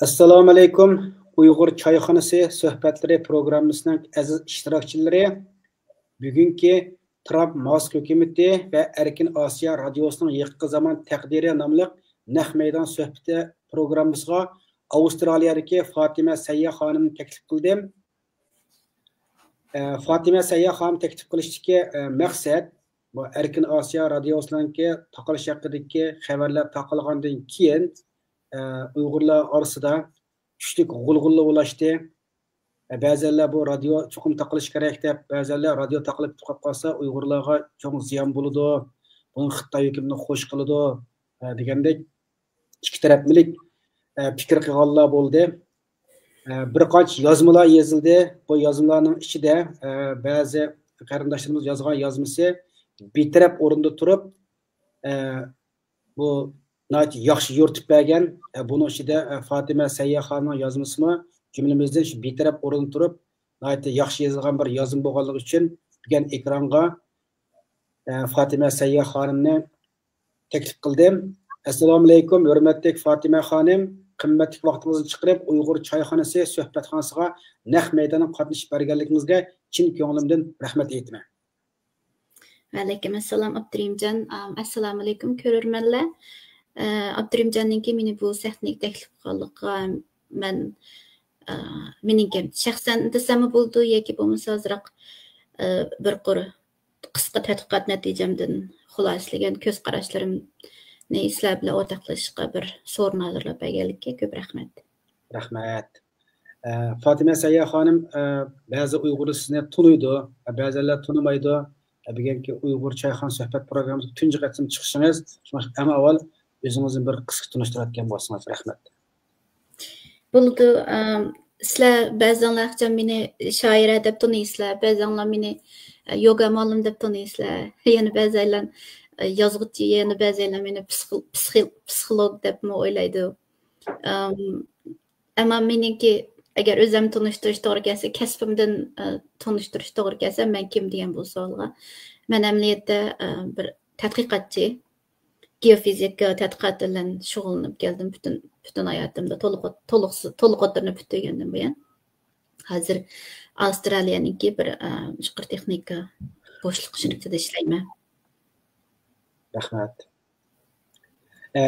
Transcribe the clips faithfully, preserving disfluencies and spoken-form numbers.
ئەسسالامۇئەلەيكۇم. ئۇيغۇر چايخانىسى سۆھبەتلىرى پروگراممىسىنىڭ ئەزىز ئىشتىراكچىلىرى، بۈگۈنكى ترامپ ماسك ھۆكۈمىتى ۋە ئەركىن ئاسىيا رادىيوسىنىڭ يېقىنقى زامان تەقدىرى ناملىق نەق مەيدان سۆھبىتى پروگراممىسىغا ئاۋسترالىيەدىكى فاتىمە سەييە خانىمنى تەكلىپ قىلدىم. ئە، فاتىمە سەييە خانىم تەكلىپ قىلىشتىكى، ئە، مەقسەت، بۇ ئەركىن ئاسىيا رادىيوسىنىڭكى تاقىلىش ھەققىدىكى خەۋەرلەر تارقالغاندىن كېيىن، ئە، ئۇيغۇرلار ئارىسىدا كۈچلۈك غۇلغۇلا ئۇلاشتى. ئە، بەزەنلەر بۇ رادىيو چوقۇم تاقىلىش كېرەك دەپ، بەزەنلەر رادىيو تاقىلىپ تۇتۇپ قالسا ئۇيغۇرلارغا چوڭ زىيان بولىدۇ، بۇنى خىتاي ھۆكۈمىتى خوش قىلىدۇ، ئە، دېگەندەك ئىككى تەرەپلىمىلىك، ئە، پىكىر قىلغانلار بولدى. ئە، بىر قانچە يازمىلار يېزىلدى. بۇ يازمىلارنىڭ ئىچىدە، ئە، بەزى قېرىنداشلىرىمىز يازغان يازمىسى بىتەرەپ ئورۇندا تۇرۇپ، ئە، بۇ ناھايىتى ياخشى يورۇتۇپ بەرگەن. ئە، بۇنىڭ ئىچىدە، ئە، فاتىمە سەييە خانىمنىڭ يازمىسىمۇ جۈملىمىزدىن شۇ بىتەرەپ ئورۇندا تۇرۇپ، ناھايىتى ياخشى يېزىلغان بىر يازما بولغانلىقى ئۈچۈن بۈگۈن ئېكرانغا، ئە، فاتىمە سەييە خانىمنى تەكلىپ قىلدىم. ئەسسالامۇئەلەيكۇم، ھۆرمەتلىك فاتىمە خانىم، قىممەتلىك ۋاقتىڭىزنى چىقىرىپ، ئۇيغۇر چايخانىسى سۆھبەتخانىسىغا نەق مەيدانغا قاتنىشىپ بەرگەنلىكىڭىزگە چىن كۆڭلۈمدىن رەھمەت ئېيتىمەن. ۋەئەلەيكۇم ئەسسالام، ئابدۇرېھىمجان. ئام، ئەسسالامۇئەلەيكۇم، كۆرۈرمەنلەر. ئە، ئابدۇرېھىمجاننىڭكى مېنى بۇ سەھنىگە تەكلىپ قىلغانلىقىغا مەن، ئە، مېنىڭكى شەخسەن دېسەممۇ بولىدۇ ياكى بولمىسا ئازراق، ئە، بىر قۇر قىسقا تەتقىقات نەتىجەمدىن خۇلاسىلىگەن كۆز قاراشلىرىمنى سىلەر بىلەن ئورتاقلىشىشقا بىر سورۇن ھازىرلاپ بەرگەنلىككە كۆپ رەھمەت. رەھمەت. ئە، فاتىمە سەييە خانىم، ئە، بەزى ئۇيغۇرلار سىزنى تونۇيدۇ، بەزىلەر تونۇمايدۇ. ئە، بۈگۈنكى ئۇيغۇر چايخانا سۆھبەت پروگراممىسىغا تۇنجى قېتىم چىقىشىڭىز، شۇڭا ئەڭ ئاۋۋال ئۆزىڭىزنى بىر قىسقا تونۇشتۇرۇۋەتكەن بولسىڭىز، رەھمەت. بولىدۇ. ئەم، سىلەر بەزەڭلار ئىخچام مېنى شائىرە دەپ تونۇيسىلەر، بەزەڭلار مېنى، ئە، يوگا مۇئەللىم دەپ تونۇيسىلەر، يەنە بەزەيلەن، ئە، يازغۇچى، يەنە بەزەيلەن مېنى پسىخ-، پسىخ-، پسىخولوگ دەپمۇ ئويلايدۇ. ئەم، ئەمما مېنىڭكى، ئەگەر ئۆزۈمنى تونۇشتۇرۇش توغرا كەلسە، كەسپىمدىن، ئە، تونۇشتۇرۇش توغرا كەلسە، مەن كىم دېگەن بۇ سوئالغا، مەن ئەمەلىيەتتە، ئە، بىر تەتقىقاتچى. گېئوفىزىكا تەتقىقاتى بىلەن شۇغۇللىنىپ كەلدىم پۈتۈن، پۈتۈن ھاياتىمدا. تولۇق، تولۇق، تولۇق ئوتتۇرىنى پۈتتۈرگەندىن بۇيان. ھازىر ئاۋسترالىيەنىڭكى بىر، ئە، يۇقىرى تېخنىكا بوشلۇق شىركىتىدە ئىشلەيمەن. رەھمەت. ئە،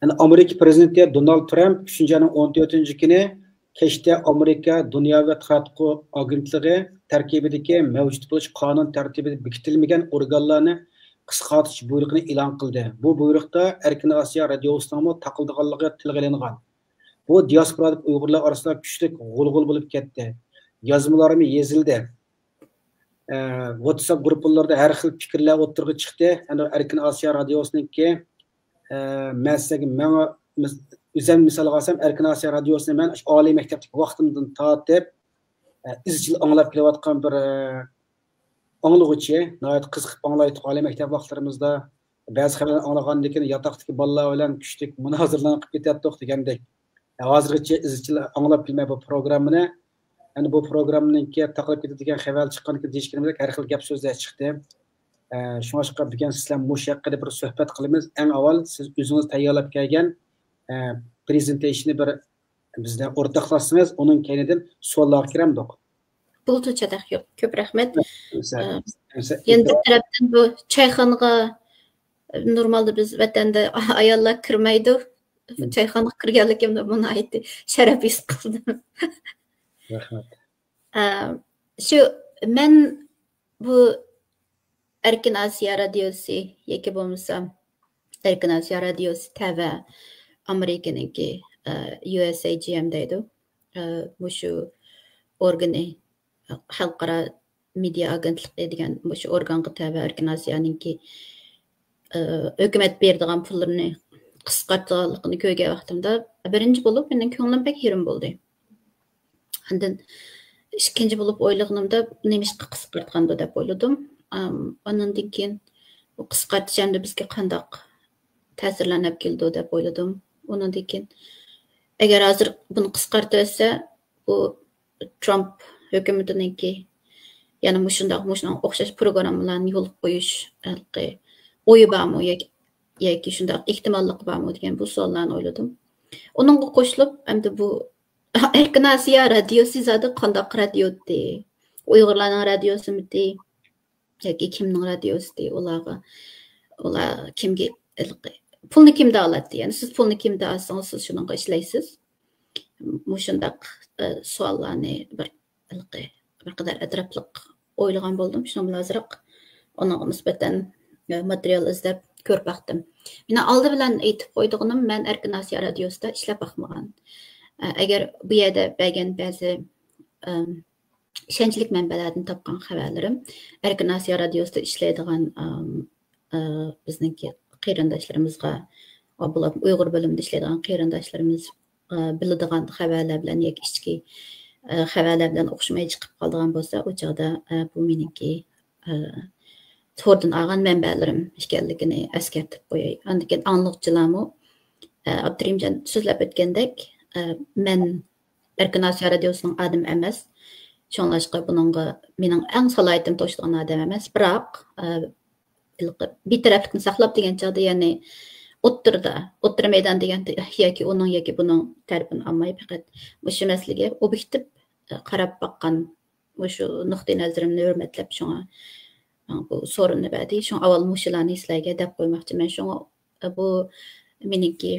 يەنە ئامېرىكا پىرېزىدېنتى دونالد ترامپ ئۈچىنچى ئاينىڭ ئون تۆتىنچى كۈنى كەچتە ئامېرىكا دۇنياۋى تاراتقۇ ئاگېنتلىقى تەركىبىدىكى مەۋجۇت بولۇش قانۇن تەرتىپىدە بېكىتىلمىگەن ئورگانلارنى قىسقارتىش بۇيرۇقىنى ئېلان قىلدى. بۇ بۇيرۇقتا ئەركىن ئاسىيا رادىيوسىنىڭمۇ تاقىلىدىغانلىقى تىلغا ئېلىنغان. بۇ دىياسپورادىكى ئۇيغۇرلار ئارىسىدا كۈچلۈك غۇلغۇلا بولۇپ كەتتى. يازمىلارمۇ يېزىلدى. ئە، ۋاتساپ گۇرۇپپىلىرىدا ھەر خىل پىكىرلەر ئوتتۇرىغا چىقتى. ئەنە ئەركىن ئاسىيا رادىيوسىنىڭكى، ئە، مەن سىزگە ماڭا مىس-، ئۆزۈم مىسالغا ئالسام، ئەركىن ئاسىيا رادىيوسىنى مەن ئاشۇ ئالىي مەكتەپتىكى ۋاقتىمدىن تارتىپ، ئە، ئىزچىل ئاڭلاپ كېلىۋاتقان بىر، ئە، ئاڭلىغۇچى، ناھايىتى قىزىقىپ ئاڭلايتتۇق ئالىي مەكتەپ ۋاقىتلىرىمىزدا. بەزى خەۋەرلەرنى ئاڭلىغاندىن كېيىن ياتاقتىكى بالىلار بىلەن كۈچلۈك مۇنازىرىلەرنى قىلىپ كېتەتتۇق دېگەندەك. ھازىرغىچە ئىزچىل ئاڭلاپ كېلىمەن بۇ پروگراممىنى. ئەمدى بۇ پروگراممىنىڭكى تاقىلىپ كېتىدىغان خەۋەر چىققاندىن كېيىن دېيىشكىنىمدەك ھەر خىل گەپ سۆزلەر چىقتى. ئە، شۇڭلاشقا بۈگۈن سىز بىلەن مۇشۇ ھەققىدە بىر سۆھبەت قىلىمىز. ئەڭ ئاۋۋال سىز ئۆزىڭىز تەييارلاپ كەلگەن، ئە، پرېزېنتېيشننى بىر بىز بىلەن ئورتاقلاشسىڭىز، ئۇنىڭ كەينىدىن سوئاللارغا كىرەمدۇق؟ بولىدۇ، چاتاق يوق. كۆپ رەھمەت. ئە، يەنە بىر تەرەپتىن بۇ چايخانىغا، نورمالدا بىز ۋەتەندە ئاياللار كىرمەيدۇ. چايخانىغا كىرگەنلىكىمدە بۇ ناھايىتى شەرەپ ھېس قىلدىم. رەھمەت. ئە، شۇ مەن بۇ ئەركىن ئاسىيا رادىيوسى ياكى بولمىسا ئەركىن ئاسىيا رادىيوسى تەۋە ئامېرىكىنىڭكى، ئە، يۇ ئېس ئەي جى ئېم دەيدۇ. ئە، مۇشۇ ئورگىنى، خەلقئارا مېدىيا ئاگېنتلىقى دېگەن مۇشۇ ئورگانغا تەۋە ئەركىن ئاسىيانىڭكى، ئە، ھۆكۈمەت بېرىدىغان پۇللىرىنى قىسقارتىدىغانلىقىنى كۆرگەن ۋاقتىمدا، بىرىنچى بولۇپ مېنىڭ كۆڭلۈم بەك يېرىم بولدى. ئاندىن ئىككىنچى بولۇپ ئويلىغىنىمدا، نېمىشقا قىسقارتقاندۇ دەپ ئويلىدىم. ئام، ئاندىن كېيىن بۇ قىسقارتىش ئەمدى بىزگە قانداق تەسىرلەرنى ئەپ كېلىدۇ دەپ ئويلىدىم. ئۇنىڭدىن كېيىن، ئەگەر ھازىر بۇنى قىسقارتىۋەتسە، بۇ ترامپ ھۆكۈمىتىنىڭكى يەنە مۇشۇنداق، مۇشۇنىڭغا ئوخشاش پروگراممىلارنى يولغا قويۇش ھېلىقى ئويى بارمۇ ياكى، ياكى شۇنداق ئېھتىماللىقى بارمۇ دېگەن بۇ سوئاللارنى ئويلىدىم. ئۇنىڭغا قوشۇلۇپ، ئەمدى بۇ ئەركىن ئاسىيا رادىيوسى زادى قانداق رادىيو ئىدى؟ ئۇيغۇرلارنىڭ رادىيوسىمىدى؟ ياكى كىمنىڭ رادىيوسى ئىدى؟ ئۇلارغا، ئۇلار كىمگە ھېلىقى پۇلنى كىمدە ئالاتتى؟ يەنى سىز پۇلنى كىمدە ئالسىڭىز، سىز شۇنىڭغا ئىشلەيسىز. مۇشۇنداق، ئە، سوئاللارنى بىر ھېلىقى بىر قەدەر ئەتراپلىق ئويلىغان بولدۇم. شۇنىڭ بىلەن ئازراق ئۇنىڭغا نىسبەتەن، ئە، ماتېرىيال ئىزدەپ كۆرۈپ باقتىم. مېنىڭ ئالدى بىلەن ئېيتىپ قويىدىغىنىم، مەن ئەركىن ئاسىيا رادىيوسىدا ئىشلەپ باقمىغان. ئە، ئەگەر بۇ يەردە بەرگەن بەزى، ئەم، ئىشەنچلىك مەنبەلەردىن تاپقان خەۋەرلىرىم، ئەركىن ئاسىيا رادىيوسىدا ئىشلەيدىغان، ئام، ئە، بىزنىڭكى قېرىنداشلىرىمىزغا، بولۇپ ئۇيغۇر بۆلۈمىدە ئىشلەيدىغان قېرىنداشلىرىمىز، ئە، بىلىدىغان خەۋەرلەر بىلەن ياكى ئىچكى، ئە، خەۋەرلەر بىلەن ئوخشىماي چىقىپ قالىدىغان بولسا، ئۇ چاغدا، ئە، بۇ مېنىڭكى، ئە، توردىن ئالغان مەنبەلىرىم ئىكەنلىكىنى ئەسكەرتىپ قوياي. ئاندىن كېيىن ئاڭلىغۇچىلارمۇ، ئە، ئابدۇرېھىمجان سۆزلەپ ئۆتكەندەك، ئە، مەن ئەركىن ئاسىيا رادىيوسىنىڭ ئادىمى ئەمەس. شۇڭلاشقا بۇنىڭغا مېنىڭ ئەڭ سالاھىيىتىم توشىدىغان ئادەم ئەمەس. بىراق، ئە، ھېلىقى بىتەرەپلىكنى ساقلاپ دېگەن چاغدا، يەنى ئوتتۇرىدا، ئوتتۇرا مەيدان دېگەندە ياكى ئۇنىڭ ياكى بۇنىڭ تەرىپىنى ئالماي، پەقەت مۇشۇ مەسىلىگە ئوبيېكتىپ، ئە، قاراپ باققان مۇشۇ نۇقتىئىنەزىرىمنى ھۆرمەتلەپ، شۇڭا ماڭا بۇ سورۇننى بەردى. شۇڭا ئاۋۋال مۇشۇلارنى سىلەرگە دەپ قويماقچىمەن. شۇڭا بۇ مېنىڭكى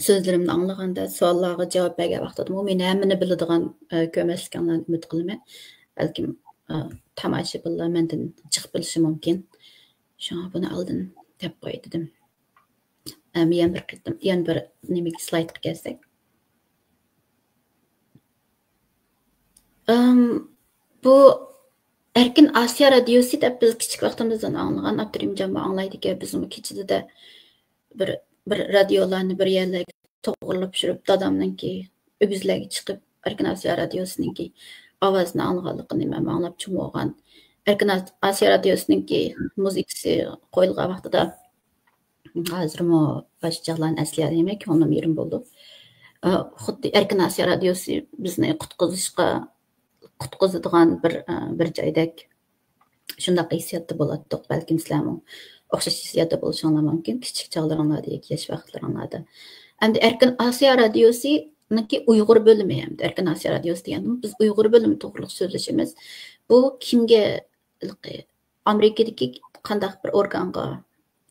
سۆزلىرىمنى ئاڭلىغاندا، سوئاللارغا جاۋاب بەرگەن ۋاقتىدىمۇ مېنى ھەممىنى بىلىدىغان، ئە، كۆرمەسلىكىڭلارنى ئۈمىد قىلىمەن. بەلكىم، ئە، تاماشىبىنلار مەندىن جىق بىلىشى مۇمكىن. شۇڭا بۇنى ئالدىن دەپ قوياي دېدىم. ئەم، يەنە بىر قېتىم، يەنە بىر نېمىگە، سلايدقا كەلسەك. ئەم، بۇ ئەركىن ئاسىيا رادىيوسى دەپ بىز كىچىك ۋاقتىمىزدىن ئاڭلىغان، ئابدۇرېھىمجانمۇ ئاڭلايدىكەن، بىزمۇ كېچىدە بىر، بىر رادىيولارنى بىر يەرلەرگە توغرىلاپ چۈشۈرۈپ، دادامنىڭكى ئۆگزىلەرگە چىقىپ، ئەركىن ئاسىيا رادىيوسىنىڭكى ئاۋازىنى ئاڭلىغانلىقىنى مەن ئاڭلاپ چوڭ بولغان. ئەركىن ئاس-، ئاسىيا رادىيوسىنىڭكى مۇزىكىسى قويۇلغان ۋاقتىدا ھازىرمۇ باشقا چاغلارنى ئەسلىيەلمەي، كۆڭلۈم يېرىم بولىدۇ. ئە، خۇددى ئەركىن ئاسىيا رادىيوسى بىزنى قۇتقۇزۇشقا، قۇتقۇزىدىغان بىر، ئە، بىر جايدەك، شۇنداق ھېسسىياتتا بولاتتۇق. بەلكىم سىلەرمۇ ئوخشاش ھېسسىياتتا بولۇشۇڭلار مۇمكىن، كىچىك چاغلىرىڭلاردا ياكى ياش ۋاقىتلىرىڭلاردا. ئەمدى ئەركىن ئاسىيا رادىيوسىنىڭكى ئۇيغۇر بۆلۈمى، ئەمدى ئەركىن ئاسىيا رادىيوسى دېگەندىمۇ بىز ئۇيغۇر بۆلۈمى توغرىلىق سۆزلىشىمىز. بۇ كىمگە، ئامېرىكىدىكى قانداق بىر ئورگانغا،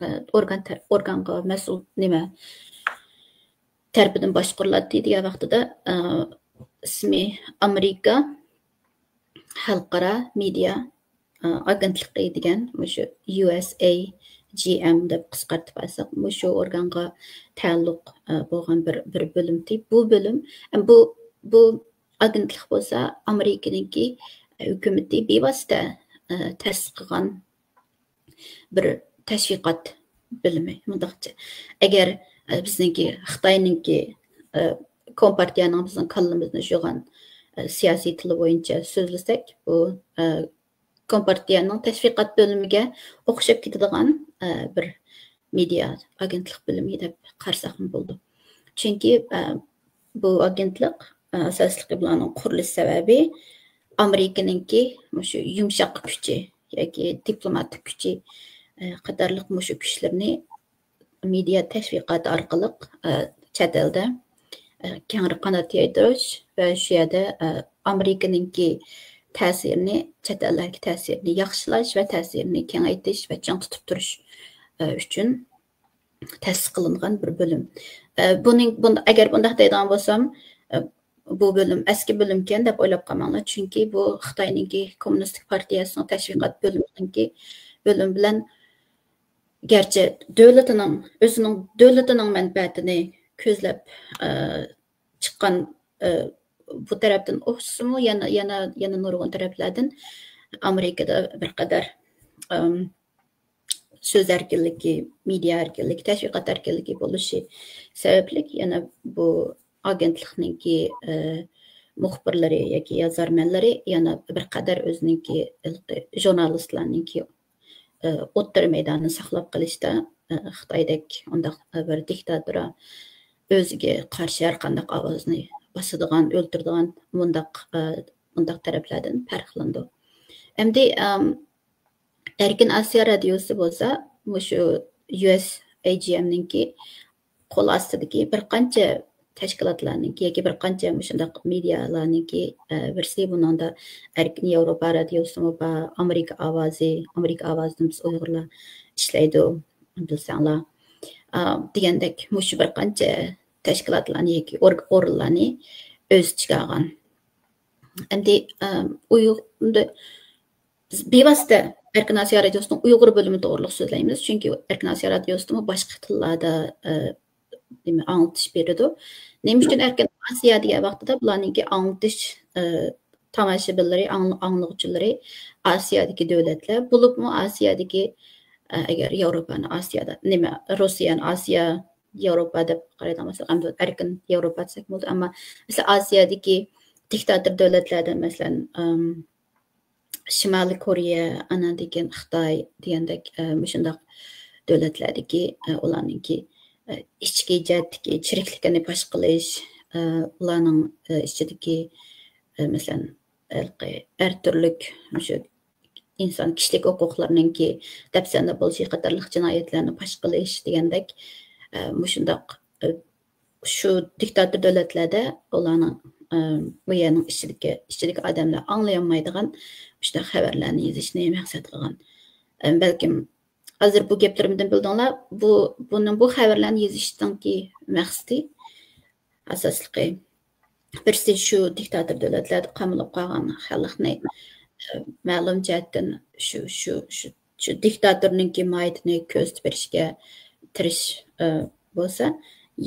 ئە، ئورگان تە-، ئورگانغا مەسئۇل نېمە تەرىپىدىن باشقۇرۇلاتتى دېگەن ۋاقتىدا، ئە، ئىسمى ئامېرىكا خەلقئارا مېدىيا، ئە، ئاگېنتلىقى دېگەن، مۇشۇ يۇ ئېس ئەي جى ئېم دەپ قىسقارتىپ ئالساق، مۇشۇ ئورگانغا تەئەللۇق، ئە، بولغان بىر، بىر بۆلۈمتى. بۇ بۆلۈم، ئە، بۇ، بۇ ئاگېنتلىق بولسا ئامېرىكىنىڭكى ھۆكۈمىتى بىۋاسىتە، ئە، تەسىس قىلغان بىر تەشۋىقات بۆلۈمى، مۇنداقچە. ئەگەر، ئە، بىزنىڭكى خىتاينىڭكى، ئە، كومپارتىيەنىڭ بىزنىڭ كاللىمىزنى جۇغان، ئە، سىياسىي تىلى بويىچە سۆزلىسەك، بۇ، ئە، كومپارتىيەنىڭ تەشۋىقات بۆلۈمىگە ئوخشاپ كېتىدىغان، ئە، بىر مېدىيا ئاگېنتلىق بۆلۈمى دەپ قارىساقمۇ بولىدۇ. چۈنكى، ئە، بۇ ئاگېنتلىق، ئە، ئاساسلىقى بۇلارنىڭ قۇرۇلۇش سەۋەبى ئامېرىكىنىڭكى مۇشۇ يۇمشاق كۈچى ياكى دىپلوماتىك كۈچى، ئە، قاتارلىق مۇشۇ كۈچلىرىنى مېدىيا تەشۋىقاتى ئارقىلىق، ئە، چەت ئەلدە، ئە، كەڭرى قانات يايدۇرۇش ۋە شۇ يەردە، ئە، ئامېرىكىنىڭكى تەسىرىنى، چەت ئەللەرگە تەسىرىنى ياخشىلاش ۋە تەسىرىنى كېڭەيتىش ۋە چىڭ تۇتۇپ تۇرۇش، ئە، ئۈچۈن تەسىس قىلىنغان بىر بۆلۈم. ئە، بۇنىڭ، بۇن-، ئەگەر بۇنداق دەيدىغان بولسام، ئە، بۇ بۆلۈم ئەسكى بۆلۈمكەن دەپ ئويلاپ قالماڭلار. چۈنكى بۇ خىتاينىڭكى كوممۇنىستىك پارتىيەسىنىڭ تەشۋىقات بۆلۈمىنىڭكى بۆلۈم بىلەن گەرچە دۆلىتىنىڭ، ئۆزىنىڭ دۆلىتىنىڭ مەنپەئەتىنى كۆزلەپ، ئە، چىققان، ئە، بۇ تەرەپتىن ئوخشىسىمۇ، يەنە، يەنە، يەنە نۇرغۇن تەرەپلەردىن ئامېرىكىدا بىر قەدەر، ئەم، سۆز ئەركىنلىكى، مېدىيا ئەركىنلىكى، تەشۋىقات ئەركىنلىكى بولۇشى سەۋەبلىك، يەنە بۇ ئاگېنتلىقنىڭكى، ئە، مۇخبىرلىرى ياكى يازارمەنلىرى يەنە بىر قەدەر ئۆزىنىڭكى ھېلىقى ژۇرنالىستلارنىڭكى، ئە، ئوتتۇرا مەيدانىنى ساقلاپ قېلىشتا، ئە، خىتايدەك ئۇنداق، ئە، بىر دىكتاتورا ئۆزىگە قارشى ھەر قانداق ئاۋازنى باسىدىغان، ئۆلتۈرىدىغان مۇنداق، ئە، مۇنداق تەرەپلەردىن پەرقلىنىدۇ. ئەمدى، ئەم، ئەركىن ئاسىيا رادىيوسى بولسا مۇشۇ يۇ ئېس ئەي جى ئېمنىڭكى قول ئاستىدىكى بىر قانچە تەشكىلاتلارنىڭكى ياكى بىر قانچە مۇشۇنداق مېدىيالارنىڭكى، ئە، بىرسى، بۇنىڭدا ئەركىن ياۋروپا رادىيوسىمۇ بار، ئامېرىكا ئاۋازى، ئامېرىكا ئاۋازىدىن بىز ئۇيغۇرلار ئىشلەيدۇ، بىلسەڭلار، ئا، دېگەندەك مۇشۇ بىر قانچە تەشكىلاتلارنى ياكى ئور-، ئورۇنلارنى ئۆز ئىچىگە ئالغان. ئەمدى، ئە، ئۇيغۇر، بىز بىۋاسىتە ئەركىن ئاسىيا رادىيوسىنىڭ ئۇيغۇر بۆلۈمى توغرۇلۇق سۆزلەيمىز، چۈنكى ئەركىن ئاسىيا رادىيوسىدىمۇ باشقا تىللاردا، ئە، نېمە، ئاڭلىتىش بېرىدۇ. نېمە ئۈچۈن ئەركىن ئاسىيا دېگەن ۋاقتىدا بۇلارنىڭكى ئاڭلىتىش، ئە، تاماشىبىنلىرى، ئاڭ-، ئاڭلىغۇچىلىرى ئاسىيادىكى دۆلەتلەر، بولۇپمۇ ئاسىيادىكى، ئە، ئەگەر ياۋروپانى ئاسىيادا، نېمە، روسىيەنى ئاسىيا، ياۋروپا دەپ قارايدىغان بولساق، ئەمدى ئەركىن ياۋروپا دېسەك بولىدۇ. ئەمما مەسىلەن، ئاسىيادىكى دىكتاتور دۆلەتلەردە، مەسىلەن، ئەم، شىمالىي كورېيە، ئاناندىن كېيىن خىتاي دېگەندەك، ئە، مۇشۇنداق دۆلەتلەردىكى، ئە، ئۇلارنىڭكى، ئە، ئىچكى جەھەتتىكى چىرىكلىكىنى پاش قىلىش، ئە، ئۇلارنىڭ، ئە، ئىچىدىكى، ئە، مەسىلەن، ھېلىقى ھەر تۈرلۈك مۇشۇ ئىنسان كىشىلىك ھوقۇقلىرىنىڭكى دەپسەندە بولۇشى قاتارلىق جىنايەتلەرنى پاش قىلىش دېگەندەك، ئە، مۇشۇنداق، ئە، شۇ دىكتاتور دۆلەتلەردە ئۇلارنىڭ، ئە، ئۇ يەرنىڭ ئىچىدىكى، ئىچىدىكى ئادەملەر ئاڭلىيالمايدىغان مۇشۇنداق خەۋەرلەرنى يېزىشنى مەقسەت قىلغان. ئە، بەلكىم ھازىر بۇ گەپلىرىمدىن بىلدىڭلار، بۇ، بۇنىڭ، بۇ خەۋەرلەرنى يېزىشنىڭكى مەقسىتى، ئاساسلىقى، بىرسى شۇ دىكتاتور دۆلەتلەردە قامىلىپ قالغان خەلقنى، ئە، مەلۇم جەھەتتىن شۇ، شۇ، شۇ، شۇ دىكتاتورنىڭكى ماھىيىتىنى كۆرسىتىپ بېرىشكە تىرىش، ئە، بولسا،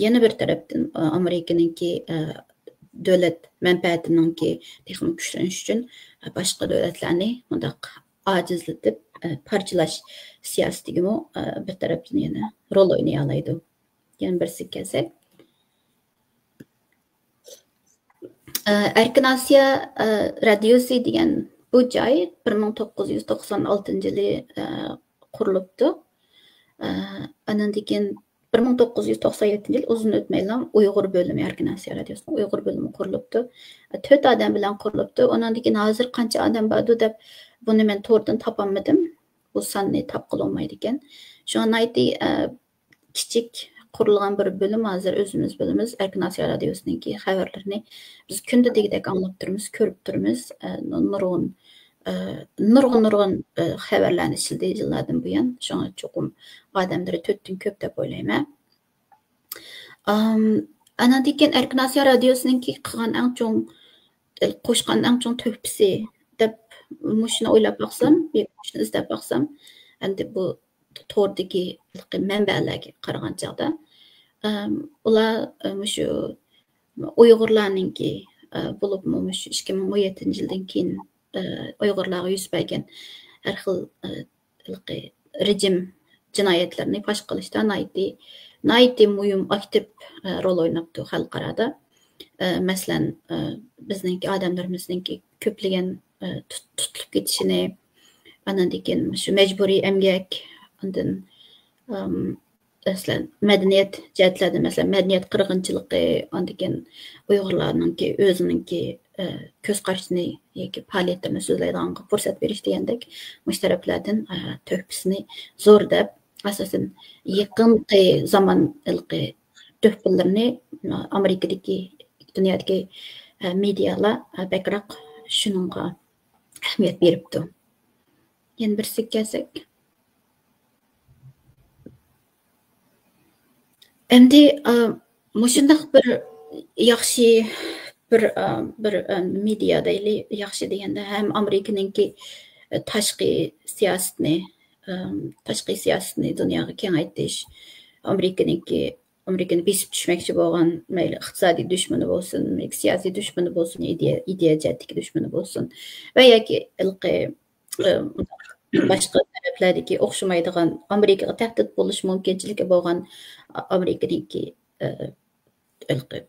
يەنە بىر تەرەپتىن، ئە، ئامېرىكىنىڭكى، ئە، دۆلەت مەنپەئەتىنىڭكى تېخىمۇ كۈچلىنىش ئۈچۈن، ئە، باشقا دۆلەتلەرنى مۇنداق ئاجىزلىتىپ، ئە، پارچىلاش سىياسىتىگىمۇ، ئە، بىر تەرەپتىن يەنە رول ئوينىيالايدۇ. يەنە بىرسىگە كەلسەك، ئە، ئەركىن ئاسىيا، ئە، رادىيوسى دېگەن بۇ جاي بىر مىڭ توققۇز يۈز توقسان ئالتىنچى يىلى، ئە، قۇرۇلۇپتۇ. ئە، ئانىڭدىن كېيىن بىر مىڭ توققۇز يۈز توقسان يەتتىنچى يىل، ئۇزۇن ئۆتمەيلا ئۇيغۇر بۆلۈمى، ئەركىن ئاسىيا رادىيوسىنىڭ ئۇيغۇر بۆلۈمى قۇرۇلۇپتۇ. تۆت ئادەم بىلەن قۇرۇلۇپتۇ. ئۇنىڭدىن كېيىن ھازىر قانچە ئادەم باردۇ دەپ، بۇنى مەن توردىن تاپالمىدىم. بۇ ساننى تاپقىلى بولمايدىكەن. شۇڭا ناھايىتى، ئە، كىچىك قۇرۇلغان بىر بۆلۈم، ھازىر ئۆزىمىز بىلىمىز، ئەركىن ئاسىيا رادىيوسىنىڭكى خەۋەرلىرىنى بىز كۈندە دېگۈدەك ئاڭلاپ تۇرىمىز، كۆرۈپ تۇرىمىز. ئە، نۇرغۇن، ئە، نۇرغۇن، نۇرغۇن، ئە، خەۋەرلەرنى ئىشلىدى يىللاردىن بۇيان. شۇڭا چوقۇم ئادەملىرى تۆتتىن كۆپ دەپ ئويلايمەن. ئام، ئاناندىن كېيىن ئەركىن ئاسىيا رادىيوسىنىڭكى قىلغان ئەڭ چوڭ، قوشقان ئەڭ چوڭ تۆھپىسى دەپ مۇشۇنى ئويلاپ باقسام، مۇشۇنى ئىزدەپ باقسام، ئەمدى بۇ توردىكى مەنبەلەرگە قارىغان چاغدا، ئەم، ئۇلار، ئە، مۇشۇ ئۇيغۇرلارنىڭكى، ئە، بولۇپمۇ مۇشۇ ئىككى مىڭ ئون يەتتىنچى يىلدىن كېيىن، ئە، ئۇيغۇرلارغا يۈز بەرگەن ھەر خىل، ئە، ھېلىقى رېجىم جىنايەتلىرىنى پاش قىلىشتا ناھايىتى، ناھايىتى مۇھىم، ئاكتىپ، ئە، رول ئويناپتۇ خەلقئارادا. ئە، مەسىلەن، ئە، بىزنىڭكى ئادەملىرىمىزنىڭكى كۆپلىگەن، ئە، تۇت-، تۇتۇلۇپ كېتىشىنى، ئاندىن كېيىن شۇ مەجبۇرىي ئەمگەك، ئاندىن، ئەم، مەسىلەن، مەدەنىيەت جەھەتلەردە، مەسىلەن، مەدەنىيەت قىرغىنچىلىقى، ئاندىن كېيىن ئۇيغۇرلارنىڭكى ئۆزىنىڭكى، ئە، كۆز قارىشىنى ياكى پائالىيەتلىرىنى سۆزلەيدىغانغا پۇرسەت بېرىش دېگەندەك مۇشۇ تەرەپلەردىن، ئە، تۆھپىسىنى زور دەپ، ئاساسەن، يېقىنقى زامان ھېلىقى تۆھپىلىرىنى، ئە، ئامېرىكىدىكى، دۇنيادىكى، ئە، مېدىيالار، ئە، بەكرەك شۇنىڭغا ئەھمىيەت بېرىپتۇ. يەنە بىرسىگە كەلسەك. ئەمدى، ئا، مۇشۇنداق بىر ياخشى، بىر، ئا، بىر، ئا، مېدىيا دەيلى، ياخشى دېگەندە ھەم ئامېرىكىنىڭكى، ئا، تاشقى سىياسىتىنى، ئا، تاشقى سىياسىتىنى دۇنياغا كېڭەيتىش، ئامېرىكىنىڭكى، ئامېرىكىنى بېسىپ چۈشمەكچى بولغان مەيلى ئىقتىسادىي دۈشمىنى بولسۇن، سىياسىي دۈشمىنى بولسۇن، ئىدىيە، ئىدىيە جەھەتتىكى دۈشمىنى بولسۇن ۋە ياكى ھېلىقى ئى، باشقا تەرەپلەردىكى ئوخشىمايدىغان، ئامېرىكىغا تەھدىت بولۇش مۇمكىنچىلىكى بولغان ئامېرىكىنىڭكى، ئى،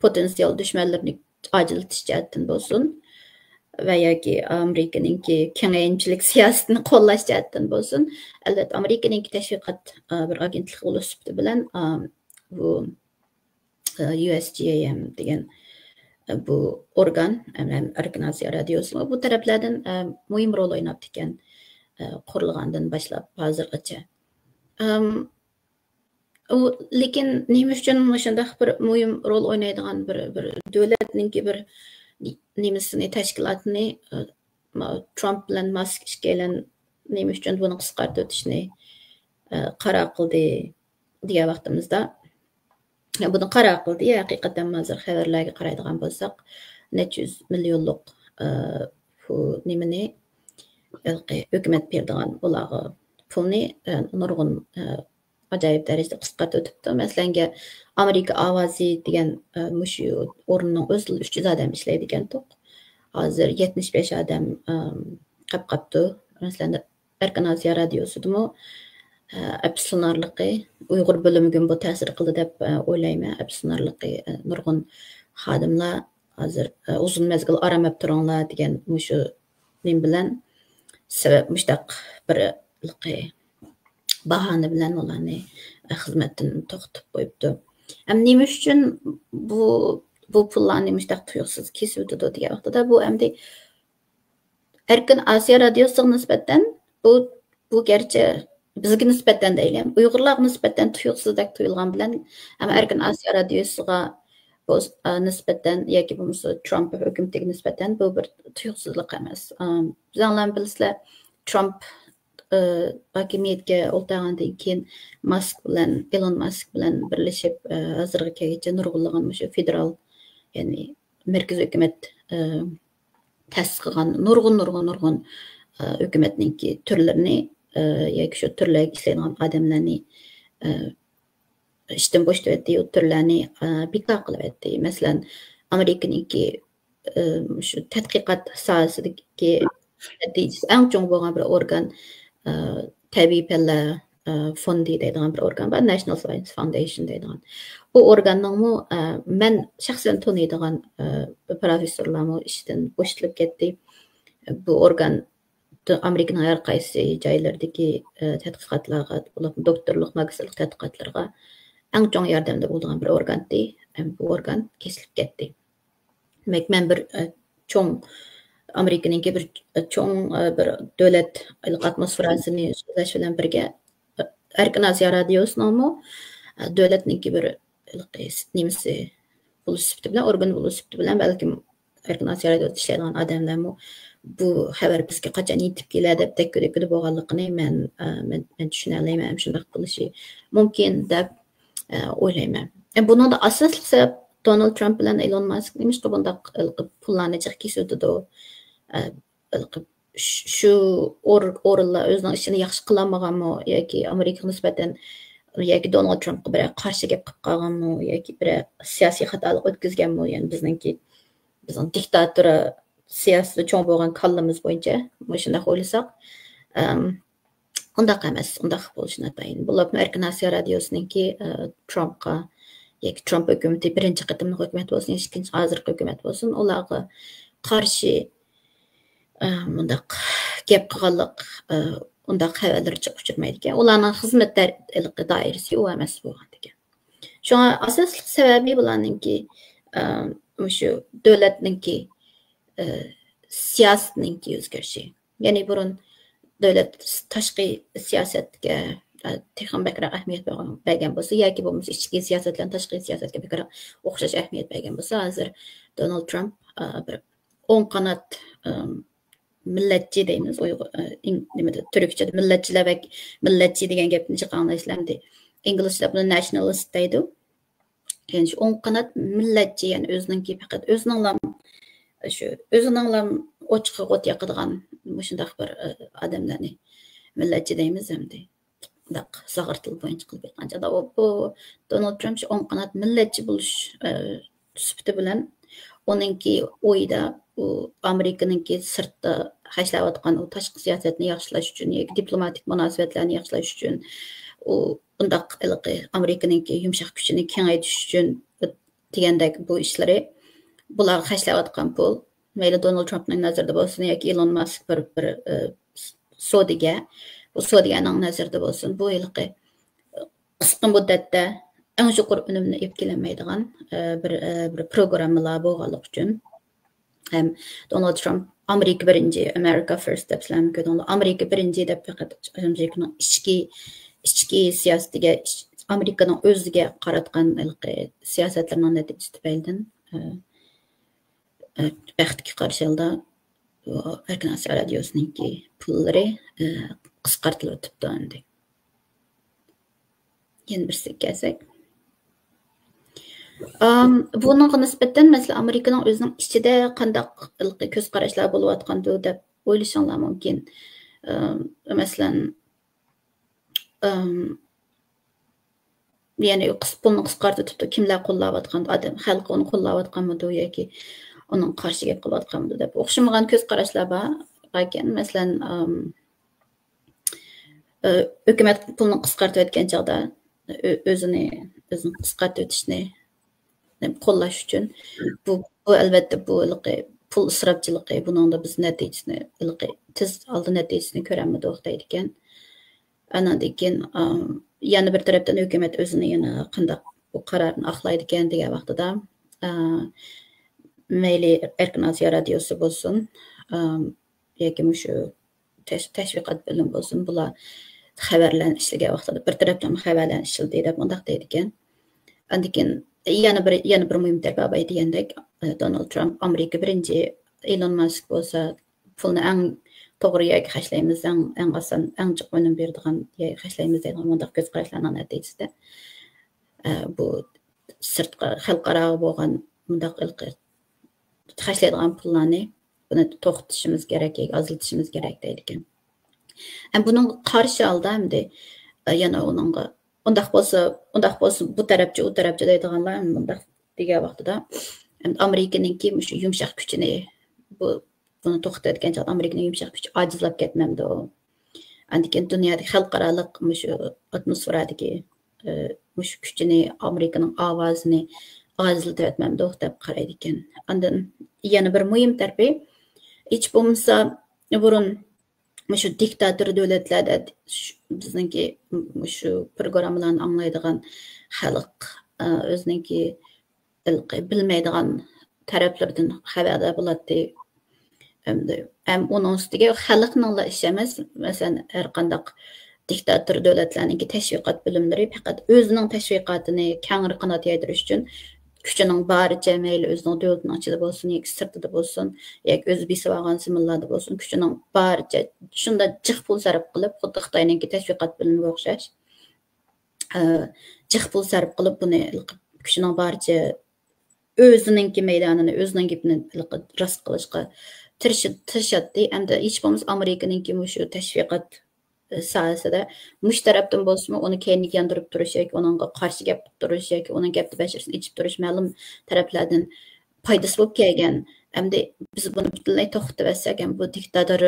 پوتېنسىيال دۈشمەنلىرىنى ئاجىزلىتىش جەھەتتىن بولسۇن ۋە ياكى ئامېرىكىنىڭكى كېڭەيمىچىلىك سىياسىتىنى قوللاش جەھەتتىن بولسۇن، ئەلۋەتتە، ئامېرىكىنىڭكى تەشۋىقات، ئى، بىر ئاگېنتلىقى بولۇش سۈپىتى بىلەن، ئى، بۇ ئى، يۇ ئېس جى ئەي ئېم دېگەن، ئى، بۇ ئورگان، ئەم، ئەم، ئەركىن ئاسىيا رادىيوسىمۇ بۇ تەرەپلەردىن، ئى، مۇھىم رول ئويناپتىكەن، ئى، قۇرۇلغاندىن باشلاپ ھازىرغىچە. ئەم، ئۇ، لېكىن نېمە ئۈچۈن مۇشۇنداق بىر مۇھىم رول ئوينايدىغان بىر، بىر دۆلەتنىڭكى بىر نېمىسىنى، تەشكىلاتىنى، ئە، ما-، ترامپ بىلەن ماسك ئىككىيلەن نېمە ئۈچۈن بۇنى قىسقارتىۋېتىشنى، ئە، قارار قىلدى دېگەن ۋاقتىمىزدا، بۇنى قارار قىلدى. ھەقىقەتەن ھازىر خەۋەرلەرگە قارايدىغان بولساق، نەچچە يۈز مىليونلۇق، ئە، بۇ نېمىنى، ھېلىقى ھۆكۈمەت بېرىدىغان ئۇلارغا پۇلنى، ئە، نۇرغۇن، ئە، ئاجايىپ دەرىجىدە قىسقارتىۋېتىپتۇ. مەسىلەن، ئامېرىكا ئاۋازى دېگەن، ئە، مۇشۇ ئورۇننىڭ ئۆزىدىلا ئۈچ يۈز ئادەم ئىشلەيدىكەنتۇق. ھازىر يەتمىش بەش ئادەم، ئەم، قېلىپ قاپتۇ. مەسىلەن، ئەركىن ئاسىيا رادىيوسىدىمۇ، ئە، ئەپسۇسلىنارلىقى، ئۇيغۇر بۆلۈمىگىمۇ بۇ تەسىر قىلدى دەپ، ئە، ئويلايمەن. ئەپسۇسلىنارلىقى، ئە، نۇرغۇن خادىملار ھازىر، ئە، ئۇزۇن مەزگىل ئارام ئېلىپ تۇرۇڭلار دېگەن مۇشۇ نېمە بىلەن، سەۋەب، مۇشۇنداق بىر ھېلىقى باھانە بىلەن ئۇلارنى، ئە، خىزمەتتىن توختىتىپ قويۇپتۇ. ئەمدى نېمە ئۈچۈن بۇ، بۇ پۇللارنى مۇشۇنداق تۇيۇقسىز كېسىۋېتىدۇ دېگەن ۋاقتىدا، بۇ ئەمدى ئەركىن ئاسىيا رادىيوسىغا نىسبەتەن بۇ، بۇ گەرچە بىزگە نىسبەتەن دەيلى، ئۇيغۇرلارغا نىسبەتەن تۇيۇقسىزدەك تۇيۇلغان بىلەن، ئەمما ئەركىن ئاسىيا رادىيوسىغا بولس-، ئا، نىسبەتەن ياكى بولمىسا ترامپ ھۆكۈمىتىگە نىسبەتەن بۇ بىر تۇيۇقسىزلىق ئەمەس. ئا، بىزلەرمۇ بىلىسىلەر، ترامپ، ئا، ھاكىمىيەتكە ئولتۇرغاندىن كېيىن ماسك بىلەن، ئېلون ماسك بىلەن بىرلىشىپ، ئا، ھازىرغا كەلگۈچە نۇرغۇنلىغان مۇشۇ فېدېرال، يەنى مەركىزىي ھۆكۈمەت، ئا، تەسىس قىلغان نۇرغۇن، نۇرغۇن، نۇرغۇن، ئە، ھۆكۈمەتنىڭكى تۈرلىرىنى، ئە، ياكى شۇ تۈرلەرگە ئىشلەيدىغان ئادەملەرنى، ئە، ئىشتىن بوشىتىۋەتتى، ئۇ تۈرلەرنى، ئە، بىكار قىلىۋەتتى. مەسىلەن، ئامېرىكىنىڭكى، ئە، شۇ تەتقىقات ساھەسىدىكى نەتىجىسى ئەڭ چوڭ بولغان بىر ئورگان، ئە، تەبىئىي پەنلەر، ئە، فوندى دەيدىغان بىر ئورگان بار، National Science Foundation دەيدىغان. بۇ ئورگاننىڭمۇ، ئە، مەن شەخسەن تونۇيدىغان، ئە، پروفېسسورلارمۇ ئىشتىن بوشىتىلىپ كەتتى. بۇ ئورگان ئامېرىكىنىڭ ھەر قايسى جايلىرىدىكى، ئە، تەتقىقاتلارغا، بولۇپمۇ دوكتورلۇق، ماگىستىرلىق تەتقىقاتلىرىغا ئەڭ چوڭ ياردەمدە بولىدىغان بىر ئورگانتى. ئەم، بۇ ئورگان كېسىلىپ كەتتى. دېمەك، مەن بىر، ئە، چوڭ، ئامېرىكىنىڭكى بىر، ئە، چوڭ، ئە، بىر دۆلەت ئاتموسفېراسىنى سۆزلەش بىلەن بىرگە، ئە، ئەركىن ئاسىيا رادىيوسىنىڭمۇ، ئە، دۆلەتنىڭكى بىر ھېلىقى نېمىسى بولۇش سۈپىتى بىلەن، ئورگىنى بولۇش سۈپىتى بىلەن، بەلكىم ئەركىن ئاسىيا رادىيوسىدا ئىشلەيدىغان ئادەملەرمۇ بۇ خەۋەر بىزگە قاچان يېتىپ كېلە دەپ دەككە-دەككىدە بولغانلىقىنى مەن، ئە، مەن، مەن چۈشىنەلەيمەن، ھەم شۇنداق بولۇشى مۇمكىن دەپ، ئە، ئويلايمەن. ئە، بۇنىڭدا ئاساسلىق سەۋەب دونالد ترامپ بىلەن ئېلون ماسك نېمىشقا بۇنداق ھېلىقى پۇللارنى جىق كېسىۋېتىدۇ؟ ئە، ھېلىقى ش-، شۇ ئور-، ئورۇنلار ئۆزىنىڭ ئىشىنى ياخشى قىلالمىغانمۇ ياكى ئامېرىكىغا نىسبەتەن ياكى دونالد ترامپقا بىرەر قارشى گەپ قىلىپ قالغانمۇ ياكى بىرەر سىياسىي خاتالىق ئۆتكۈزگەنمۇ؟ يەنى بىزنىڭكى، بىزنىڭ دىكتاتورا سىياسىتى چوڭ بولغان كاللىمىز بويىچە مۇشۇنداق ئويلىساق، ئەم، ئۇنداق ئەمەس، ئۇنداق بولۇشى ناتايىن. بولۇپمۇ ئەركىن ئاسىيا رادىيوسىنىڭكى، ئە، ترامپقا ياكى ترامپ ھۆكۈمىتى بىرىنچى قېتىملىق ھۆكۈمەت بولسۇن، ئىككىنچى، ھازىرقى ھۆكۈمەت بولسۇن، ئۇلارغا قارشى، ئە، مۇنداق گەپ قىلغانلىق، ئە، ئۇنداق خەۋەرلىرى جىق ئۇچرىمايدىكەن. ئۇلارنىڭ خىزمەت دائىرىسى ئۇ ئەمەس بولغاندىكەن. شۇڭا ئاساسلىق سەۋەبى بۇلارنىڭكى، ئە، مۇشۇ دۆلەتنىڭكى، ئە، سىياسىتىنىڭكى ئۆزگىرىشى. يەنى بۇرۇن دۆلەت تاشقى سىياسەتكە، ئە، تېخىمۇ بەكرەك ئەھمىيەت بەرگەن، بەرگەن بولسا ياكى بولمىسا ئىچكى سىياسەت بىلەن تاشقى سىياسەتكە بەكرەك ئوخشاش ئەھمىيەت بەرگەن بولسا، ھازىر دونالد ترامپ، ئە، بىر ئوڭ قانات، ئە، مىللەتچى دەيمىز، ئۇيغۇر، ئە، ئىن-، نېمىدە، تۈركچىدە مىللەتچىلەر ۋە مىللەتچى دېگەن گەپنى جىق ئاڭلايسىلەر ئەمدى. ئىنگلىزچىلار بۇنى نەشنالىست دەيدۇ. يەنى شۇ ئوڭ قانات مىللەتچى، يەنى ئۆزىنىڭكى پەقەت ئۆزىنىڭلا شۇ ئۆزىنىڭلا ئوچىقىغا ئوت ياقىدىغان مۇشۇنداق بىر، ئە، ئادەملەرنى مىللەتچى دەيمىز ئەمدى. مۇنداق زاغرا تىل بويىچە قىلىپ ئېيتقان چاغدا، ئۇ، بۇ دونالد ترامپ شۇ ئوڭ قانات مىللەتچى بولۇش، ئە، سۈپىتى بىلەن ئۇنىڭكى ئويىدا ئۇ ئامېرىكىنىڭكى سىرتتا خەجلەۋاتقان ئۇ تاشقى سىياسەتنى ياخشىلاش ئۈچۈن ياكى دىپلوماتىك مۇناسىۋەتلەرنى ياخشىلاش ئۈچۈن ئۇ ئۇنداق ھېلىقى ئامېرىكىنىڭكى يۇمشاق كۈچىنى كېڭەيتىش ئۈچۈن دېگەندەك بۇ ئىشلىرى، بۇلارغا خەجلەۋاتقان پۇل، مەيلى دونالد ترامپنىڭ نەزىرىدە بولسۇن ياكى ئېلون ماسك بىر، بىر، ئە، سودىگەر، بۇ سودىگەرنىڭ نەزىرىدە بولسۇن، بۇ ھېلىقى قىسقا مۇددەتتە ئەڭ يۇقىرى ئۈنۈمنى ئېلىپ كېلەلمەيدىغان، ئە، بىر، ئە، بىر پروگراممىلار بولغانلىقى ئۈچۈن ھەم دونالد ترامپ ئامېرىكا بىرىنچى، ئامېرىكا فىرست دەپ سىلەرمۇ كۆردۈڭلار. ئامېرىكا بىرىنچى دەپ پەقەت ئامېرىكىنىڭ ئىچكى، ئىچكى سىياسىتىگە، ئىچ-، ئامېرىكىنىڭ ئۆزىگە قاراتقان ھېلىقى سىياسەتلىرىنىڭ نەتىجىسى تۈپەيلىدىن، ئە، ئە، بەختكە قارشى ھالدا بۇ ئەركىن ئاسىيا رادىيوسىنىڭكى پۇللىرى، ئە، قىسقارتىلىۋېتىپتۇ ئەمدى. يەنە بىرسىگە كەلسەك. ئام، بۇنىڭغا نىسبەتەن، مەسىلەن، ئامېرىكىنىڭ ئۆزىنىڭ ئىچىدە قانداق ھېلىقى كۆز قاراشلار بولۇۋاتقاندۇ دەپ ئويلىشىڭلار مۇمكىن. ئام، مەسىلەن، ئام، يەنى قىس-، پۇلنى قىسقارتىۋېتىپتۇ، كىملەر قوللاۋاتقان، ئادەم، خەلق ئۇنى قوللاۋاتقانمىدۇ ياكى ئۇنىڭ قارشى گەپ قىلىۋاتقانمىدۇ دەپ ئوخشىمىغان كۆز قاراشلار بار، باركەن. مەسىلەن، ئام، ئۆ-، ھۆكۈمەت پۇلنى قىسقارتىۋەتكەن چاغدا، ئۆ-، ئۆزىنى، ئۆزىنى قىسقارتىۋېتىشنى قوللاش ئۈچۈن بۇ، بۇ ئەلۋەتتە بۇ ھېلىقى پۇل ئىسراپچىلىقى، بۇنىڭدا بىز نەتىجىسىنى، ھېلىقى تېز ئالدى نەتىجىسىنى كۆرەلمىدۇق دەيدىكەن. ئاناندىن كېيىن، ئا، يەنە بىر تەرەپتىن ھۆكۈمەت ئۆزىنى يەنە قانداق بۇ قارارنى ئاقلايدىكەن دېگەن ۋاقتىدا، ئا، مەيلى ئەركىن ئاسىيا رادىيوسى بولسۇن، ئا، ياكى مۇشۇ تەش-، تەشۋىقات بۆلۈمى بولسۇن، بۇلار خەۋەرلەرنى ئىشلىگەن ۋاقتىدا بىر تەرەپتىن خەۋەرلەرنى ئىشلىدى دەپ مۇنداق دەيدىكەن. ئاندىن كېيىن يەنە بىر، يەنە بىر مۇھىم تەرىپى بار دېگەندەك، ئە، دونالد ترامپ ئامېرىكا بىرىنچى، ئېلون ماسك بولسا پۇلنى ئەڭ توغرا يەرگە خەجلەيمىز، ئەڭ، ئەڭ ئاسان، ئەڭ جىق ئۈنۈم بېرىدىغان يەرگە خەجلەيمىز دەيدىغان مۇنداق كۆز قاراشلارنىڭ نەتىجىسىدە، ئە، بۇ سىرتقا، خەلقئاراغا بولغان مۇنداق ھېلىقى خەجلەيدىغان پۇللارنى بۇنى توختىتىشىمىز كېرەك ياكى ئازلىتىشىمىز كېرەك دەيدىكەن. ئەمدى بۇنىڭغا قارشى ھالدا ئەمدى، ئە، يەنە ئۇنىڭغا، ئۇنداق بولسا، ئۇنداق بولسا بۇ تەرەپچە، ئۇ تەرەپچە دەيدىغانلار مۇنداق دېگەن ۋاقتىدا، ئەمدى ئامېرىكىنىڭكى مۇشۇ يۇمشاق كۈچىنى، بۇ، بۇنى توختىتىۋەتكەن چاغدا ئامېرىكىنىڭ يۇمشاق كۈچى ئاجىزلاپ كەتمەمدۇ؟ ئاندىن كېيىن دۇنيادىكى خەلقئارالىق مۇشۇ ئاتموسفېرادىكى، ئى، مۇشۇ كۈچىنى، ئامېرىكىنىڭ ئاۋازىنى ئاجىزلىتىۋەتمەمدۇق دەپ قارايدىكەن. ئاندىن يەنە بىر مۇھىم تەرىپى، ھېچ بولمىسا بۇرۇن مۇشۇ دىكتاتور دۆلەتلەردە ش-، بىزنىڭكى مۇشۇ پروگراممىلارنى ئاڭلايدىغان خەلق، ئى، ئۆزىنىڭكى ھېلىقى بىلمەيدىغان تەرەپلىرىدىن خەۋەردار بولاتتى. ئەمدى، ھەم ئۇنىڭ ئۈستىگە خەلقنىڭلا ئىشى ئەمەس، مەسىلەن، ھەر قانداق دىكتاتور دۆلەتلەرنىڭكى تەشۋىقات بۆلۈملىرى پەقەت ئۆزىنىڭ تەشۋىقاتىنى كەڭرى قانات يايدۇرۇش ئۈچۈن كۈچىنىڭ بارىچە، مەيلى ئۆزىنىڭ دۆلىتىنىڭ ئىچىدە بولسۇن ياكى سىرتىدا بولسۇن، ياكى ئۆزى بېسىۋالغان زېمىنلاردا بولسۇن، كۈچىنىڭ بارىچە شۇنداق جىق پۇل سەرپ قىلىپ، خۇددى خىتاينىڭكى تەشۋىقات بۆلۈمىگە ئوخشاش، ئە، جىق پۇل سەرپ قىلىپ، بۇنى كۈچىنىڭ بارىچە ئۆزىنىڭكى مەيدانىنى، ئۆزىنىڭ گېپىنى راست قىلىشقا تىرىشى-، تىرىشاتتى. ئەمدى ھېچ بولمىسا ئامېرىكىنىڭكى مۇشۇ تەشۋىقات، ئە، ساھەسىدە مۇشۇ تەرەپتىن بولسىمۇ ئۇنى كەينىگە ياندۇرۇپ تۇرۇش ياكى ئۇنىڭغا قارشى گەپ قىلىپ تۇرۇش ياكى ئۇنىڭ گەپ تەبەشىرىسىنى ئېچىپ تۇرۇش مەلۇم تەرەپلەردىن پايدىسى بولۇپ كەلگەن. ئەمدى بىز بۇنى پۈتۈنلەي توختىتىۋەتسەك، ھەم بۇ دىكتاتور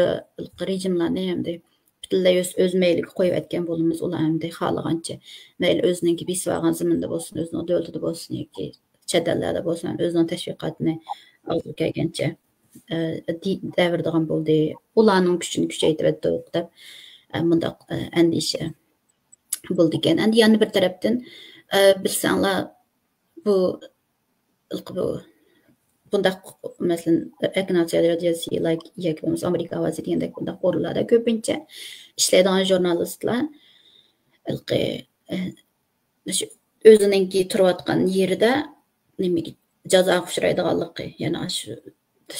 رېجىملارنى ئەمدى پۈتۈنلەي ئۆز، ئۆز مەيلىگە قويۇۋەتكەن بولىمىز. ئۇلار ئەمدى خالىغانچە، مەيلى ئۆزىنىڭكى بېسىۋالغان زېمىنىدا بولسۇن، ئۆزىنىڭ دۆلىتىدە بولسۇن ياكى چەت ئەللەردە بولسۇن، ئۆزىنىڭ تەشۋىقاتىنى ئاغزىغا كەلگەنچە، ئە، دى-، دەۋرىدىغان بولدى. ئۇلارنىڭ كۈچىنى كۈچەيتىۋەتتۇق دەپ، ئە، مۇنداق، ئە، ئەندىشە بولىدىكەن. ئەمدى يەنە بىر تەرەپتىن، ئە، بىلسەڭلار، بۇ، بۇ، بۇنداق، مەسىلەن، ئەركىن ئاسىيا رادىيوسى، لايك، ياكى بولمىسا ئامېرىكا ئاۋازى دېگەندەك بۇنداق ئورۇنلاردا كۆپىنچە ئىشلەيدىغان ژۇرنالىستلار ھېلىقى، ئە، شۇ ئۆزىنىڭكى تۇرۇۋاتقان يېرىدە نېمىگە، جازاغا ئۇچرايدىغانلىقى، يەنى ئاشۇ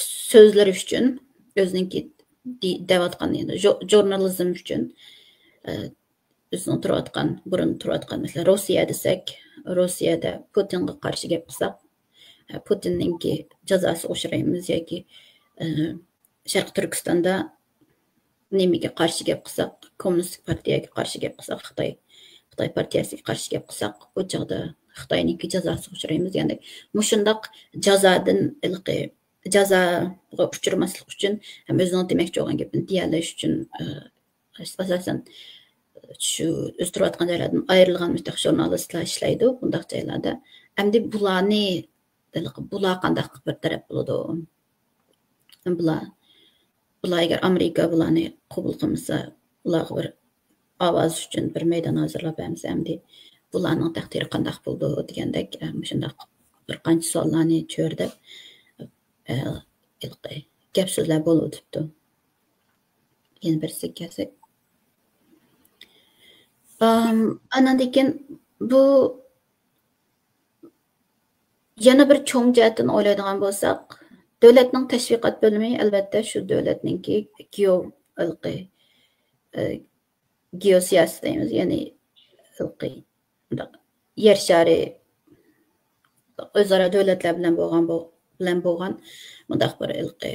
سۆزلىرى ئۈچۈن، ئۆزىنىڭكى دې-، دەۋاتقان، يەنى ژۇ-، ژۇرنالىزم ئۈچۈن، ئە، ئۆزىنىڭ تۇرۇۋاتقان، بۇرۇن تۇرۇۋاتقان، مەسىلەن، روسىيە دېسەك، روسىيەدە پۇتىنغا قارشى گەپ قىلساق، پۇتىننىڭكى جازاسىغا ئۇچرايمىز ياكى، ئە، شەرقىي تۈركىستاندا نېمىگە قارشى گەپ قىلساق، كوممۇنىستىك پارتىيەگە قارشى گەپ قىلساق، خىتاي، خىتاي پارتىيەسىگە قارشى گەپ قىلساق، ئۇ چاغدا خىتاينىڭكى جازاسىغا ئۇچرايمىز. يەنى مۇشۇنداق جازادىن ھېلىقى جازاغا ئۇچرىماسلىق ئۈچۈن ھەم ئۆزىنىڭ دېمەكچى بولغان گېپىنى دېيەلەش ئۈچۈن، ئە، ئاساسەن شۇ ئۆزى تۇرۇۋاتقان جايلاردىن ئايرىلغان مۇشۇنداق ژۇرنالىستلار ئىشلەيدۇ، بۇنداق جايلاردا. ئەمدى بۇلارنى، بۇلار قانداق بىر تەرەپ بولىدۇ؟ بۇلار، بۇلار ئەگەر ئامېرىكا بۇلارنى قوبۇل قىلمىسا، ئۇلارغا بىر ئاۋاز ئۈچۈن بىر مەيدان ھازىرلاپ بەرمىسە، ئەمدى بۇلارنىڭ تەقدىرى قانداق بولىدۇ دېگەندەك، ئە، مۇشۇنداق بىر قانچە سوئاللارنى چۆرىدەپ، ئە، ھېلىقى گەپ سۆزلەر بولۇۋېتىپتۇ. يەنە بىرسىگە كەلسەك. ئام، ئاناندىن كېيىن بۇ يەنە بىر چوڭ جەھەتتىن ئويلايدىغان بولساق، دۆلەتنىڭ تەشۋىقات بۆلۈمى، ئەلۋەتتە، شۇ دۆلەتنىڭكى گېئو-، ھېلىقى، ئى، گېئوسىياسىي دەيمىز، يەنى ھېلىقى مۇنداق يەر شارى ئۆزئارا دۆلەتلەر بىلەن بولغان بۇ، بىلەن بولغان مۇنداق بىر ھېلىقى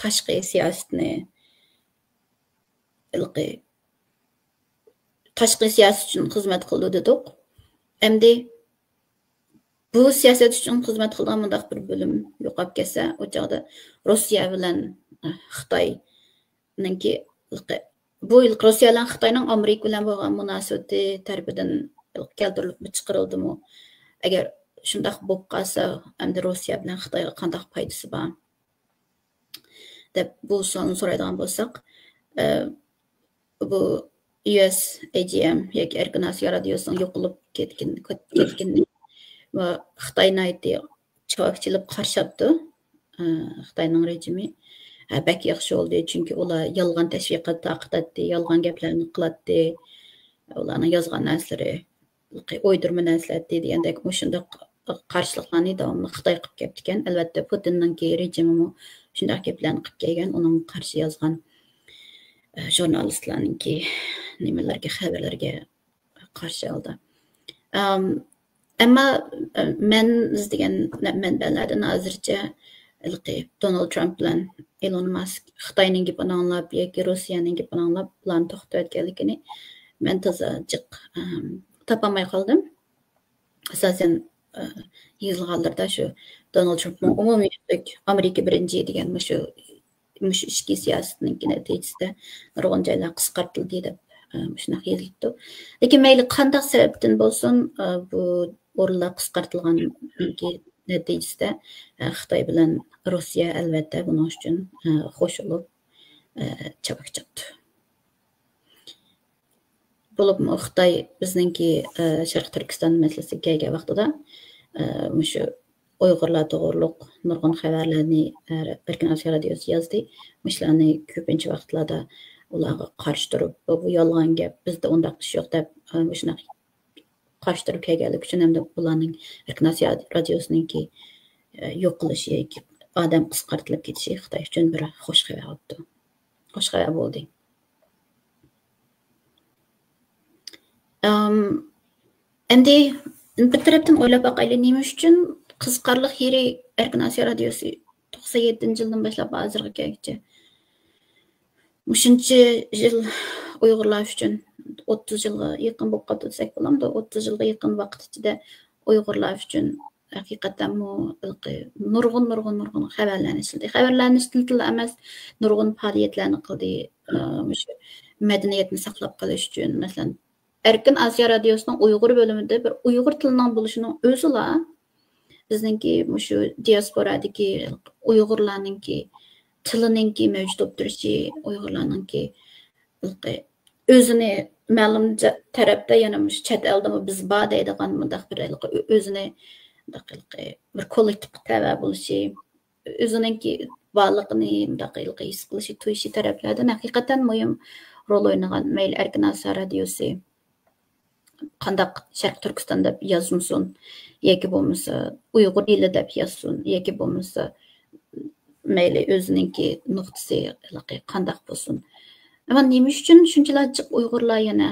تاشقى سىياسىتىنى، ھېلىقى تاشقى سىياسەت ئۈچۈن خىزمەت قىلىدۇ دېدۇق. ئەمدى بۇ سىياسەت ئۈچۈن خىزمەت قىلىدىغان مۇنداق بىر بۆلۈم يوقاپ كەتسە، ئۇ چاغدا روسىيە بىلەن، ئە، خىتاينىڭكى، بۇ يىل روسىيە بىلەن خىتاينىڭ ئامېرىكا بىلەن بولغان مۇناسىۋىتى تەرىپىدىن كەلتۈرۈلۈپمۇ چىقىرىلدىمۇ؟ ئەگەر شۇنداق بولۇپ قالسا، ئەمدى روسىيە بىلەن خىتايغا قانداق پايدىسى بار؟ دەپ بۇ سوئالنى سورايدىغان بولساق، ئە، بۇ يۇ ئېس ئەي جى ئېم ياكى ئەركىن ئاسىيا رادىيوسىنىڭ يوقىلىپ كەتكىنى، كەتكىنىنى ۋە خىتاي ناھايىتى چاۋاك چېلىپ قارشى ئاپتۇ. ئە، خىتاينىڭ رېجىمى، ھە، بەك ياخشى بولدى، چۈنكى ئۇلار يالغان تەشۋىقات تارقىتاتتى، يالغان گەپلەرنى قىلاتتى، ئۇلارنىڭ يازغان نەرسىلىرى ئويدۇرما نەرسىلەر دېگەندەك مۇشۇنداق قارشىلىقلارنى داۋاملىق خىتاي قىلىپ كەپتىكەن. ئەلۋەتتە، پۇتىننىڭكى رېجىمىمۇ شۇنداق گەپلەرنى قىلىپ كەلگەن. ئۇنىڭغا قارشى يازغان، ئە، ژۇرنالىستلارنىڭكى نېمىلىرىگە، خەۋەرلىرىگە قارشى ھالدا. ئەم، ئەمما، ئە، مەن ئىزدىگەن مەنبەلەردىن ھازىرچە ھېلىقى دونالد ترامپ بىلەن ئېلون ماسك خىتاينىڭ گېپىنى ئاڭلاپ ياكى روسىيەنىڭ گېپىنى ئاڭلاپ بۇلارنى توختىتىۋەتكەنلىكىنى مەن تازا جىق، ئەم، تاپالماي قالدىم. ئاساسەن، ئە، يېزىلغانلىرىدا شۇ دونالد ترامپنىڭ ئومۇميۈزلۈك ئامېرىكا بىرىنچى دېگەن مۇشۇ، مۇشۇ ئىچكى سىياسىتىنىڭكى نەتىجىسىدە نۇرغۇن جايلار قىسقارتىلدى دەپ، ئە، مۇشۇنداق يېزىلىپتۇ. لېكىن مەيلى قانداق سەۋەبتىن بولسۇن، ئە، بۇ ئورۇنلار قىسقارتىلغاننىڭكى نەتىجىسىدە، ئە، خىتاي بىلەن روسىيە ئەلۋەتتە بۇنىڭ ئۈچۈن، ئە، خوش بولۇپ، ئە، چاۋاك چاپتۇ. بولۇپمۇ خىتاي بىزنىڭكى، ئە، شەرقىي تۈركىستان مەسىلىسىگە كەلگەن ۋاقتىدا، ئە، مۇشۇ ئۇيغۇرلار توغرۇلۇق نۇرغۇن خەۋەرلەرنى، ئە، ئەركىن ئاسىيا رادىيوسى يازدى. مۇشۇلارنى كۆپىنچە ۋاقىتلاردا ئۇلارغا قارشى تۇرۇپ، بۇ، بۇ يالغان گەپ، بىزدە ئۇنداق ئىش يوق دەپ، ئە، مۇشۇنداق قارشى تۇرۇپ كەلگەنلىكى ئۈچۈن ھەمدە بۇلارنىڭ ئەركىن ئاسىيا رادىيوسىنىڭكى، ئە، يوقىلىشى، ئادەم قىسقارتىلىپ كېتىشى خىتاي ئۈچۈن بىر خوش خەۋەر بوپتۇ. خوش خەۋەر بولدى. ئەم، ئەمدى بىر تەرەپتىن ئويلاپ باقايلى، نېمە ئۈچۈن قىزىقارلىق يېرى ئەركىن ئاسىيا رادىيوسى توقسان يەتتىنچى يىلدىن باشلاپ ھازىرغا كەلگۈچە مۇشۇنچە يىل ئۇيغۇرلار ئۈچۈن، ئوتتۇز يىلغا يېقىن بولۇپ قاپتۇ دېسەك بولامدۇ؟ ئوتتۇز يىلغا يېقىن ۋاقىت ئىچىدە ئۇيغۇرلار ئۈچۈن ھەقىقەتەنمۇ ھېلىقى نۇرغۇن، نۇرغۇن، نۇرغۇن خەۋەرلەرنى ئىشلىدى. خەۋەرلەرنى ئىشلىدىلا ئەمەس، نۇرغۇن پائالىيەتلەرنى قىلدى. ئە، مۇشۇ مەدەنىيەتنى ساقلاپ قېلىش ئۈچۈن، مەسىلەن، ئەركىن ئاسىيا رادىيوسىنىڭ ئۇيغۇر بۆلۈمىدە بىر ئۇيغۇر تىلىنىڭ بولۇشىنىڭ ئۆزىلا بىزنىڭكى مۇشۇ دىياسپورادىكى ئۇيغۇرلارنىڭكى تىلىنىڭكى مەۋجۇت بولۇپ تۇرۇشى، ئۇيغۇرلارنىڭكى ھېلىقى ئۆزىنى مەلۇم جا-، تەرەپتە، يەنە مۇشۇ چەت ئەلدىمۇ بىز بار دەيدىغان مۇنداق بىر ھېلىقى ئۆ-، ئۆزىنى مۇنداق ھېلىقى بىر كوللېكتىپقا تەۋە بولۇشى، ئۆزىنىڭكى بارلىقىنى مۇنداق ھېلىقى ھېس قىلىشى، تۇيۇشى تەرەپلەردىن ھەقىقەتەن مۇھىم رول ئوينىغان. مەيلى ئەركىن ئاسىيا رادىيوسى قانداق شەرقىي تۈركىستان دەپ يازمىسۇن، ياكى بولمىسا ئۇيغۇر ئېلى دەپ يازسۇن، ياكى بولمىسا مەيلى ئۆزىنىڭكى نۇقتىسى ھېلىقى قانداق بولسۇن. ئەمما نېمە ئۈچۈن شۇنچىلا جىق ئۇيغۇرلار يەنە،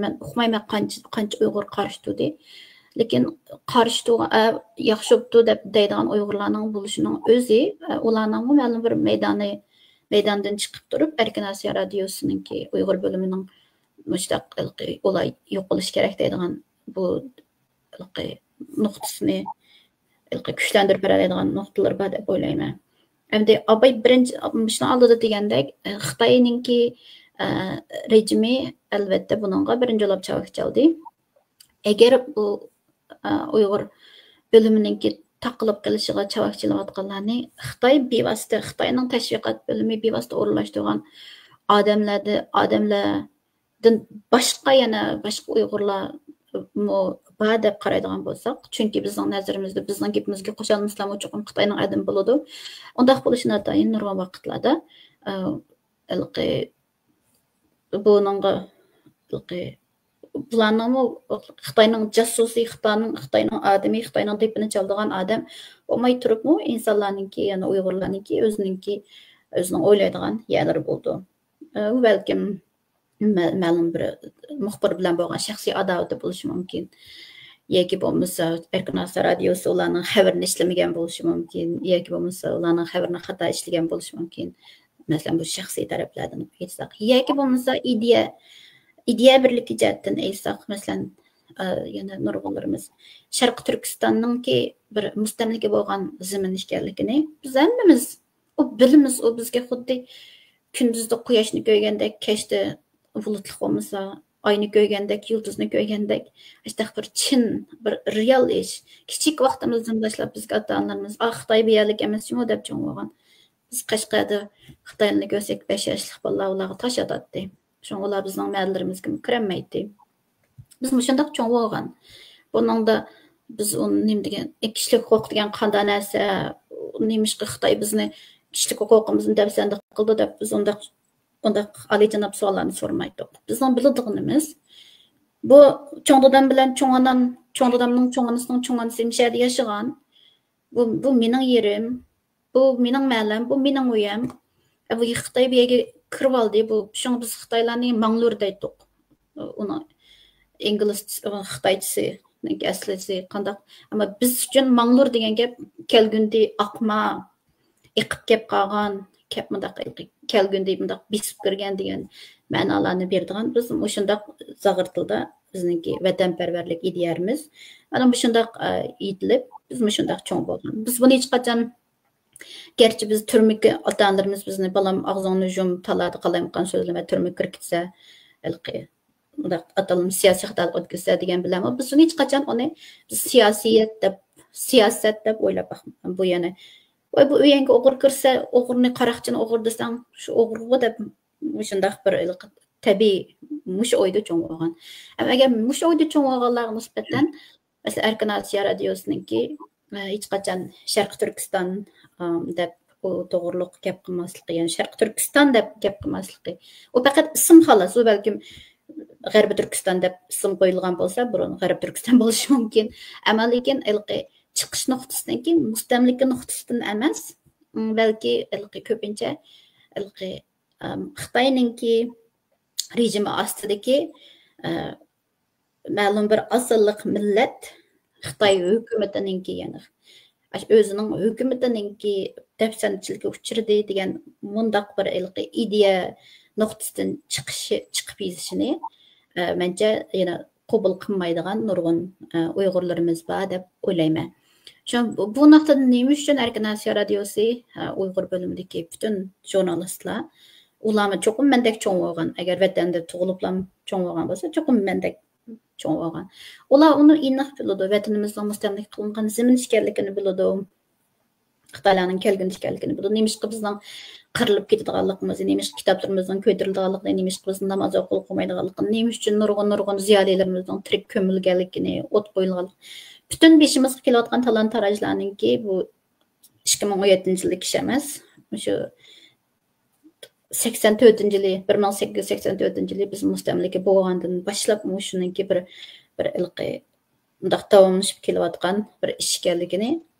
مەن ئۇقمايمەن قانچە، قانچە ئۇيغۇر قارشى تۇردى. لېكىن قارشى تۇرغان، ئە، ياخشى بوپتۇ دەپ دەيدىغان ئۇيغۇرلارنىڭ بولۇشىنىڭ ئۆزى، ئە، ئۇلارنىڭمۇ مەلۇم بىر مەيدانى، مەيداندىن چىقىپ تۇرۇپ، ئەركىن ئاسىيا رادىيوسىنىڭكى ئۇيغۇر بۆلۈمىنىڭ مۇشۇنداق ھېلىقى ئۇلار يوقىلىشى كېرەك دەيدىغان بۇ ھېلىقى نۇقتىسىنى ھېلىقى كۈچلەندۈرۈپ بېرەلەيدىغان نۇقتىلىرى بار دەپ ئويلايمەن. ئەمدى ئاباي بىرىنچى، مۇشۇنىڭ ئالدىدا دېگەندەك، خىتاينىڭكى، ئە، رېجىمى ئەلۋەتتە بۇنىڭغا بىرىنچى بولۇپ چاۋاك چالدى. ئەگەر بۇ، ئە، ئۇيغۇر بۆلۈمىنىڭكى تاقىلىپ قېلىشىغا چاۋاك چېلىۋاتقانلارنى خىتاي بىۋاسىتە، خىتاينىڭ تەشۋىقات بۆلۈمى بىۋاسىتە ئورۇنلاشتۇرغان ئادەملەردە، ئادەملەردىن باشقا، يەنە باشقا ئۇيغۇرلارمۇ بار دەپ قارايدىغان بولساق، چۈنكى بىزنىڭ نەزىرىمىزدە بىزنىڭ گېپىمىزگە قوشالمىسىلارمۇ چوقۇم خىتاينىڭ ئادىمى بولىدۇ. ئۇنداق بولۇشى ناتايىن نۇرغۇن ۋاقىتلاردا، ئە، ھېلىقى بۇنىڭغا ھېلىقى بۇلارنىڭمۇ خىتاينىڭ جاسۇسى، خىتاينىڭ، خىتاينىڭ ئادىمى، خىتاينىڭ دېپىنى چالىدىغان ئادەم بولماي تۇرۇپمۇ، ئىنسانلارنىڭكى، يەنى ئۇيغۇرلارنىڭكى ئۆزىنىڭكى، ئۆزىنىڭ ئويلايدىغان يەرلىرى بولىدۇ. ئە، بەلكىم مە-، مەلۇم بىر مۇخبىر بىلەن بولغان شەخسىي ئاداۋىتى بولۇشى مۇمكىن. ياكى بولمىسا ئەركىن ئاسىيا رادىيوسى ئۇلارنىڭ خەۋىرىنى ئىشلىمىگەن بولۇشى مۇمكىن. ياكى بولمىسا ئۇلارنىڭ خەۋىرىنى خاتا ئىشلىگەن بولۇشى مۇمكىن. مەسىلەن، بۇ شەخسىي تەرەپلەردىن ئېيتساق. ياكى بولمىسا ئىدىيە، ئىدىيە بىرلىكى جەھەتتىن ئېيتساق، مەسىلەن، ئە، يەنە نۇرغۇنلىرىمىز شەرقىي تۈركىستاننىڭكى بىر مۇستەملىكە بولغان زېمىن ئىكەنلىكىنى بىز ھەممىمىز، ئۇ بىلىمىز، ئۇ بىزگە خۇددى كۈندۈزدە قۇياشنى كۆرگەندەك، كەچتە بۇلۇتلۇق بولمىسا، ئاينى كۆرگەندەك، يۇلتۇزنى كۆرگەندەك، ئاشۇنداق بىر چىن، بىر رېئال ئىش. كىچىك ۋاقتىمىزدىن باشلاپ بىزگە ئاتا-ئانىلىرىمىز، «ئا، خىتاي بۇ يەرلىك ئەمەس جۇمۇ» دەپ چوڭ بولغان. بىز قەشقەردە خىتايلارنى كۆرسەك، بەش ياشلىق بالىلار ئۇلارغا تاش ئاتاتتى. شۇڭا ئۇلار بىزنىڭ مەھەللىلىرىمىزگىمۇ كىرەلمەيتتى. بىز مۇشۇنداق چوڭ بولغان. بۇنىڭدا بىز ئۇنى نېمە دېگەن، كىشىلىك ھوقۇق دېگەن قانداق نەرسە، نېمىشقا خىتاي بىزنى كىشىلىك ھوقۇقىمىزنى دەپسەندە قىلدى دەپ، بىز ئۇنداق، ئۇنداق ئالىيجاناب سوئاللارنى سورىمايتتۇق. بىزنىڭ بىلىدىغىنىمىز، بۇ چوڭ دادام بىلەن چوڭ ئانام، چوڭ دادامنىڭ چوڭ ئانىسىنىڭ چوڭ ئانىسى مۇشۇ يەردە ياشىغان. بۇ، بۇ مېنىڭ يېرىم، بۇ مېنىڭ مەھەللەم، بۇ مېنىڭ ئۆيەم. ئە، بۇ خىتاي بۇ يەرگە كىرىۋالدى. بۇ، شۇڭا بىز خىتايلارنى ماڭلۇر دەيتتۇق. ئۇنىڭ ئىنگلىز، خىتايچىسى، ئەسلىسى قانداق؟ ئەمما بىز ئۈچۈن ماڭلۇر دېگەن گەپ كەلگۈندى ئاقما، ئېقىپ كەپ قالغان، كەپ مۇنداق كەلگۈندى مۇنداق بېسىپ كىرگەن دېگەن مەنالارنى بېرىدىغان. بىز مۇشۇنداق زاغرا تىلدا بىزنىڭكى ۋەتەنپەرۋەرلىك ئىدىيەمىز. مانا مۇشۇنداق، ئە، ئېيتىلىپ، بىز مۇشۇنداق چوڭ بولغان. بىز بۇنى ھېچقاچان، گەرچە بىز تۈرمىگە، ئاتا-ئانىلىرىمىز بىزنى، «بالام، ئاغزىڭنى يۇم، تالادا قالايمىقان سۆزلىمە، تۈرمىگە كىرىپ كەتسە، ھېلىقى مۇنداق ئاتالمىش سىياسىي خاتالىق ئۆتكۈزسە» دېگەن بىلەنمۇ، بىز ئۇنى ھېچقاچان ئۇنى بىز سىياسىيەت دەپ، سىياسەت دەپ ئويلاپ باقمىغان. بۇ يەنە، ۋاي، بۇ ئۆيەڭگە ئوغرى كىرسە، ئوغرىنى، قاراقچىنى ئوغرى دېسەڭ، شۇ ئوغرىغۇ دەپ مۇشۇنداق بىر ھېلىقى تەبىئىي مۇشۇ ئويدا چوڭ بولغان. ئەمما ئەگەر مۇشۇ ئويدا چوڭ بولغانلارغا نىسبەتەن، مەسىلەن، ئەركىن ئاسىيا رادىيوسىنىڭكى، ئە، ھېچقاچان شەرقىي تۈركىستان، ئام، دەپ ئۇ توغرۇلۇق گەپ قىلماسلىقى، يەنى شەرقىي تۈركىستان دەپ گەپ قىلماسلىقى. ئۇ پەقەت ئىسىم خالاس. ئۇ بەلكىم غەربىي تۈركىستان دەپ ئىسىم قويۇلغان بولسا، بۇرۇن غەربىي تۈركىستان بولۇشى مۇمكىن. ئەمما لېكىن ھېلىقى چىقىش نۇقتىسىدىن كېيىن مۇستەملىكە نۇقتىسىدىن ئەمەس، ئىم، بەلكى ھېلىقى كۆپىنچە ھېلىقى، ئام، خىتاينىڭكى رېجىمى ئاستىدىكى، ئە، مەلۇم بىر ئاز سانلىق مىللەت خىتاي ھۆكۈمىتىنىڭكى، يەنى ئاشۇ ئۆزىنىڭ ھۆكۈمىتىنىڭكى دەپسەندىچىلىككە ئۇچرىدى دېگەن مۇنداق بىر ھېلىقى ئىدىيە نۇقتىسىدىن چىقىشى، چىقىپ يېزىشىنى، ئە، مەنچە يەنە قوبۇل قىلمايدىغان نۇرغۇن، ئە، ئۇيغۇرلىرىمىز بار دەپ ئويلايمەن. شۇ، بۇ، بۇ نۇقتىدىن نېمە ئۈچۈن ئەركىن ئاسىيا رادىيوسى، ئە، ئۇيغۇر بۆلۈمىدىكى پۈتۈن ژۇرنالىستلار، ئۇلارمۇ چوقۇم مەندەك چوڭ بولغان، ئەگەر ۋەتەندە تۇغۇلۇپلا چوڭ بولغان بولسا، چوقۇم مەندەك چوڭ بولغان. ئۇلار ئۇنى ئېنىق بىلىدۇ، ۋەتىنىمىزنىڭ مۇستەملىكە قىلىنغان زېمىن ئىكەنلىكىنى بىلىدۇ، خىتايلارنىڭ كەلگۈندە ئىكەنلىكىنى بىلىدۇ. نېمىشقا بىزنىڭ قىرىلىپ كېتىدىغانلىقىمىزنى، نېمىشقا كىتابلىرىمىزنىڭ كۆيدۈرۈلىدىغانلىقىنى، نېمىشقا بىزنىڭ ناماز ئوقۇلغىلى قويمايدىغانلىقىنى، نېمە ئۈچۈن نۇرغۇن، نۇرغۇن زىيالىيلىرىمىزنىڭ تىرىك كۆمۈلگەنلىكىنى، ئوت قويۇلغانلىقىنى، پۈتۈن بېشىمىزغا كېلىۋاتقان تالان-تاراجلارنىڭكى بۇ ئىككى مىڭ ئون يەتتىنچى يىلدىكى ئىش ئەمەس. مۇشۇ سەكسەن تۆتىنچى يىلى، بىر مىڭ سەككىز يۈز سەكسەن تۆتىنچى يىلى بىز مۇستەملىكە بولغاندىن باشلاپ مۇشۇنىڭكى بىر، بىر ھېلىقى مۇنداق داۋاملىشىپ كېلىۋاتقان بىر ئىش ئىكەنلىكىنى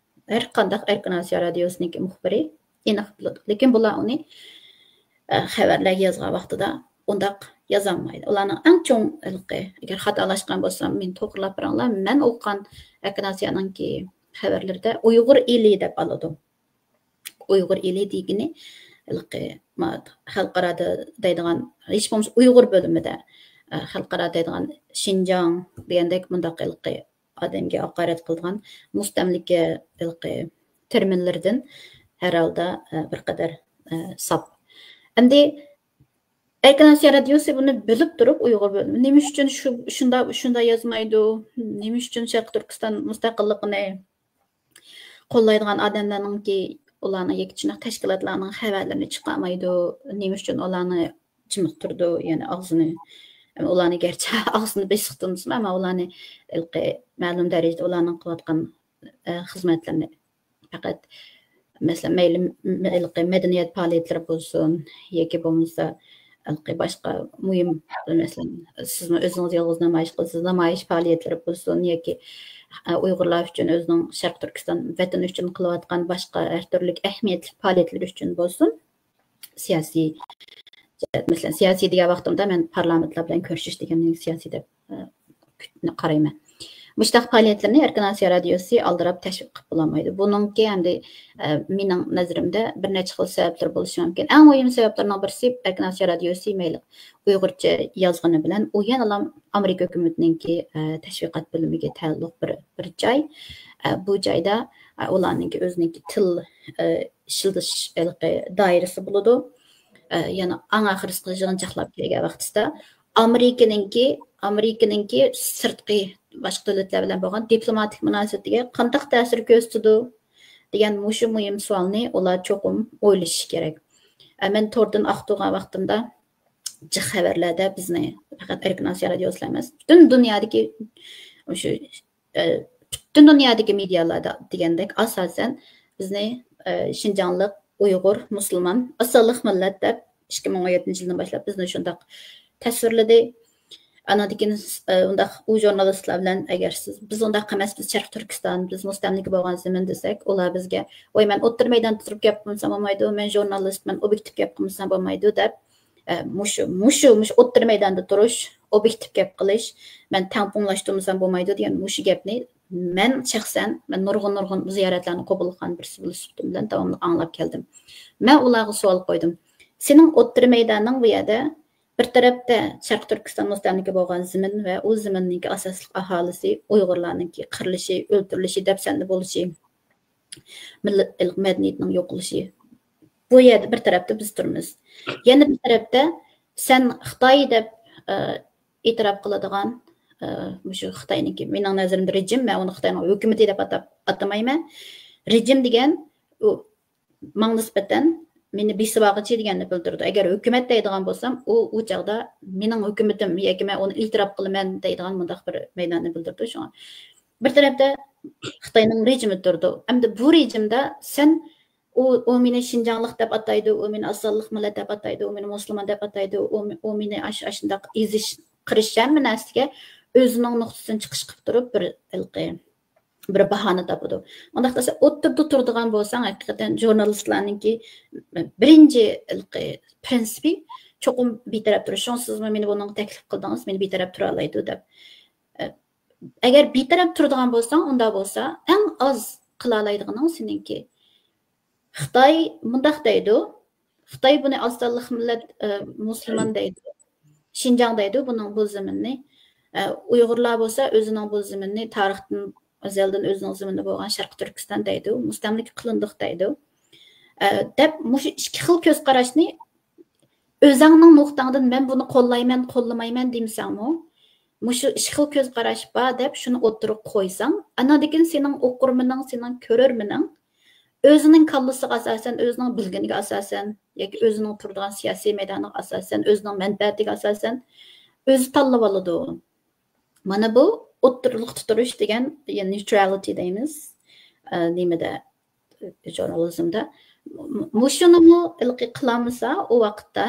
ھەر قانداق ئەركىن ئاسىيا رادىيوسىنىڭكى مۇخبىرى ئېنىق بىلىدۇ. لېكىن بۇلار ئۇنى، ئە، خەۋەرلەرگە يازغان ۋاقتىدا ئۇنداق يازالمايدۇ. ئۇلارنىڭ ئەڭ چوڭ ھېلىقى، ئەگەر خاتالاشقان بولسام، مېنى توغرىلاپ بېرىڭلار. مەن ئوقۇغان ئەركىن ئاسىيانىڭكى خەۋەرلىرىدە ئۇيغۇر ئېلى دەپ ئالىدۇ. ئۇيغۇر ئېلى دېگىنى ھېلىقى ما-، خەلقئارادا دەيدىغان، ھېچ بولمىسا ئۇيغۇر بۆلۈمىدە، ئە، خەلقئارا دەيدىغان شىنجاڭ دېگەندەك مۇنداق ھېلىقى ئادەمگە ھاقارەت قىلىدىغان مۇستەملىكە ھېلىقى تېرمىنلىرىدىن ھەر ھالدا، ئە، بىر قەدەر، ئە، ساپ. ئەمدى ئەركىن ئاسىيا رادىيوسى بۇنى بىلىپ تۇرۇپ ئۇيغۇر بۆلۈمى نېمە ئۈچۈن شۇ، شۇنداق، شۇنداق يازمايدۇ؟ نېمە ئۈچۈن شەرقىي تۈركىستان مۇستەقىللىقىنى قوللايدىغان ئادەملەرنىڭكى، ئۇلارنىڭ ياكى شۇنداق تەشكىلاتلارنىڭ خەۋەرلىرىنى چىقارمايدۇ؟ نېمە ئۈچۈن ئۇلارنى جىمىق تۇرىدۇ؟ يەنى ئاغزىنى، ئۇلارنى گەرچە ئاغزىنى بېسىق تۇتمىسىمۇ، ئەمما ئۇلارنى ھېلىقى مەلۇم دەرىجىدە ئۇلارنىڭ قىلىۋاتقان، ئە، خىزمەتلىرىنى پەقەت، مەسىلەن، مەيلى م-، ھېلىقى مەدەنىيەت پائالىيەتلىرى بولسۇن ياكى بولمىسا، باشقا مۇھىم، مەسىلەن، سىزمۇ ئۆزىڭىز يالغۇز نامايىش قىلىسىز، نامايىش پائالىيەتلىرى بولسۇن ياكى ئۇيغۇرلار ئۈچۈن، ئۆزىنىڭ شەرقىي تۈركىستان ۋەتىنى ئۈچۈن قىلىۋاتقان باشقا ھەر تۈرلۈك ئەھمىيەتلىك پائالىيەتلىرى ئۈچۈن بولسۇن، سىياسىي، مەسىلەن، سىياسىي دېگەن ۋاقتىمدا مەن پارلامېنتلار بىلەن كۆرۈشۈش دېگەننى سىياسىي دەپ، ئە، قارايمەن. مۇشۇنداق پائالىيەتلەرنى ئەركىن ئاسىيا رادىيوسى ئالدىراپ تەشۋىق قىلىپ بولالمايدۇ. بۇنىڭكى ئەمدى، ئە، مېنىڭ نەزىرىمدە بىر نەچچە خىل سەۋەبلىرى بولۇشى مۇمكىن. ئەڭ مۇھىم سەۋەبلەرنىڭ بىرسى، ئەركىن ئاسىيا رادىيوسى مەيلى ئۇيغۇرچە يازغىنى بىلەن ئۇ يەنىلا ئامېرىكا ھۆكۈمىتىنىڭكى، ئە، تەشۋىقات بۆلۈمىگە تەئەللۇق بىر، بىر جاي. ئە، بۇ جايدا، ئە، ئۇلارنىڭكى ئۆزىنىڭكى تىل، ئە، ئىشلىتىش ھېلىقى دائىرىسى بولىدۇ. ئە، يەنە ئەڭ ئاخىرقى يىغىنچاقلاپ كەلگەن ۋاقتىدا ئامېرىكىنىڭكى، ئامېرىكىنىڭكى سىرتقى باشقا دۆلەتلەر بىلەن بولغان دىپلوماتىك مۇناسىۋىتىگە قانداق تەسىر كۆرسىتىدۇ دېگەن مۇشۇ مۇھىم سوئالنى ئۇلار چوقۇم ئويلىشىشى كېرەك. ئە، مەن توردىن ئاختۇرغان ۋاقتىمدا جىق خەۋەرلەردە بىزنى پەقەت ئەركىن ئاسىيا رادىيوسىلا ئەمەس، پۈتۈن دۇنيادىكى مۇشۇ، ئە، پۈتۈن دۇنيادىكى مېدىيالاردا دېگەندەك ئاساسەن بىزنى، ئە، شىنجاڭلىق، ئۇيغۇر، مۇسۇلمان، ئاز سانلىق مىللەت دەپ ئىككى مىڭ ئون يەتتىنچى يىلدىن باشلاپ بىزنى شۇنداق تەسۋىرلىدى. ئانىڭدىن كېيىن، ئە، ئۇنداق ئۇ ژۇرنالىستلار بىلەن ئەگەر سىز، بىز ئۇنداق ئەمەس، بىز شەرقىي تۈركىستان، بىز مۇستەملىكە بولغان زېمىن دېسەك، ئۇلار بىزگە، ۋاي، مەن ئوتتۇرا مەيداندا تۇرۇپ گەپ قىلمىسام بولمايدۇ، مەن ژۇرنالىست، مەن ئوبيېكتىپ گەپ قىلمىسام بولمايدۇ دەپ، ئە، مۇشۇ، مۇشۇ، مۇشۇ ئوتتۇرا مەيداندا تۇرۇش، ئوبيېكتىپ گەپ قىلىش، مەن تەڭپۇڭلاشتۇرمىسام بولمايدۇ دېگەن مۇشۇ گەپنى مەن شەخسەن، مەن نۇرغۇن، نۇرغۇن زىيارەتلەرنى قوبۇل قىلغان بىرسى بولۇش سۈپىتىم بىلەن داۋاملىق ئاڭلاپ كەلدىم. مەن ئۇلارغا سوئال قويدۇم. سېنىڭ ئوتتۇرا مەيدانىڭ بۇ يەردە بىر تەرەپتە شەرقىي تۈركىستان مۇستەملىكە بولغان زېمىن ۋە ئۇ زېمىننىڭكى ئاساسلىق ئاھالىسى ئۇيغۇرلارنىڭكى قىرىلىشى، ئۆلتۈرۈلۈشى، دەپسەندە بولۇشى، مىللەت مەدەنىيىتىنىڭ يوقىلىشى. بۇ يەردە بىر تەرەپتە بىز تۇرىمىز. يەنە بىر تەرەپتە سەن خىتاي دەپ، ئە، ئېتىراپ قىلىدىغان، ئە، مۇشۇ خىتاينىڭكى، مېنىڭ نەزىرىمدە رېجىم، مەن ئۇنى خىتاينىڭ ھۆكۈمىتى دەپ ئاتاپ، ئاتىمايمەن. رېجىم دېگەن ئۇ ماڭا نىسبەتەن مېنى بېسىۋالغۇچى دېگەننى بىلدۈرىدۇ. ئەگەر ھۆكۈمەت دەيدىغان بولسام، ئۇ، ئۇ چاغدا مېنىڭ ھۆكۈمىتىم ياكى مەن ئۇنى ئېتىراپ قىلىمەن دەيدىغان مۇنداق بىر مەيداننى بىلدۈرىدۇ. شۇڭا بىر تەرەپتە خىتاينىڭ رېجىمى تۇرىدۇ. ئەمدى بۇ رېجىمدا سەن، ئۇ، ئۇ مېنى شىنجاڭلىق دەپ ئاتايدۇ، ئۇ مېنى ئاز سانلىق مىللەت دەپ ئاتايدۇ، ئۇ مېنى مۇسۇلمان دەپ ئاتايدۇ، ئۇ، ئۇ مېنى ئاش-، ئاشۇنداق ئېزىش، قىرىش، ھەممە نەرسىگە ئۆزىنىڭ نۇقتىسىدىن چىقىش قىلىپ تۇرۇپ بىر ھېلىقى بىر باھانە تاپىدۇ. ئۇنداق دېسە، ئوتتۇرىدا تۇرىدىغان بولساڭ، ھەقىقەتەن ژۇرنالىستلارنىڭكى بىرىنچى ھېلىقى پىرىنسىپى چوقۇم بىتەرەپ تۇرۇش. شۇڭا سىزمۇ مېنى بۇنىڭغا تەكلىپ قىلدىڭىز، مېنى بىتەرەپ تۇرالايدۇ دەپ. ئەگەر بىتەرەپ تۇرىدىغان بولساڭ، ئۇنداق بولسا ئەڭ ئاز قىلالايدىغىنىڭ سېنىڭكى. خىتاي مۇنداق دەيدۇ، خىتاي بۇنى ئاز سانلىق مىللەت، ئە، مۇسۇلمان دەيدۇ، شىنجاڭ دەيدۇ بۇنىڭ بۇ زېمىننى. ئە، ئۇيغۇرلار بولسا ئۆزىنىڭ بۇ زېمىننى تارىختىن ئەزەلدىن ئۆزىنىڭ زېمىنى بولغان شەرقىي تۈركىستان دەيدۇ، مۇستەملىكە قىلىندۇق دەيدۇ. ئە، دەپ مۇشۇ ئىككى خىل كۆز قاراشنى ئۆزۈڭنىڭ نۇقتاڭدىن مەن بۇنى قوللايمەن، قوللىمايمەن دېمىسەڭمۇ، مۇشۇ ئىككى خىل كۆز قاراش بار دەپ شۇنى ئوتتۇرىغا قويساڭ، ئاناندىن كېيىن سېنىڭ ئوقۇرمىنىڭ، سېنىڭ كۆرۈرمىنىڭ ئۆزىنىڭ كاللىسىغا ئاساسەن، ئۆزىنىڭ بىلگىنىگە ئاساسەن ياكى ئۆزىنىڭ تۇرىدىغان سىياسىي مەيدانىغا ئاساسەن، ئۆزىنىڭ مەنپەئەتىگە ئاساسەن ئۆزى تاللىۋالىدۇ. مانا بۇ ئوتتۇرىلىقتا تۇرۇش دېگەن، يەنى نېيترالىتى دەيمىز، ئە، نېمىدە، ژۇرنالىزمدا. م-، مۇشۇنىمۇ ھېلىقى قىلالمىسا، ئۇ ۋاقىتتا،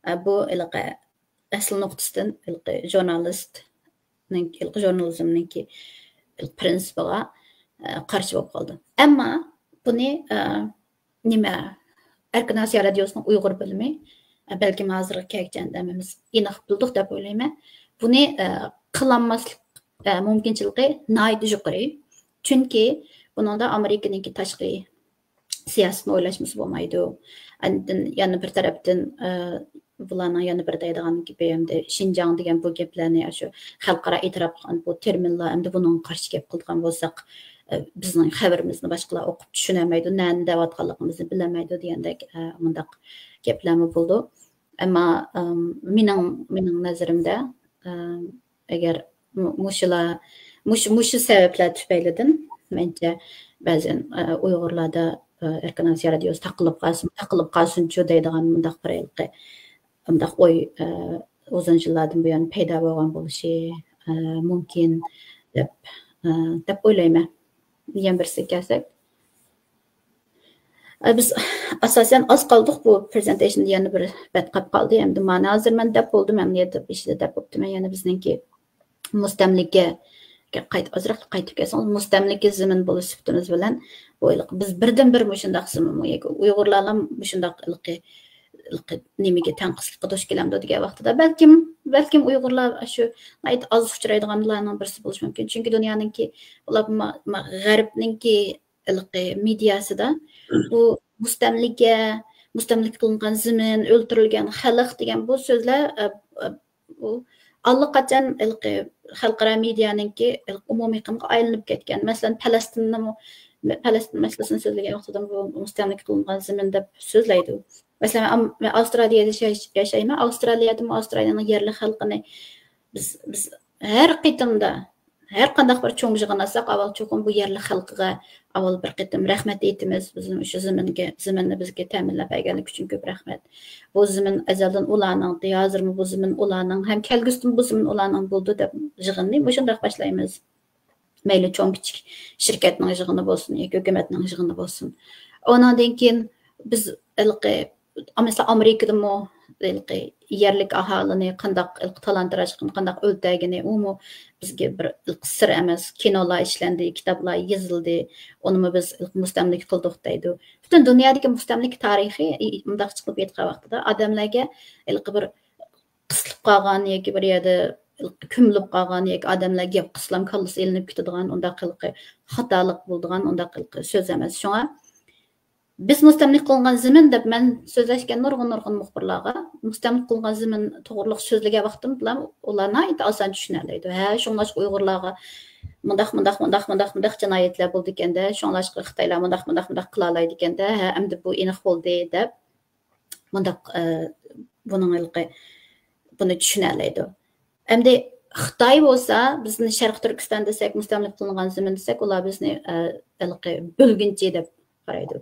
ئە، بۇ ھېلىقى ئەسلى نۇقتىسىدىن ھېلىقى ژۇرنالىستنىڭ، ھېلىقى ژۇرنالىزمنىڭكى پىرىنسىپىغا، ئە، قارشى بولۇپ قالىدۇ. ئەمما بۇنى، ئە، نېمە، ئەركىن ئاسىيا رادىيوسىنىڭ ئۇيغۇر بۆلۈمى، ئە، بەلكىم ھازىرغا كەلگۈچە ھەممىمىز ئېنىق بىلدۇق دەپ ئويلايمەن. بۇنى، ئە، قىلالماسلىق، ئە، مۇمكىنچىلىكى ناھايىتى يۇقىرى. چۈنكى بۇنىڭدا ئامېرىكىنىڭكى تاشقى سىياسىتىنى ئويلاشمىسا بولمايدۇ. ئاندىن يەنە بىر تەرەپتىن، ئە، بۇلارنىڭ يەنە بىر دەيدىغان گېپى، ئەمدى شىنجاڭ دېگەن بۇ گەپلەرنى، ئاشۇ خەلقئارا ئېتىراپ قىلغان بۇ تېرمىنلار، ئەمدى بۇنىڭغا قارشى گەپ قىلىدىغان بولساق، ئە، بىزنىڭ خەۋىرىمىزنى باشقىلار ئوقۇپ چۈشىنەلمەيدۇ، نەنى دەۋاتقانلىقىمىزنى بىلەلمەيدۇ دېگەندەك، ئە، مۇنداق گەپلەرمۇ بولىدۇ. ئەمما، ئەم، مېنىڭ، مېنىڭ نەزىرىمدە، ئەم، ئەگەر مۇ-، مۇشۇلار، مۇشۇ، مۇشۇ سەۋەبلەر تۈپەيلىدىن، مەنچە، بەزەن، ئە، ئۇيغۇرلاردا، ئە، ئەركىن ئاسىيا رادىيوسى تاقىلىپ قالسۇن، تاقىلىپ قالسۇنچۇ دەيدىغان مۇنداق بىر ھېلىقى، مۇنداق ئوي، ئە، ئۇزۇن يىللاردىن بۇيان پەيدا بولغان بولۇشى، ئە، مۇمكىن دەپ، ئە، دەپ ئويلايمەن. يەنە بىرسىگە كەلسەك. ئە، بىز ئاساسەن ئاز قالدۇق، بۇ پرېزېنتېيشندا يەنە بىر بەت قاپ قالدى. ئەمدى مانا ھازىر مەن دەپ بولدۇم، ئەمەلىيەتتە بېشىدا دەپ بوپتىمەن، يەنە بىزنىڭكى مۇستەملىكە، قايت-، ئازراق قايتىپ كەلسىڭىز، مۇستەملىكە زېمىن بولۇش سۈپىتىمىز بىلەن بۇ ھېلىقى بىز بىردىنبىر مۇشۇنداق زېمىنمۇ ياكى ئۇيغۇرلارلا مۇشۇنداق ھېلىقى، ھېلىقى نېمىگە، تەنقىسلىققا دۇچ كېلەمدۇ دېگەن ۋاقتىدا، بەلكىم، بەلكىم ئۇيغۇرلار شۇ ناھايىتى ئاز ئۇچرايدىغانلارنىڭ بىرسى بولۇشى مۇمكىن. چۈنكى دۇنيانىڭكى، ئۇلار ما-، ما-، غەربنىڭكى ھېلىقى مېدىياسىدا بۇ مۇستەملىكە، مۇستەملىكە قىلىنغان زېمىن، ئۆلتۈرۈلگەن خەلق دېگەن بۇ سۆزلەر، ئە، ئە، ئۇ ئاللىقاچان ھېلىقى خەلقئارا مېدىيانىڭكى ھېلىقى ئومۇمىي ئېقىمغا ئايلىنىپ كەتكەن. مەسىلەن، پەلەستىننىمۇ، پەلەستىن مەسىلىسىنى سۆزلىگەن ۋاقتىدا بۇ مۇستەملىكە قىلىنغان زېمىن دەپ سۆزلەيدۇ. مەسىلەن، ئام-، مەن ئاۋسترالىيەدە ياشاي-، ياشايمەن. ئاۋسترالىيەدىمۇ ئاۋسترالىيەنىڭ يەرلىك خەلقىنى بىز، بىز ھەر قېتىمدا، ھەر قانداق بىر چوڭ يىغىن ئالساق، ئاۋۋال چوقۇم بۇ يەرلىك خەلقىگە ئاۋۋال بىر قېتىم رەھمەت ئېيتىمىز. بىزنىڭ شۇ زېمىنگە، زېمىننى بىزگە تەمىنلەپ بەرگەنلىكى ئۈچۈن كۆپ رەھمەت. بۇ زېمىن ئەزەلدىن ئۇلارنىڭ، ھازىرمۇ بۇ زېمىن ئۇلارنىڭ ھەم كەلگۈسىدىمۇ بۇ زېمىن ئۇلارنىڭ بولىدۇ دەپ يىغىننى مۇشۇنداق باشلايمىز. مەيلى چوڭ كىچىك شىركەتنىڭ يىغىنى بولسۇن ياكى ھۆكۈمەتنىڭ يىغىنى بولسۇن. ئۇنىڭدىن كېيىن بىز ھېلىقى، مەسىلەن، ئامېرىكىدىمۇ ھېلىقى يەرلىك ئاھالىنى قانداق ھېلىقى تالان-تاراج قىلغان، قانداق ئۆلتۈرگىنى، ئۇمۇ بىزگە بىر ھېلىقى سىر ئەمەس. كىنولار ئىشلەندى، كىتابلار يېزىلدى، ئۇنىمۇ بىز ھېلىقى مۇستەملىكە قىلدۇق دەيدۇ. پۈتۈن دۇنيادىكى مۇستەملىكە تارىخى، ئى، مۇنداقچە قىلىپ ئېيتقان ۋاقتىدا، ئادەملەرگە ھېلىقى بىر قىسىلىپ قالغان ياكى بىر يەردە كۆمۈلۈپ قالغان ياكى ئادەملەر گەپ قىلسىلا كاللىسى ئېلىنىپ كېتىدىغان، ئۇنداق ھېلىقى خاتالىق بولىدىغان، ئۇنداق ھېلىقى سۆز ئەمەس. شۇڭا بىز مۇستەملىكە قىلىنغان زېمىن دەپ مەن سۆزلەشكەن نۇرغۇن، نۇرغۇن مۇخبىرلارغا، مۇستەملىكە قىلىنغان زېمىن توغرىلىق سۆزلىگەن ۋاقتىمدا ئۇلار ناھايىتى ئاسان چۈشىنەلەيدۇ. ھە، شۇڭلاشقا ئۇيغۇرلارغا مۇنداق، مۇنداق، مۇنداق، مۇنداق، مۇنداق جىنايەتلەر بولىدىكەن-دە، شۇڭلاشقا خىتايلار مۇنداق، مۇنداق، مۇنداق قىلالايدىكەن-دە، ھە، ئەمدى بۇ ئېنىق بولدى دەپ، مۇنداق، ئە، بۇنىڭ ھېلىقى، بۇنى چۈشىنەلەيدۇ. ئەمدى خىتاي بولسا، بىزنى شەرقىي تۈركىستان دېسەك، مۇستەملىكە قىلىنغان زېمىن دېسەك، ئۇلار بىزنى، ئە، ھېلىقى بۆلگۈنچى دەپ قارايدۇ.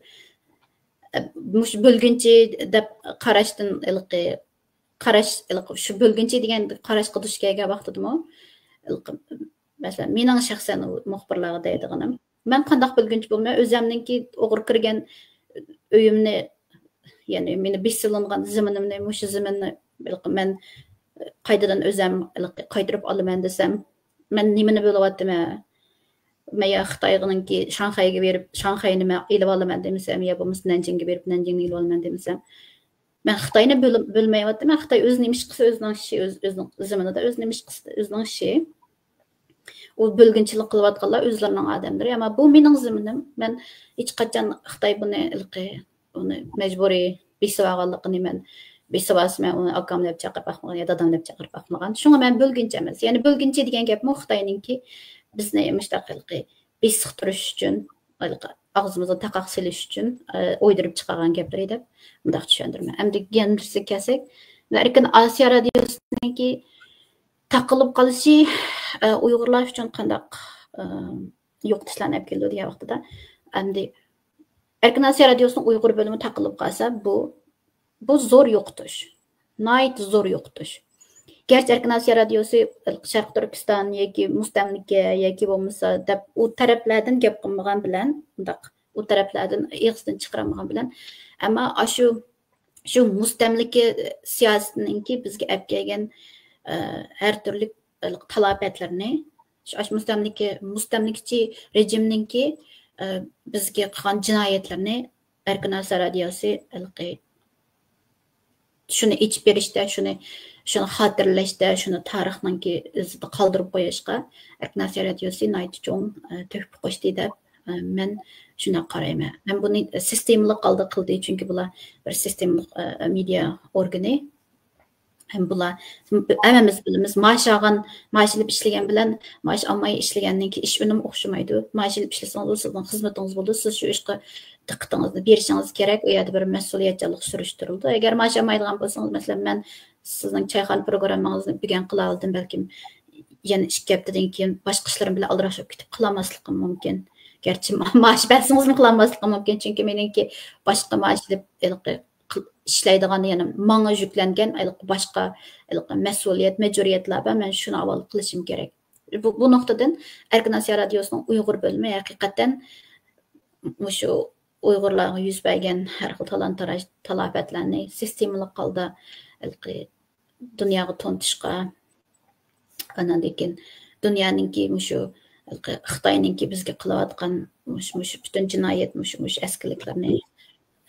ئە، مۇشۇ بۆلگۈنچى دەپ قاراشتىن ھېلىقى قاراش، ھېلىقى شۇ بۆلگۈنچى دېگەن قاراشقا دۇچ كەلگەن ۋاقتىدىمۇ، ھېلىقى، مەسىلەن، مېنىڭ شەخسەن مۇخبىرلارغا دەيدىغىنىم، مەن قانداق بۆلگۈنچى بولىمەن؟ ئۆزەمنىڭكى ئوغرى كىرگەن ئۆيۈمنى، يەنى مېنى بېسىۋېلىنغان زېمىنىمنى، مۇشۇ زېمىننى مەن قايتىدىن ئۆزەم قايتۇرۇپ ئالىمەن دېسەم، مەن نېمىنى بۆلۈۋاتىمەن؟ مەن يا خىتاينىڭكى شاڭخەيگە بېرىپ، شاڭخەينى مەن ئېلىۋالىمەن دېمىسەم، يا بولمىسا نەنجىڭگە بېرىپ، نەنجىڭنى ئېلىۋالىمەن دېمىسەم، مەن خىتاينى بۆل-، بۆلمەيۋاتىمەن. خىتاي ئۆزى نېمە ئىش قىلسا ئۆزىنىڭ ئىشى، ئۆز-، ئۆزىنىڭ زېمىنىدا ئۆزى نېمە ئىش قىلسا ئۆزىنىڭ ئىشى. ئۇ بۆلگۈنچىلىك قىلىۋاتقانلار ئۆزلىرىنىڭ ئادەملىرى. ئەمما بۇ مېنىڭ زېمىنىم. مەن ھېچقاچان خىتاي بۇنى ھېلىقى، ئۇنى مەجبۇرىي بېسىۋالغانلىقىنى مەن بېسىۋالسا، مەن ئۇنى ئاكام دەپ چاقىرىپ باقمىغان يا دادام دەپ چاقىرىپ باقمىغان. شۇڭا مەن بۆلگۈنچى ئەمەس. يەنى بۆلگۈنچى دېگەن گەپمۇ خىتاينىڭكى بىزنى مۇشۇنداق ھېلىقى بېسىقتۇرۇش ئۈچۈن، ھېلىقى ئاغزىمىزغا تاقاق سېلىش ئۈچۈن، ئە، ئويدۇرۇپ چىقارغان گەپلىرى دەپ مۇنداق چۈشەندۈرىمەن. ئەمدى يەنە بىرسىگە كەلسەك، ئەركىن ئاسىيا رادىيوسىنىڭكى تاقىلىپ قالىشى، ئە، ئۇيغۇرلار ئۈچۈن قانداق، ئە، يوقىتىشلارنى ئەپ كېلىدۇ دېگەن ۋاقتىدا، ئەمدى ئەركىن ئاسىيا رادىيوسىنىڭ ئۇيغۇر بۆلۈمى تاقىلىپ قالسا، بۇ، بۇ زور يوقىتىش. ناھايىتى زور يوقىتىش. گەرچە ئەركىن ئاسىيا رادىيوسى شەرقىي تۈركىستان ياكى مۇستەملىكە ياكى بولمىسا دەپ ئۇ تەرەپلەردىن گەپ قىلمىغان بىلەن، مۇنداق ئۇ تەرەپلەردىن ئېغىزدىن چىقىرالمىغان بىلەن، ئەمما ئاشۇ، شۇ مۇستەملىكە سىياسىتىنىڭكى بىزگە ئەپ كەلگەن، ئە، ھەر تۈرلۈك تالاپەتلىرىنى، شۇ، ئاشۇ مۇستەملىكە، مۇستەملىكىچى رېجىمنىڭكى، ئە، بىزگە قىلغان جىنايەتلىرىنى ئەركىن ئاسىيا رادىيوسى ھېلىقى شۇنى ئېچىپ بېرىشتە، شۇنى، شۇنى خاتىرىلەشتە، شۇنى تارىخنىڭكى ئىزىدا قالدۇرۇپ قويۇشقا ئەركىن ئاسىيا رادىيوسى ناھايىتى چوڭ، ئە، تۆھپە قوشتى دەپ، ئە، مەن شۇنداق قارايمەن. مەن بۇنى سىستېمىلىق ھالدا قىلدى، چۈنكى بۇلار بىر سىستېمىلىق، ئە، مېدىيا ئورگىنى. ھەم بۇلار، ھەممىمىز بىلىمىز، مائاش ئالغان، مائاش ئېلىپ ئىشلىگەن بىلەن مائاش ئالماي ئىشلىگەننىڭكى ئىش ئۈنۈمى ئوخشىمايدۇ. مائاش ئېلىپ ئىشلىسىڭىز، ئۇ سىزنىڭ خىزمىتىڭىز بولىدۇ، سىز شۇ ئىشقا دىققىتىڭىزنى بېرىشىڭىز كېرەك، ئۇ يەردە بىر مەسئۇلىيەتچانلىق سۈرۈشتۈرۈلىدۇ. ئەگەر مائاش ئالمايدىغان بولسىڭىز، مەسىلەن، مەن سىزنىڭ چايخانا پروگراممىڭىزنى بۈگۈن قىلالىدىم، بەلكىم يەنە ئىككى ھەپتىدىن كېيىن باشقا ئىشلىرىم بىلەن ئالدىراشىپ كېتىپ قىلالماسلىقىم مۇمكىن. گەرچە ما-، مائاش بەرسىڭىزمۇ قىلالماسلىقىم مۇمكىن، چۈنكى مېنىڭكى باشقا مائاش ئېلىپ ھېلىقى قىل-، ئىشلەيدىغان، يەنى ماڭا يۈكلەنگەن ھېلىقى باشقا ھېلىقى مەسئۇلىيەت، مەجبۇرىيەتلەر بار، مەن شۇنى ئاۋۋال قىلىشىم كېرەك. بۇ، بۇ نۇقتىدىن ئەركىن ئاسىيا رادىيوسىنىڭ ئۇيغۇر بۆلۈمى ھەقىقەتەن مۇشۇ ئۇيغۇرلارغا يۈز بەرگەن ھەر خىل تالان-تاراج، تالاپەتلەرنى سىستېمىلىق ھالدا ھېلىقى دۇنياغا تونۇتۇشقا، ئاناندىن كېيىن دۇنيانىڭكى مۇشۇ ھېلىقى خىتاينىڭكى بىزگە قىلىۋاتقان مۇشۇ، مۇشۇ پۈتۈن جىنايەت، مۇشۇ، مۇشۇ ئەسكىلىكلەرنى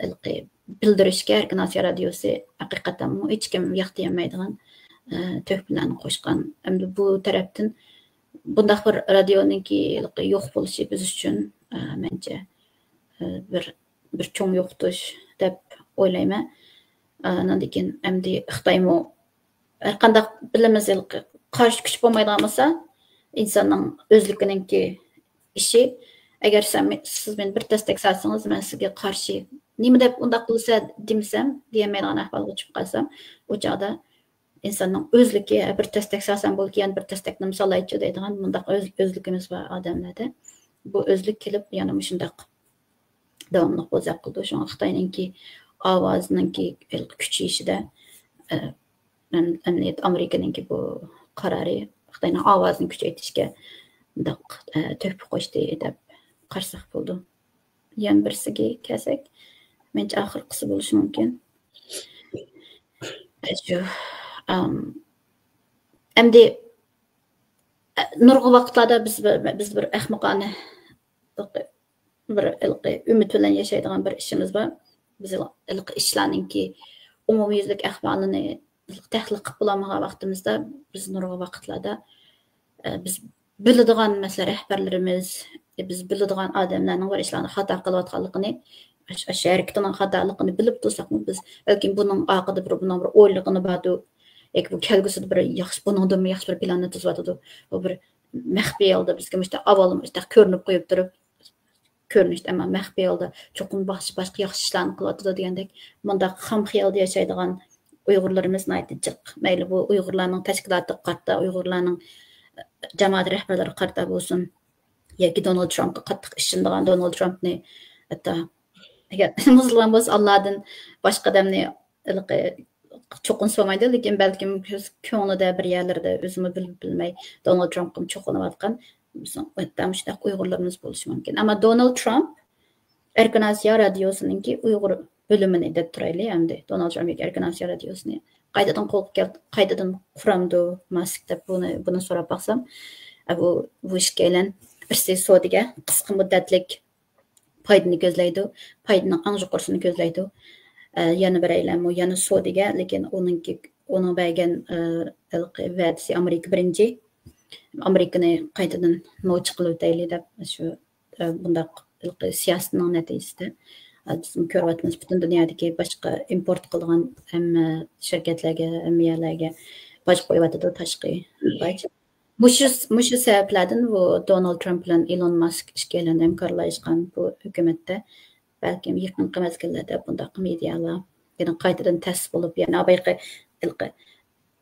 ھېلىقى بىلدۈرۈشكە ئەركىن ئاسىيا رادىيوسى ھەقىقەتەن ھېچكىم ياق دېيەلمەيدىغان، ئە، تۆھپىلەرنى قوشقان. ئەمدى بۇ تەرەپتىن بۇنداق بىر رادىيونىڭكى ھېلىقى يوق بولۇشى بىز ئۈچۈن، ئە، مەنچە، ئە، بىر، بىر چوڭ يوقىتىش دەپ ئويلايمەن. ئە، ئاناندىن كېيىن ئەمدى خىتايمۇ ھەرقانداق بىلىمىز، ھېلىقى قارشى كۈچ بولمايدىغان بولسا، ئىنساننىڭ ئۆزلۈكىنىڭكى ئىشى. ئەگەر سەن، سىز مېنى بىر تەستەك سالسىڭىز، مەن سىزگە قارشى نېمە دەپ ئۇنداق قىلىسەن دېمىسەم، دېيەلمەيدىغان ئەھۋالغا چۈشۈپ قالسام، ئۇ چاغدا ئىنساننىڭ ئۆزلۈكى، بىر تەستەك سالسام بولىدىكەن، بىر تەستەكنىمۇ سالايچۇ دەيدىغان مۇنداق ئۆز-، ئۆزلۈكىمىز بار ئادەملەردە. بۇ ئۆزلۈك كېلىپ يەنە مۇشۇنداق داۋاملىق بولساق قىلىدۇ. شۇڭا خىتاينىڭكى ئاۋازىنىڭكى كۈچىيىشىدە، ئە، ئەم-، ئەمەلىيەتتە ئامېرىكىنىڭكى بۇ قارارى خىتاينىڭ ئاۋازىنى كۈچەيتىشكە مۇنداق، ئە، تۆھپە قوشتى دەپ قارىساق بولىدۇ. يەنە بىرسىگە كەلسەك، مەنچە ئاخىرقىسى بولۇشى مۇمكىن. شۇ، ئەم، ئەمدى، ئە، نۇرغۇن ۋاقىتلاردا بىز بىر، بىز بىر ئەخمىقانە بىر ھېلىقى ئۈمىد بىلەن ياشايدىغان بىر ئىشىمىز بار. بىز ھېلىقى ئىشلارنىڭكى ئومۇميۈزلۈك ئەھۋالىنى تەھلىل قىلىپ بولالمىغان ۋاقتىمىزدا، بىز نۇرغۇن ۋاقىتلاردا، ئە، بىز بىلىدىغان، مەسىلەن، رەھبەرلىرىمىز، ئە، بىز بىلىدىغان ئادەملەرنىڭ بىر ئىشلارنى خاتا قىلىۋاتقانلىقىنى، ئاشۇ، ئاشۇ ھەرىكىتىنىڭ خاتالىقىنى بىلىپ تۇرساقمۇ، بىز بەلكىم بۇنىڭ ئارقىدا بىر، بۇنىڭ بىر ئويلىغىنى باردۇ، ياكى بۇ كەلگۈسىدە بىر ياخشى، بۇنىڭدىنمۇ ياخشى بىر پىلاننى تۈزۈۋاتىدۇ. بۇ بىر مەخپىي ھالدا بىزگە مۇشۇنداق ئاۋۋال مۇشۇنداق كۆرۈنۈپ قويۇپ تۇرۇپ، كۆرۈنۈشتە، ئەمما مەخپىي ھالدا چوقۇم باشقا، باشقا ياخشى ئىشلارنى قىلىۋاتىدۇ دېگەندەك، مۇنداق خام خىيالدا ياشايدىغان ئۇيغۇرلىرىمىز ناھايىتى جىق. مەيلى بۇ ئۇيغۇرلارنىڭ تەشكىلاتىغا قارىتا، ئۇيغۇرلارنىڭ جامائەت رەھبەرلىرىگە قارىتا بولسۇن، ياكى دونالد ترامپقا قاتتىق ئىشىنىدىغان، دونالد ترامپنى ھەتتا ئەگەر مۇزلىغان بولسا، ئاللادىن باشقا ئادەمنى ھېلىقى چوقۇن سورىمايدۇ، لېكىن بەلكىم كۆز-، كۆڭلىدە بىر يەرلىرىدە ئۆزىمۇ بىلمەي، بىلمەي دونالد ترامپقىمۇ چوقۇنۇۋاتقان، بىزنىڭ ھەتتا مۇشۇنداق ئۇيغۇرلىرىمىز بولۇشى مۇمكىن. ئەمما دونالد ترامپ ئەركىن ئاسىيا رادىيوسىنىڭكى ئۇيغۇر بۆلۈمىنى دەپ تۇرايلى ئەمدى. دونالد ترامپ ئەركىن ئاسىيا رادىيوسىنى قايتىدىن قولغا كەل-، قايتىدىن قۇرامدۇ ماسك دەپ بۇنى، بۇنى سوراپ باقسام، ئە، بۇ، بۇ ئىككىيلەن بىرسى سودىگەر، قىسقا مۇددەتلىك پايدىنى كۆزلەيدۇ، پايدىنىڭ ئەڭ يۇقىرىسىنى كۆزلەيدۇ. ئە، يەنە بىرەيلەنمۇ يەنە سودىگەر، لېكىن ئۇنىڭكى، ئۇنىڭ بەرگەن، ئە، ھېلىقى ۋەدىسى ئامېرىكا بىرىنچى، ئامېرىكىنى قايتىدىن نوچى قىلىۋېتەيلى دەپ، شۇ، ئە، بۇنداق ھېلىقى سىياسىتىنىڭ نەتىجىسىدە، ئە، بىزمۇ كۆرۈۋاتىمىز، پۈتۈن دۇنيادىكى باشقا ئىمپورت قىلىدىغان ھەممە شىركەتلەرگە، ھەممە يەرلەرگە باج قويۇۋاتىدۇ، تاشقى باج. مۇشۇ، مۇشۇ سەۋەبلەردىن بۇ دونالد ترامپ بىلەن ئېلون ماسك ئىككىيلەن ھەمكارلاشقان بۇ ھۆكۈمەتتە بەلكىم يېقىنقى مەزگىللەردە بۇنداق مېدىيالار يەنە قايتىدىن تەسىس بولۇپ، يەنە بايىقى ھېلىقى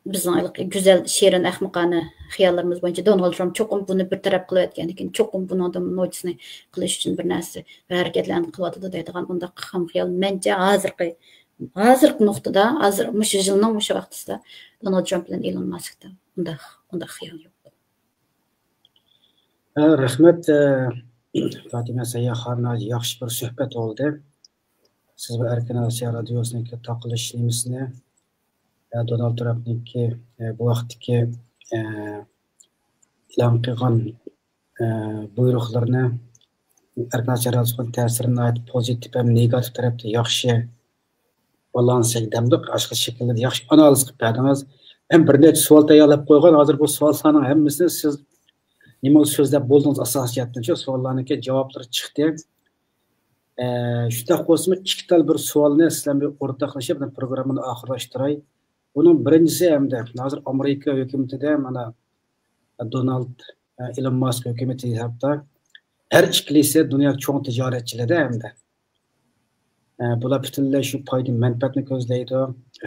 بىزنىڭ ھېلىقى گۈزەل، شېرىن، ئەخمىقانە خىياللىرىمىز بويىچە دونالد ترامپ چوقۇم بۇنى بىر تەرەپ قىلىۋەتكەندىكىن، چوقۇم بۇنىڭدىن نوچىسىنى قىلىش ئۈچۈن بىر نەرسە، بىر ھەرىكەتلەرنى قىلىۋاتىدۇ دەيدىغان ئۇنداق خام خىيال مەنچە ھازىرقى، ھازىرقى نۇقتىدا، ھازىر مۇشۇ يىلنىڭ مۇشۇ ۋاقتىسىدا دونالد ترامپ بىلەن ئېلون ماسكتا ئۇنداق، ئۇنداق خىيال يوق. ھە، رەھمەت، ئە، فاتىمە سەيياھ خانىم، ياخشى بىر سۆھبەت بولدى. سىز بۇ ئەركىن ئاسىيا رادىيوسىنىڭكى تاقىلىش نېمىسىنى، ئە، دونالد ترامپنىڭكى، ئە، بۇ ۋاقىتتىكى، ئە، ئېلان قىلغان، ئە، بۇيرۇقلىرىنى ئەركىن ئاسىيا رادىيوسىنىڭ تەسىرىنى ناھايىتى پوزىتىپ ھەم نېگاتىپ تەرەپتە ياخشى بالانس دەمدۇق، ئاشۇ شەكىلدە ياخشى ئانالىز قىلىپ بەردىڭىز. ھەم بىر نەچچە سوئال تەييارلاپ قويغان. ھازىر بۇ سوئاللارنىڭ ھەممىسىنى سىز نېمە سۆزلەپ بولدىڭىز ئاساسىي جەھەتتىن؟ شۇ سوئاللارنىڭكى جاۋابلىرى چىقتى. ئە، شۇنداق بولسىمۇ ئىككى تال بىر سوئالنى سىلەر بىلەن ئورتاقلىشىپ، بۇ پروگراممىنى ئاخىرلاشتۇراي. بۇنىڭ بىرىنچىسى، ھەمدە ھازىر ئامېرىكا ھۆكۈمىتىدە مانا دونالد، ئە، ئېلون ماسك ھۆكۈمىتى ھەتتا ھەر ئىككىلىسى دۇنيا چوڭ تىجارەتچىلىرى ھەمدە، ئە، بۇلار پۈتۈنلەي شۇ پايدا مەنپەئەتنى كۆزلەيدۇ.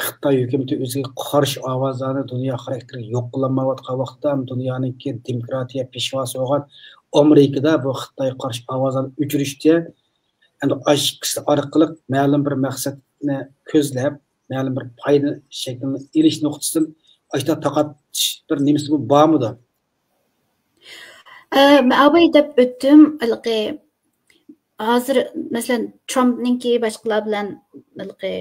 خىتاي ھۆكۈمىتى ئۆزىگە قارشى ئاۋازلارنى دۇنيا خاراكتېرى يوق قىلالمايۋاتقان ۋاقىتتا، ھەم دۇنيانىڭكى دېموكراتىيە پېشۋاسى بولغان ئامېرىكىدا بۇ خىتايغا قارشى ئاۋازلارنى ئۆچۈرۈشتە، ئەمدى ئاشۇ ئىككىسى ئارقىلىق مەلۇم بىر مەقسەتنى كۆزلەپ، مەلۇم بىر پايدا شەكلىنى ئېلىش نۇقتىسىدىن ئاشۇنداق تارقىتىش بىر نېمىسى بارمىدۇ؟ ئە، مەن ئاۋاي دەپ ئۆتتۈم، ھېلىقى ھازىر، مەسىلەن، ترامپنىڭكى باشقىلار بىلەن ھېلىقى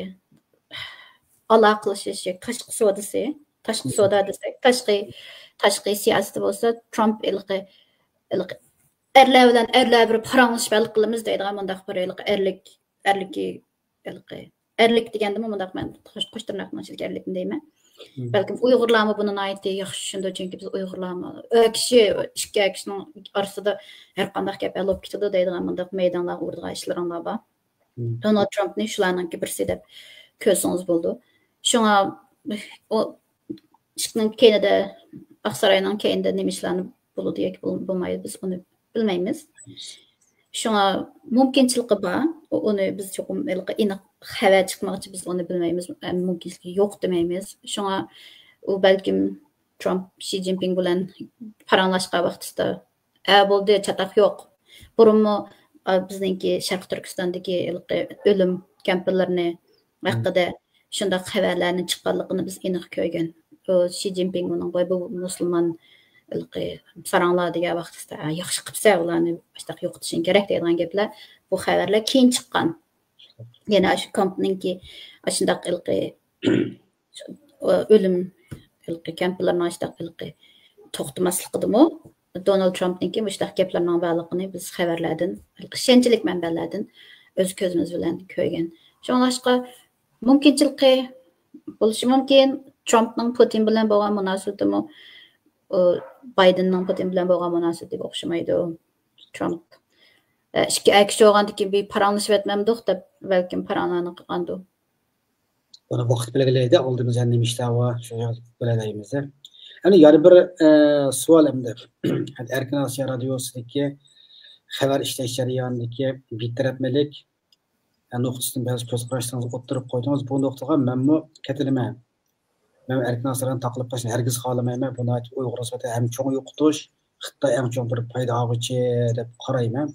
ئالاقىلىشىش، تاشقى سودىسى، تاشقى سودا دېسەك، تاشقى، تاشقى سىياسىتى بولسا، ترامپ ھېلىقى، ھېلىقى ئەرلەر بىلەن ئەرلەر بىر پاراڭلىشىپ ھەل قىلىمىز دەيدىغان مۇنداق بىر ھېلىقى ئەرلىك، ئەرلىكى، ھېلىقى ئەرلىك دېگەندىمۇ مۇنداق مەن قوش، قوش تىرناقنىڭ ئىچىدىكى ئەرلىكنى دەيمەن. بەلكىم ئۇيغۇرلارمۇ بۇنى ناھايىتى ياخشى چۈشىنىدۇ، چۈنكى بىز ئۇيغۇرلارمۇ ئەر كىشى، ئىككى ئەر كىشىنىڭ ئارىسىدا ھەر قانداق گەپ ھەل بولۇپ كېتىدۇ دەيدىغان مۇنداق مەيدانلارغا ئۇرىدىغان ئىشلىرىڭلار بار. دونالد ترامپنى شۇلارنىڭكى بىرسى دەپ كۆرسىڭىز بولىدۇ. شۇڭا ئۇ ئىشىكنىڭ كەينىدە، ئاقساراينىڭ كەينىدە نېمە ئىشلارنى بولىدۇ ياكى بول-، بولمايدۇ، بىز ئۇنى بىلمەيمىز. شۇڭا مۇمكىنچىلىكى بار. ئۇ-، ئۇنى بىز چوقۇم ھېلىقى ئېنىق خەۋەر چىقمىغۇچە بىز ئۇنى بىلمەيمىز. ئە، مۇمكىنچىلىكى يوق دېمەيمىز. شۇڭا ئۇ بەلكىم ترامپ شى جىنپىڭ بىلەن پاراڭلاشقان ۋاقتىسىدا، ئە، بولدى، چاتاق يوق. بۇرۇنمۇ، ئا، بىزنىڭكى شەرقىي تۈركىستاندىكى ھېلىقى ئۆلۈم كەمپلىرىنى ھەققىدە شۇنداق خەۋەرلەرنىڭ چىققانلىقىنى بىز ئېنىق كۆرگەن. ئۇ شى جىنپىڭ ئۇنىڭ، ۋاي، بۇ مۇسۇلمان ھېلىقى ساراڭلار دېگەن ۋاقتىسىدا، «ھە، ياخشى قىپسەن، ئۇلارنى ئاشۇنداق يوقىتىشىڭ كېرەك» دەيدىغان گەپلەر، بۇ خەۋەرلەر كېيىن چىققان. يەنە ئاشۇ كامپنىڭكى ئاشۇنداق ھېلىقى ئۆلۈم ھېلىقى كەمپلىرىنىڭ ئاشۇنداق ھېلىقى توختىماسلىقىدىمۇ، دونالد ترامپنىڭكى مۇشۇنداق گەپلىرىنىڭ بارلىقىنى بىز خەۋەرلەردىن، ھېلىقى ئىشەنچلىك مەنبەلەردىن ئۆز كۆزىمىز بىلەن كۆرگەن. شۇڭلاشقا مۇمكىنچىلىكى بولۇشى مۇمكىن، ترامپنىڭ پۇتىن بىلەن بولغان مۇناسىۋىتىمۇ، ئۇ، بايدېننىڭ پۇتىن بىلەن بولغان مۇناسىۋىتىگە ئوخشىمايدۇ. ترامپ، ئە، ئىككى ئەر كىشى بولغاندىكىن بىر پاراڭلىشىۋەتمەمدۇق دەپ بەلكىم پاراڭلارنى قىلغاندۇ. بۇنى ۋاقىت بەلگىلەيدۇ، ئالدىمىزدا نېمە ئىشلار بار، شۇ بىلەلەيمىز. ئەمدى يەنە بىر، ئە، سوئال ئەمدى. ئەركىن ئاسىيا رادىيوسىدىكى خەۋەر ئىشلەش جەريانىدىكى بىتەرەپمىلىك نۇقتىسىدىن بەزى كۆز قاراشلىرىڭىزنى ئوتتۇرىغا قويدىڭىز. بۇ نۇقتىغا مەنمۇ كېتىلىمەن. مەن ئەركىن ئاسىيانىڭ تاقىلىپ قېلىشىنى ھەرگىز خالىمايمەن. بۇ ناھايىتى ئۇيغۇر نىسبەتەن ھەم چوڭ يوقىتىش، خىتاي ئەڭ چوڭ بىر پايدا ئالغۇچى دەپ قارايمەن.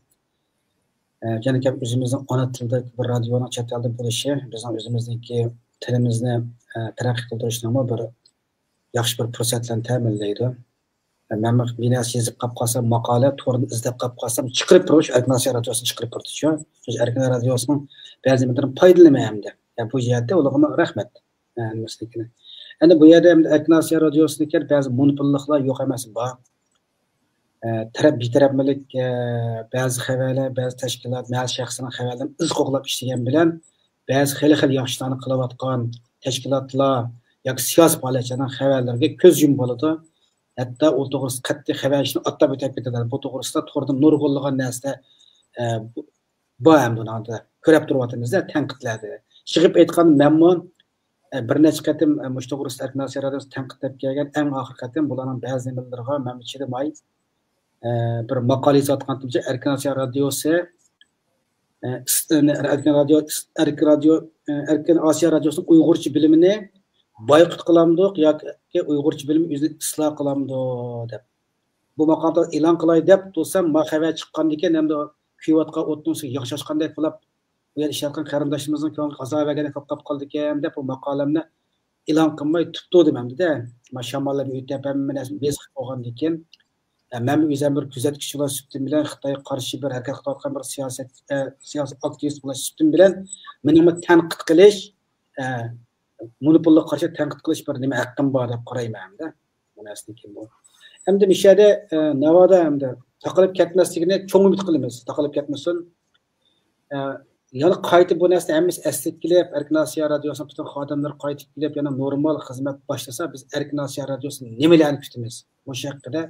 ئە، يەنە گەپ ئۆزىمىزنىڭ ئانا تىلىدىكى بىر رادىيونىڭ چەت ئەلدە بولۇشى، بىزنىڭ ئۆزىمىزنىڭكى تىلىمىزنى، ئە، تەرەققىي قىلدۇرۇشنىڭمۇ بىر ياخشى بىر پۇرسەتلەرنى تەمىنلەيدۇ. مەن بىر نەرسە يېزىپ قاپ قالسام، ماقالە، توردىن ئىزدەپ قاپ قالسام، چىقىرىپ بېرىش، ئەركىن ئاسىيا رادىيوسىنى چىقىرىپ بېرىدۇ. شۇ ئەركىن رادىيوسىنىڭ بەزى نېمىلىرىدىن پايدىلىنىمەن ئەمدى. يا، بۇ جەھەتتە ئۇلارغىمۇ رەھمەت. ئەمدى بۇ يەردە ئەمدى ئەركىن ئاسىيا رادىيوسىدىكى بەزى مونوپوللۇقلار يوق ئەمەس، بار. ئە، تەرەپ، بىتەرەپمىلىك، ئە، بەزى خەۋەرلەر، بەزى تەشكىلات، بەزى شەخسنىڭ خەۋەرلىرىنى ئىز قوغلاپ ئىشلىگەن بىلەن بەزى خېلى، خېلى ياخشى ئىشلارنى قىلىۋاتقان تەشكىلاتلار ياكى سىياسىي پائالىيەتچىلەرنىڭ خەۋەرلىرىگە كۆز يۇمۇپ بولىدۇ. ھەتتا ئۇ توغرىسىدا قەتئىي خەۋەر ئىشنى ئاتلاپ ئۆتۈپ كېتىدۇ. بۇ توغرىسىدا توردا نۇرغۇنلىغان نەرسىلەر، ئە، بار ئەمدى ئۇنىڭدا كۆرۈپ تۇرۇۋاتىمىز-دە، تەنقىدلەردە. يىغىپ ئېيتقاندا مەنمۇ، ئە، بىر نەچچە قېتىم، ئە، مۇشۇ توغرىسىدا ئەركىن ئاسىيا رادىيوسى تەنقىدلەپ كەلگەن. ئەڭ ئاخىرقى قېتىم بۇلارنىڭ بەزى نېمىلىرىغا مەنمۇ چىدىماي، ئە، بىر ماقالە يېزىۋاتقانتىمچە، ئەركىن ئاسىيا رادىيوسى، ئە، ئىس-، ئە، ئەركىن رادىيو، ئىس-، ئەركىن رادىيو، ئە، ئەركىن ئاسىيا رادىيوسىنىڭ ئۇيغۇرچە بىلىمىنى بايقۇت قىلامدۇق ياكى ئۇيغۇرچە بىلىمى ئۆزىنى ئىسلاھ قىلامدۇ دەپ. بۇ ماقالىدا ئېلان قىلاي دەپ تۇرسام، ما خەۋەر چىققاندىكىن، ئەمدى كۆيۈۋاتقان ئوتنىڭ ئۈستىگە ياغ چاچقاندەك بولۇپ، بۇ يەردە ئىشلەۋاتقان قېرىنداشلىرىمىزنىڭ كۆڭلىگە ئازار بەرگەندەك قىلىپ قالىدىكەن دەپ، بۇ ماقالەمنى ئېلان قىلماي تۇتتۇم ئەمدى-دە. ما شاماللاپ ئۆتۈپ، ھەممە نەرسىنى بېسىپ قويغاندىكىن، ئە، مەن ئۆزۈم بىر كۆزەتكۈچى بولۇش سۈپىتىم بىلەن، خىتايغا قارشى بىر ھەرىكەت قىلىۋاتقان بىر سىياسەت، ئە، سىياسىي ئاكتىۋىست بولۇش سۈپىتىم بىلەن، مېنىڭمۇ تەنقىد قىلىش، ئە، مونوپولغا قارشى تەنقىد قىلىش بىر نېمە ھەققىم بار دەپ قارايمەن ئەمدى. بۇ نەرسىدىن كېيىن بۇ. ئەمدى مۇشۇ يەردە، ئە، ناۋادا ئەمدى تاقىلىپ كەتمەسلىكىنى چوڭ ئۈمىد قىلىمىز. تاقىلىپ كەتمىسۇن. ئە، يەنە قايتا بۇ نەرسىنى ھەممىسى ئەسلىگە كېلىپ، ئەركىن ئاسىيا رادىيوسىنىڭ پۈتۈن خادىملىرى قايتىپ كېلىپ، يەنە نورمال خىزمەت باشلىسا، بىز ئەركىن ئاسىيا رادىيوسىدىن نېمىلەرنى كۈتىمىز؟ مۇشۇ ھەققىدە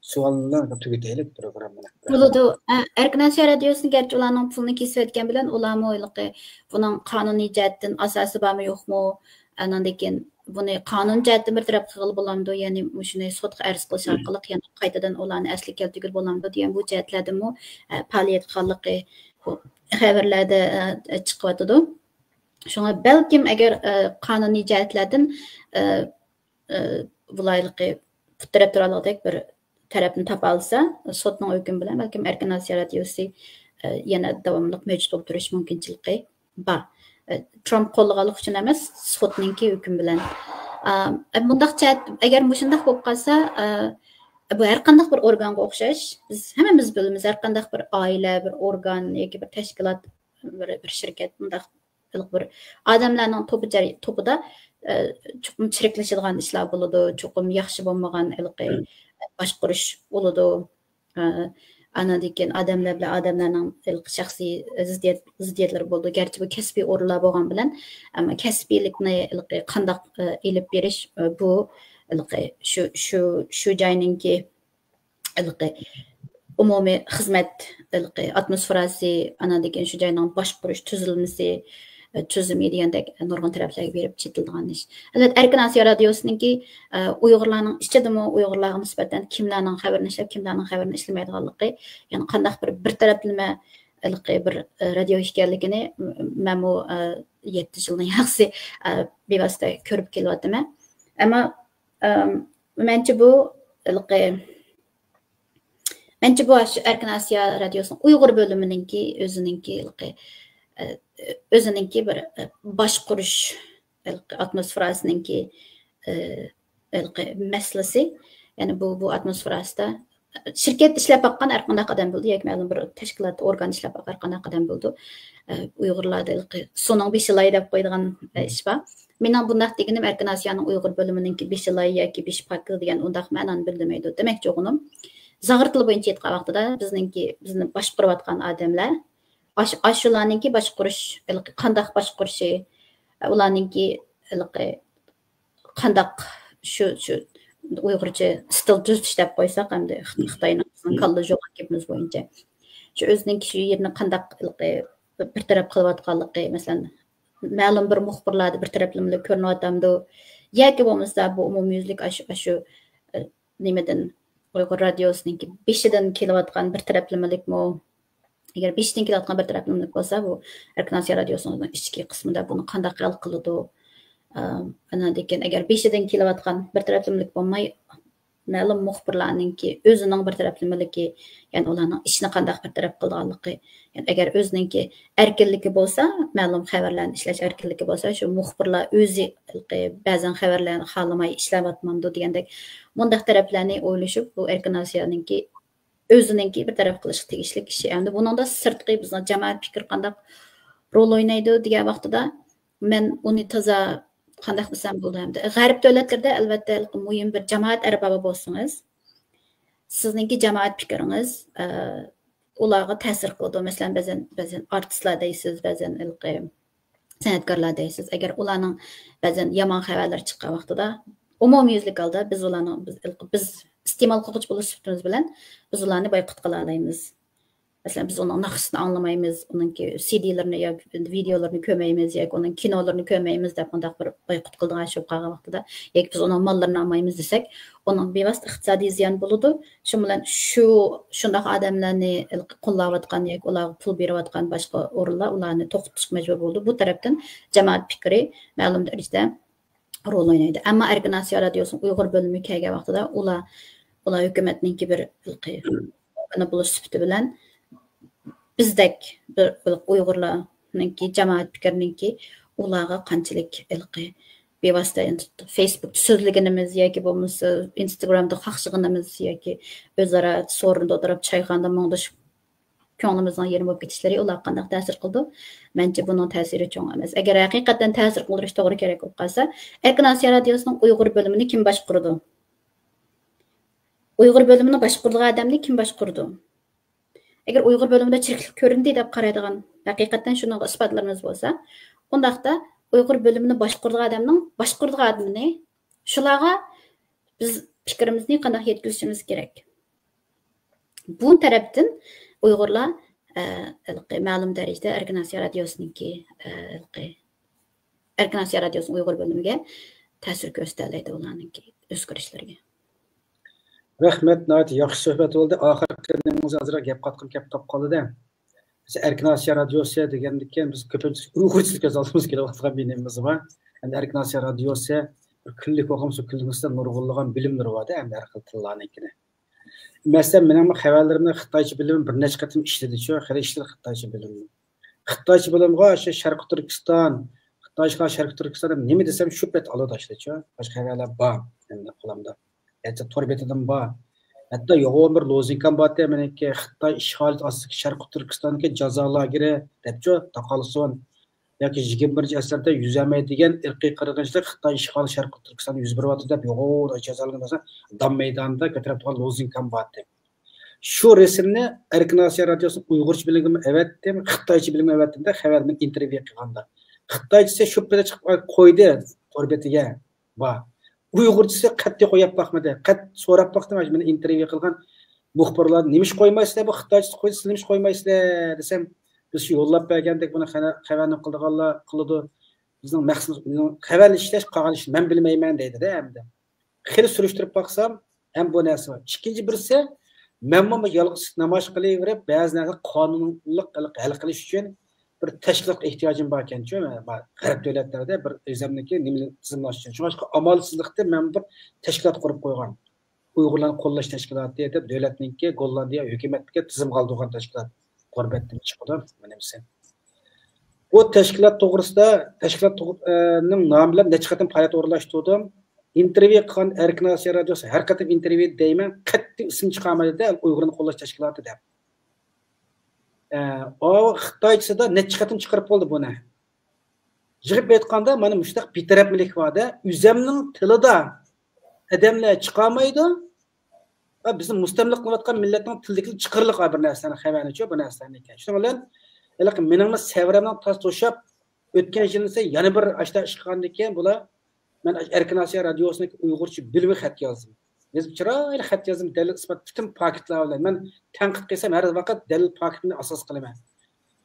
سوئالنى تۈگىتەيلى پروگراممىنى. بولىدۇ. ئە، ئەركىن ئاسىيا رادىيوسىنى گەرچە ئۇلارنىڭ پۇلىنى كېسىۋەتكەن بىلەن، ئۇلارمۇ ھېلىقى بۇنىڭ قانۇنىي جەھەتتىن ئاساسى بارمۇ يوقمۇ، ئاندىن كېيىن بۇنى قانۇن جەھەتتىن بىر تەرەپ قىلغىلى بولامدۇ، يەنى مۇشۇنى سوتقا ئەرز قىلىش ئارقىلىق يەنە قايتىدىن ئۇلارنى ئەسلىگە كەلتۈرگىلى بولامدۇ دېگەن بۇ جەھەتلەردىمۇ، ئە، پائالىيەتكە خالىقى بۇ خەۋەرلەردە، ئە، چىقىۋاتىدۇ. شۇڭا بەلكىم ئەگەر، ئە، قانۇنىي جەھەتلەردىن، ئە، ئە، بۇلايلىقى پۇت تىرەپ تۇرالىغۇدەك بىر تەرەپنى تاپالىسا، سوتنىڭ ھۆكمى بىلەن بەلكىم ئەركىن ئاسىيا رادىيوسى، ئە، يەنە داۋاملىق مەۋجۇت بولۇپ تۇرۇش مۇمكىنچىلىكى بار. ئە، ترامپ قوللىغانلىقى ئۈچۈن ئەمەس، سوتنىڭكى ھۆكمى بىلەن. ئا، ئە، بۇنداق جەھەت، ئەگەر مۇشۇنداق بولۇپ قالسا، ئە، بۇ ھەر قانداق بىر ئورگانغا ئوخشاش، بىز ھەممىمىز بىلىمىز، ھەر قانداق بىر ئائىلە، بىر ئورگان ياكى بىر تەشكىلات، بىر، بىر شىركەت، مۇنداق بىر ئادەملەرنىڭ توپى جەري-، توپىدا، ئە، چوقۇم چىرىكلىشىدىغان ئىشلار بولىدۇ، چوقۇم ياخشى بولمىغان ھېلىقى باشقۇرۇش بولىدۇ. ئە، ئاندىن كېيىن ئادەملەر بىلەن ئادەملەرنىڭ ھېلىقى شەخسىي زىددىيەت، زىددىيەتلىرى بولىدۇ. گەرچە بۇ كەسپىي ئورۇنلار بولغان بىلەن، ئەمما كەسپىيلىكنى ھېلىقى قانداق، ئە، ئېلىپ بېرىش، ئە، بۇ ھېلىقى شۇ، شۇ، شۇ جاينىڭكى ھېلىقى ئومۇمىي خىزمەت ھېلىقى ئاتموسفېراسى، ئاندىن كېيىن شۇ جاينىڭ باشقۇرۇش تۈزۈلمىسى، ئە، تۈزۈمى دېگەندەك نۇرغۇن تەرەپلەرگە بېرىپ چېتىلىدىغان ئىش. ئەلۋەتتە، ئەركىن ئاسىيا رادىيوسىنىڭكى، ئە، ئۇيغۇرلارنىڭ ئىچىدىمۇ ئۇيغۇرلارغا نىسبەتەن كىملەرنىڭ خەۋىرىنى ئىشلەپ، كىملەرنىڭ خەۋىرىنى ئىشلىمەيدىغانلىقى، يەنى قانداق بىر، بىر تەرەپلىمە ھېلىقى بىر، ئە، رادىيو ئىكەنلىكىنى م-، مەنمۇ، ئە، يەتتە يىلدىن ياخشى، ئە، بىۋاسىتە كۆرۈپ كېلىۋاتىمەن. ئەمما، ئەم، مەنچە بۇ ھېلىقى مەنچە بۇ ئاشۇ ئەركىن ئاسىيا رادىيوسىنىڭ ئۇيغۇر بۆلۈمىنىڭكى ئۆزىنىڭكى ھېلىقى، ئە، ئۆزىنىڭكى بىر، ئە، باشقۇرۇش ھېلىقى ئاتموسفېراسىنىڭكى، ئە، ھېلىقى مەسىلىسى. يەنى بۇ، بۇ ئاتموسفېراسىدا شىركەت ئىشلەپ باققان ھەر قانداق ئادەم بولىدۇ ياكى مەلۇم بىر تەشكىلات، ئورگان ئىشلەپ باققان ھەر قانداق ئادەم بولىدۇ. ئە، ئۇيغۇرلاردا ھېلىقى سۇنىڭ بېشى لاي دەپ قويىدىغان، ئە، ئىش بار. مېنىڭ بۇنداق دېگىنىم ئەركىن ئاسىيانىڭ ئۇيغۇر بۆلۈمىنىڭكى بېشى لاي ياكى بېشى پاكىز دېگەن ئۇنداق مەنانى بىلدۈرمەيدۇ. دېمەكچى بولغىنىم، زاغرا تىلى بويىچە ئېيتقان ۋاقتىدا بىزنىڭكى، بىزنى باشقۇرۇۋاتقان ئادەملەر، ئاش-، ئاشۇلارنىڭكى باشقۇرۇش، ھېلىقى قانداق باشقۇرۇشى، ئۇلارنىڭكى ھېلىقى قانداق شۇ، شۇ ئۇيغۇرچە ستىل تۈزىتىش دەپ قويساق، ئەمدى خىت-، خىتاينىڭ بىزنىڭ كاللا جوغان گېپىمىز بويىچە. شۇ ئۆزىنىڭكى شۇ يېرىنى قانداق ھېلىقى بىر تەرەپ قىلىۋاتقانلىقى، مەسىلەن، مەلۇم بىر مۇخبىرلاردا بىر تەرەپلىمىلىك كۆرۈنۈۋاتامدۇ؟ ياكى بولمىسا بۇ ئومۇميۈزلۈك ئاشۇ، ئاشۇ، ئە، نېمىدىن، ئۇيغۇر رادىيوسىنىڭكى بېشىدىن كېلىۋاتقان بىر تەرەپلىمىلىكمۇ؟ ئەگەر بېشىدىن كېلىۋاتقان بىر تەرەپلىمىلىك بولسا، بۇ ئەركىن ئاسىيا رادىيوسىنىڭ ئىچكى قىسمىدا بۇنى قانداق ھەل قىلىدۇ؟ ئە، ئاندىن كېيىن ئەگەر بېشىدىن كېلىۋاتقان بىر تەرەپلىمىلىك بولماي، مەلۇم مۇخبىرلارنىڭكى ئۆزىنىڭ بىر تەرەپلىمىلىكى، يەنى ئۇلارنىڭ ئىشىنى قانداق بىر تەرەپ قىلىدىغانلىقى، يەنى ئەگەر ئۆزىنىڭكى ئەركىنلىكى بولسا، مەلۇم خەۋەرلەرنى ئىشلەش ئەركىنلىكى بولسا، شۇ مۇخبىرلار ئۆزى بەزەن خەۋەرلەرنى خالىماي ئىشلەۋاتمامدۇ دېگەندەك مۇنداق تەرەپلەرنى ئويلىشىپ، بۇ ئەركىن ئاسىيانىڭكى ئۆزىنىڭكى بىر تەرەپ قىلىشقا تېگىشلىك ئىشى. ئەمدى بۇنىڭدا سىرتقى بىزنىڭ جامائەت پىكرى قانداق رول ئوينايدۇ دېگەن ۋاقتىدا، مەن ئۇنى تازا قانداق دېسەم بولىدۇ ئەمدى. غەرب دۆلەتلىرىدە ئەلۋەتتە مۇھىم بىر جامائەت ئەربابى بولسىڭىز، سىزنىڭكى جامائەت پىكرىڭىز، ئە، ئۇلارغا تەسىر قىلىدۇ. مەسىلەن، بەزەن، بەزەن ئارتىسلار دەيسىز، بەزەن ھېلىقى سەنئەتكارلار دەيسىز. ئەگەر ئۇلارنىڭ بەزەن يامان خەۋەرلىرى چىققان ۋاقتىدا، ئومۇميۈزلۈك ھالدا بىز ئۇلارنىڭ، بىز، بىز ئىستېمال قىلغۇچى بولۇش سۈپىتىمىز بىلەن بىز ئۇلارنى بايقۇت قىلالايمىز. مەسىلەن، بىز ئۇنىڭ ناخشىسىنى ئاڭلىمايمىز، ئۇنىڭكى سىدىلىرىنى ياكى ۋىدېئولىرىنى كۆرمەيمىز ياكى ئۇنىڭ كىنولىرىنى كۆرمەيمىز دەپ مۇنداق بىر بايقۇت قىلىدىغان ئىش بولۇپ قالغان ۋاقتىدا، ياكى بىز ئۇنىڭ ماللىرىنى ئالمايمىز دېسەك، ئۇنىڭ بىۋاسىتە ئىقتىسادىي زىيان بولىدۇ. شۇ بىلەن شۇ، شۇنداق ئادەملەرنى قوللاۋاتقان ياكى ئۇلارغا پۇل بېرىۋاتقان باشقا ئورۇنلار ئۇلارنى توختىتىشقا مەجبۇر بولىدۇ. بۇ تەرەپتىن جامائەت پىكرى مەلۇم دەرىجىدە رول ئوينايدۇ. ئەمما ئەركىن ئاسىيا رادىيوسىنىڭ ئۇيغۇر بۆلۈمى كەلگەن ۋاقتىدا ئۇلار، ئۇلار ھۆكۈمەتنىڭكى بىر ھېلىقى ئورگىنى بولۇش سۈپىتى بىلەن بىزدەك بىر، بىر ئۇيغۇرلارنىڭكى جامائەت پىكرىنىڭكى ئۇلارغا قانچىلىك ھېلىقى بىۋاسىتە فېيسبۇكتا سۆزلىگىنىمىز ياكى بولمىسا ئىنستاگرامدا قاقشىغىنىمىز ياكى ئۆزئارا سورۇندا ئولتۇرۇپ چايخانىدا مۇڭدىشىپ كۆڭلىمىزنىڭ يېرىم بولۇپ كېتىشلىرى ئۇلارغا قانداق تەسىر قىلىدۇ؟ مەنچە بۇنىڭ تەسىرى چوڭ ئەمەس. ئەگەر ھەقىقەتەن تەسىر قىلدۇرۇش توغرا كېرەك بولۇپ قالسا، ئەركىن ئاسىيا رادىيوسىنىڭ ئۇيغۇر بۆلۈمىنى كىم باشقۇرىدۇ؟ ئۇيغۇر بۆلۈمىنى باشقۇرىدىغان ئادەمنى كىم باشقۇرىدۇ؟ ئەگەر ئۇيغۇر بۆلۈمىدە چىرىكلىك كۆرۈندى دەپ قارايدىغان ھەقىقەتەن شۇنىڭغا ئىسپاتلىرىمىز بولسا، ئۇنداقتا ئۇيغۇر بۆلۈمىنى باشقۇرىدىغان ئادەمنىڭ باشقۇرىدىغان ئادىمىنى شۇلارغا بىز پىكرىمىزنى قانداق يەتكۈزۈشىمىز كېرەك؟ بۇ تەرەپتىن ئۇيغۇرلار، ئە، ھېلىقى مەلۇم دەرىجىدە ئەركىن ئاسىيا رادىيوسىنىڭكى، ئە، ھېلىقى ئەركىن ئاسىيا رادىيوسىنىڭ ئۇيغۇر بۆلۈمىگە تەسىر كۆرسىتەلەيدۇ ئۇلارنىڭكى ئۆزگىرىشلىرىگە. رەھمەت، ناھايىتى ياخشى سۆھبەت بولدى. ئاخىرقى نېمىڭىزنى ئازراق گەپ قاتقۇم كەپ قاپقالدى-دە. بىز ئەركىن ئاسىيا رادىيوسى دېگەندىكىن بىز كۆپىنچە ئۇيغۇرچىلىق كۆز ئالدىمىزغا كېلىۋاتقان بىر نېمىمىز بار. ئەمدى ئەركىن ئاسىيا رادىيوسى بىر كۈنلۈك بولغان بولسا، كۈنلۈكنىڭ ئىچىدە نۇرغۇنلىغان بىلىملىرى بار-دە، ئەمدى ھەر خىل تىللارنىڭكىنى. مەسىلەن، مېنىڭ خەۋەرلىرىمنى خىتايچە بىلىمىم بىر نەچچە قېتىم ئىشلىدىچۇ، خېلى ئىشلىدى خىتايچە بىلىمنى. خىتايچە بىلىمغا شۇ شەرقىي تۈركىستان، خىتايچىلار شەرقىي تۈركىستان دەپ نېمە دېسەم شۇ پەت ئالىدۇ تاشلىچۇ. باشقا خەۋەرلەر بار، ئەمدى قولۇمدا. ھەتتا تور بېتىدىمۇ بار. ھەتتا يوغان بىر لوزىنكام بارتى، مېنىڭكى خىتاي ئىشغالىيىتى ئاستىدىكى شەرقىي تۈركىستاندىكى جازا لاگېرى دەپچۇ، تاقالسۇن ياكى يىگىرمە بىرىنچى ئەسىردە يۈز ئەمەي دېگەن ئىرقىي قىرغىنچىلىق خىتاي ئىشغالى شەرقىي تۈركىستاندا يۈز بېرىۋاتىدۇ دەپ يوغان جازالىنىپ دام مەيدانىدا كۆتۈرۈپ تۇرغان لوزىنكام بارتى. شۇ رەسىمنى ئەركىن ئاسىيا رادىيوسىنىڭ ئۇيغۇرچە بۆلۈمىگىمۇ ئەۋەتتىم، خىتايچە بۆلۈمىگە ئەۋەتتىم-دە، خەۋەرنى ئىنتېرۋيۇ قىلغاندا. خىتايچىسى شۇ پېتى چىقىپ قويدى تور بېتىگە. بار. ئۇيغۇرچىسى قەتئىي قويۇپ باقمىدى. قەت سوراپ باقتىم، مېنى ئىنتېرۋيۇ قىلغان مۇخبىرلار، نېمىش قويمايسىلەر، بۇ خىتايچىسى قويدى، سىلەر نېمىش قويمايسىلەر دېسەم، بىز شۇ يوللاپ بەرگەندەك بۇنى خەۋەرنى قىلىدىغانلار قىلىدۇ. بىزنىڭ مەقسىتىمىز، بىزنىڭ خەۋەرنى ئىشلەش، قالغان ئىشنى مەن بىلمەيمەن دەيدۇ-دە ئەمدى. خېلى سۈرۈشتۈرۈپ باقسام، ھەم بۇ نەرسە بار. ئىككىنچى بىرسى، مەنمۇ بۇ يالغۇز نامايىش قىلىۋېرىپ، بەزى نەرسىلەر قانۇنلۇق ھەل قىلىش ئۈچۈن بىر تەشكىلاتقا ئېھتىياجىم باركەنچۇ، غەرب دۆلەتلەردە بىر ئۆزەمنىڭكى نېمىنى تىزىملاش ئۈچۈن. شۇڭلاشقا ئامالسىزلىقتىن مەن بىر تەشكىلات قۇرۇپ قويغان. ئۇيغۇرلارنى قوللاش تەشكىلاتى دەپ دۆلەتنىڭكى، گوللاندىيە ھۆكۈمەتنىڭكى تىزىمغا ئالىدىغان تەشكىلات. غۇربەتتىن چىقىدۇ، نېمىسى. بۇ تەشكىلات توغرىسىدا، تەشكىلات توغ-، ئە، نىڭ نامى بىلەن نەچچە قېتىم پائالىيەت ئورۇنلاشتۇردۇم. ئىنتېرۋيۇ قىلغان ئەركىن ئاسىيا رادىيوسى ھەر قېتىم ئىنتېرۋيۇ دەيمەن، قەتئىي ئىسىم چىقارمايدۇ-دە، ئۇيغۇرنى قوللاش تەشكىلاتى دەپ. ئە، ئۇ خىتايچىسىدا نەچچە قېتىم چىقىرىپ بولدى بۇنى. يىغىپ ئېيتقاندا، مانا مۇشۇنداق بىتەرەپلىك بار-دە، ئۆزەمنىڭ تىلىدا ئادەملەر چىقارمايدۇ. ھە، بىزنى مۇستەملىكە قىلىۋاتقان مىللەتنىڭ تىلىدىكى چىقىرلىق بار بىر نەرسىلەرنى، خەۋەرنىچۇ، بۇ نەرسىلەرنى. شۇنىڭ بىلەن ھېلىقى مېنىڭمۇ سەۋرەمنىڭ تاس توشاپ، ئۆتكەن يىلىسى يەنە بىر ئاشتا ئىش قىلغاندىن كېيىن بۇلار، مەن ئەركىن ئاسىيا رادىيوسىنىڭ ئۇيغۇرچە بۆلۈمىگە خەت يازدىم. يېزىپ، چىرايلىق خەت يازدىم، دەلىل ئىسپات، پۈتۈن پاكىتلار بىلەن. مەن تەنقىد قىلسام، ھەر ۋاقىت دەلىل پاكىتىنى ئاساس قىلىمەن.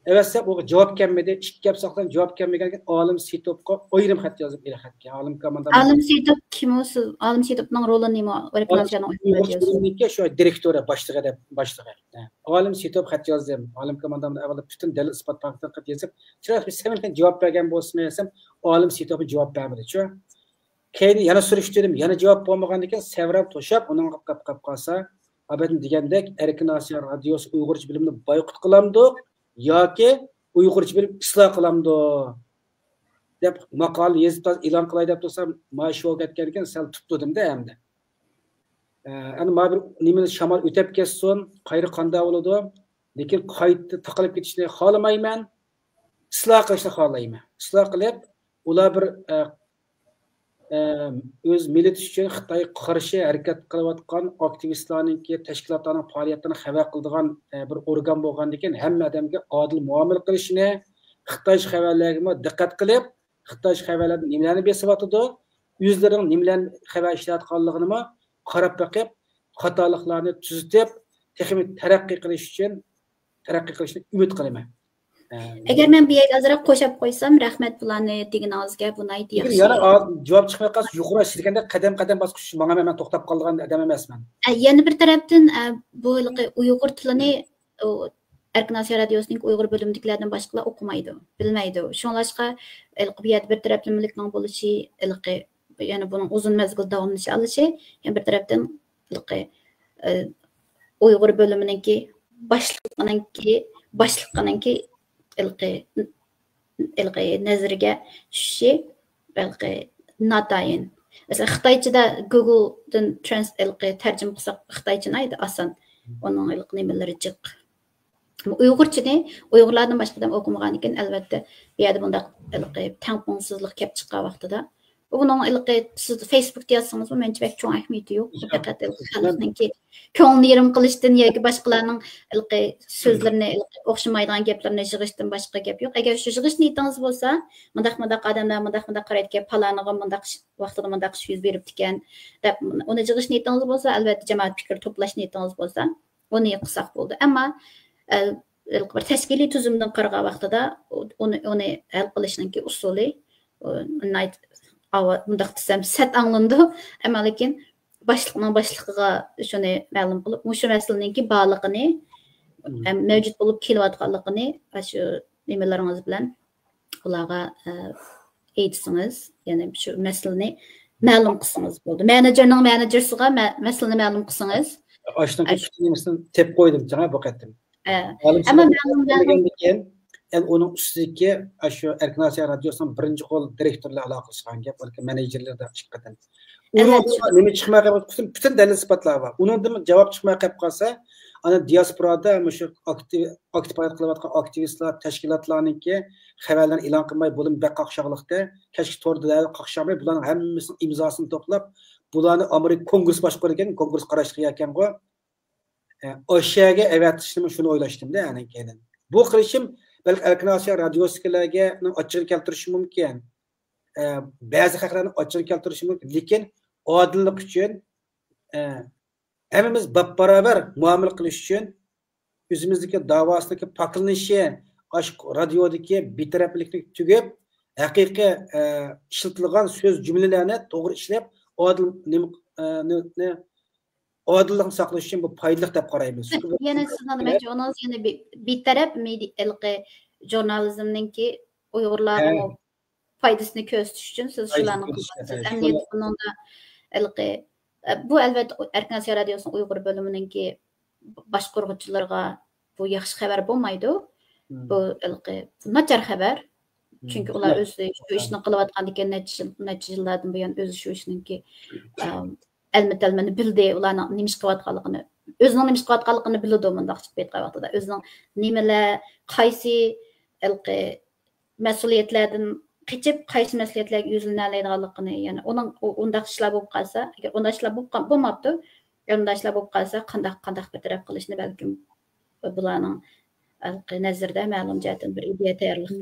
ئەۋەتسەم، ئۇغا جاۋاب كەلمىدى. ئىككى ھەپتە ساقلىدىم، جاۋاب كەلمىگەندىن كېيىن ئالىم سېيىتوپقا ئايرىم خەت يازدىم، ئېلى خەتكە. ئالىم كوماندام. ئالىم سېيىتوپ كىم ئۇ؟ سىز ئالىم سېيىتوپنىڭ رولى نېمە؟ ئۇ ئالىم رېپلىكاتسىيەنىڭ ئۇيغۇرچە بۆلۈمىدىكى شۇ دىرېكتورى، باشلىقى دەپ، باشلىقى. ھە. ئالىم سېيىتوپ خەت يازدىم. ئالىم كوماندامدىن ئاۋۋال پۈتۈن دەلىل ئىسپات پاكىتىنى قىلىپ يېزىپ، چىرايلىق بىر سەمىمىي جاۋاب بەرگەن بولسىمۇ دېسەم، ئالىم سېيىتوپ جاۋاب بەرمىدىچۇ. كەينى يەنە سۈرۈشتۈردۈم، يەنە جاۋاب بولمىغاندىكىن سەۋرەم توشاپ، ئۇنىڭغا قاپ، قاپ قالسا، ئابەتنى دېگەندەك، ئەركىن ئاسىيا رادىيوسى ئۇيغۇرچە بۆلۈمىنى بايقۇت قىلامدۇق ياكى ئۇيغۇرچە بۆلۈم ئىسلاھ قىلامدۇ دەپ ماقالە يېزىپ، ئېلان قىلاي دەپ تۇرسام، ماي شو كەتكەنكەن، سەل تۇتتۇردۇم-دە ئەمدى. ئە، ئەنە ما بىر نېمىنى شامال ئۆتەپ كەتسۇن، قايرى قانداق بولىدۇ. لېكىن قايتا تاقىلىپ كېتىشنى خالىمايمەن. ئىسلاھ قىلىشنى خالايمەن. ئىسلاھ قىلىپ، ئۇلار بىر، ئە، ئە، ئۆز مىللىتى ئۈچۈن خىتايغا قارشى ھەرىكەت قىلىۋاتقان ئاكتىۋىستلارنىڭكى، تەشكىلاتلارنىڭ پائالىيەتلىرىنى خەۋەر قىلىدىغان، ئە، بىر ئورگان بولغاندىكىن، ھەممە ئادەمگە ئادىل مۇئامىلە قىلىشنى، خىتايچە خەۋەرلەرگىمۇ دىققەت قىلىپ، خىتايچە خەۋەرلەردە نېمىلەرنى بېسىۋاتىدۇ، ئۆزلىرىنىڭ نېمىلەرنى خەۋەر ئىشلەۋاتقانلىقىنىمۇ قاراپ بېقىپ، خاتالىقلارنى تۈزىتىپ، تېخىمۇ تەرەققىي قىلىش ئۈچۈن، تەرەققىي قىلىشنى ئۈمىد قىلىمەن. ئە، ئەگەر مەن بۇ يەرگە ئازراق قوشاپ قويسام، رەھمەت بۇلارنى دېگىنىڭىزگە، بۇ ناھايىتى ياخشى. يەنە ئا-، جاۋاب چىقماي قالسا، يۇقىرى سىز دېگەندەك قەدەم-قەدەم باسقۇچ ماڭىمەن، مەن توختاپ قالىدىغان ئادەم ئەمەسمەن. ئە، يەنە بىر تەرەپتىن، ئە، بۇ ھېلىقى ئۇيغۇر تىلىنى، ئۇ، ئەركىن ئاسىيا رادىيوسىنىڭ ئۇيغۇر بۆلۈمىدىكىلەردىن باشقىلار ئوقۇمايدۇ، بىلمەيدۇ. شۇڭلاشقا، ھېلىقى بۇ يەردە بىر تەرەپلىمىلىكنىڭ بولۇشى، ھېلىقى يەنە بۇنىڭ ئۇزۇن مەزگىل داۋاملىشالىشى، يەنە بىر تەرەپتىن ھېلىقى، ئە، ئۇيغۇر بۆلۈمىنىڭكى باشلىقىنىڭكى، باشلىقىنىڭكى ھېلىقى، ھېلىقى نەزىرىگە چۈشۈشى ھېلىقى ناتايىن. مەسىلەن، خىتايچىدا گۇگلدىن ترانس-، ھېلىقى تەرجىمە قىلساق، خىتايچە ناھايىتى ئاسان. ئۇنىڭ ھېلىقى نېمىلىرى جىق. ئۇيغۇرچىنى ئۇيغۇرلاردىن باشقا ئادەم ئوقۇمىغاندىكىن، ئەلۋەتتە، بۇ يەردە بۇنداق ھېلىقى تەڭپۇڭسىزلىق كەپ چىققان ۋاقتىدا، بۇنىڭ ھېلىقى سىز فېيسبۇكتا يازسىڭىزمۇ مەنچە بەك چوڭ ئەھمىيىتى يوق. بۇ پەقەت ھېلىقى خەلقنىڭكى كۆڭلىنى يېرىم قىلىشتىن ياكى باشقىلارنىڭ ھېلىقى سۆزلىرىنى، ھېلىقى ئوخشىمايدىغان گەپلىرىنى يىغىشتىن باشقا گەپ يوق. ئەگەر شۇ يىغىش نىيىتىڭىز بولسا، مۇنداق، مۇنداق ئادەملەر مۇنداق، مۇنداق قارايدىكەن، پالانىغا مۇنداق ئىش، ۋاقتىدا مۇنداق ئىش يۈز بېرىپتىكەن، دەپ ئۇنى يىغىش نىيىتىڭىز بولسا، ئەلۋەتتە، جامائەت پىكىر توپلاش نىيىتىڭىز بولسا، ئۇنى قىلساق بولىدۇ. ئەمما، ئە، بىر تەشكىلىي تۈزۈمدىن قارىغان ۋاقتىدا، ئۇنى، ئۇنى ھەل قىلىشنىڭكى ئۇسۇلى، ئۇ، ناھايىتى ئاۋا-، مۇنداق دېسەم سەت ئاڭلىنىدۇ. ئەمما لېكىن باشلىقنىڭ باشلىقىغا شۇنى مەلۇم قىلىپ، مۇشۇ مەسىلىنىڭكى بارلىقىنى، مم. ھەم مەۋجۇت بولۇپ كېلىۋاتقانلىقىنى، شۇ نېمىلىرىڭىز بىلەن ئۇلارغا، ئە، ئېيتسىڭىز، يەنى شۇ مەسىلىنى مەلۇم قىلسىڭىز بولدى. مېنېجېرنىڭ مېنېجېرسىغا مە-، مەسىلىنى مەلۇم قىلسىڭىز. ئاشۇنىڭكى ئەش- پۈتۈن نېمىسىنى تېپىپ قويدۇم جانا بۇ قېتىم. ئە، ئالىم ئەمما سىنىپ مەلۇم، مەلۇم. كېيىن، يەنى ئۇنىڭ ئۈستىدىكى، ئاشۇ ئەركىن ئاسىيا رادىيوسىنىڭ بىرىنچى قول دىرېكتورلار ئالاقىلەشكەن گەپ، بەلكى مېنېجېرلىرىدا ئىككى قېتىم. ئۇنىڭدىن نېمە چىقماي قالغان، پۈتۈن، پۈتۈن دەلىل ئىسپاتلار بار. ئۇنىڭدىن جاۋاب چىقماي قېلىپ قالسا، ئانا دىياسپورادا مۇشۇ ئاكتىپ، ئاكتىپ پائالىيەت قىلىۋاتقان ئاكتىۋىستلار، تەشكىلاتلارنىڭكى خەۋەرلەرنى ئېلان قىلماي، بۇلىمۇ بەك قاقشاڭلىقتا، كەچكى توردا دەۋە قاقشاڭماي، بۇلارنىڭ ھەممىسىنىڭ ئىمزاسىنى توپلاپ، بۇلارنى ئامېرىكا كونگرېس باشقۇرىدىكەن، كونگرېس قاراشلىق ئىكەنغۇ. ئە، ئاشۇ يەرگە ئەۋەتىشنىمۇ شۇنى ئويلاشتىمدە، ئاندىن كېيىن. بۇ قىلىشىم بەلكى ئەركىن ئاسىيا رادىيوسىدىكىلەرنىڭ ئاچچىقىنى كەلتۈرۈشى مۇمكىن. ئە، بەزى خەقلەرنىڭ ئاچچىقىنى كەلتۈرۈشى مۇمكىن. لېكىن ئادىللىق ئۈچۈن، ئە، ھەممىمىز باپباراۋەر مۇئامىلە قىلىش ئۈچۈن ئۆزىمىزدىكى داۋاسىدىكى پاكلىنىشى، ئاشۇ رادىيودىكى بىتەرەپلىكنى تۈگەپ، ھەقىقىي، ئە، ئىشلىتىلغان سۆز جۈملىلەرنى توغرا ئىشلەپ، ئادىل نېمە، ئە، نى-، نى-، ئادىللىقنى ساقلاش ئۈچۈن بۇ پايدىلىق دەپ قارايمىز. يەنە سىز نېمە دېمەكچى، ئۇنىڭ يەنە بى-، بىتەرەپ مېدىيە، ھېلىقى ژۇرنالىزمنىڭكى ئۇيغۇرلارغىمۇ پايدىسىنى كۆرسىتىش ئۈچۈن سىز شۇلارنى قىلىۋاتىسىز. ئەمدى بۇنىڭدا ھېلىقى، بۇ ئەلۋەتتە ئەركىن ئاسىيا رادىيوسىنىڭ ئۇيغۇر بۆلۈمىنىڭكى باشقۇرغۇچىلىرىغا بۇ ياخشى خەۋەر بولمايدۇ. بۇ ھېلىقى ناچار خەۋەر. چۈنكى ئۇلار ئۆزى شۇ ئىشنى قىلىۋاتقاندىكىن، نەچچە يىل، نەچچە يىللاردىن بۇيان ئۆزى شۇ ئىشنىڭكى، ئەم، ئەلمە-تەلمىنى بىلدى، ئۇلارنىڭ نېمە ئىش قىلىۋاتقانلىقىنى، ئۆزىنىڭ نېمە ئىش قىلىۋاتقانلىقىنى بىلىدۇ، مۇنداقچە گەپ قىلىۋاتىدۇ. ئۆزىنىڭ نېمىلەر، قايسى ھېلىقى مەسئۇلىيەتلەردىن قېچىپ، قايسى مەسئۇلىيەتلەرگە يۈزلىنەلەيدىغانلىقىنى، يەنى ئۇنىڭ ئۇ-، ئۇنداق ئىشلار بولۇپ قالسا، ئەگەر ئۇنداق ئىشلار بولۇپ قال-، بولماپتۇ، ئۇنداق ئىشلار بولۇپ قالسا، قانداق، قانداق بىر تەرەپ قىلىشنى بەلكىم بۇلارنىڭ ھېلىقى نەزىرىدە مەلۇم جەھەتتىن بىر ئىدىيە تەييارلىق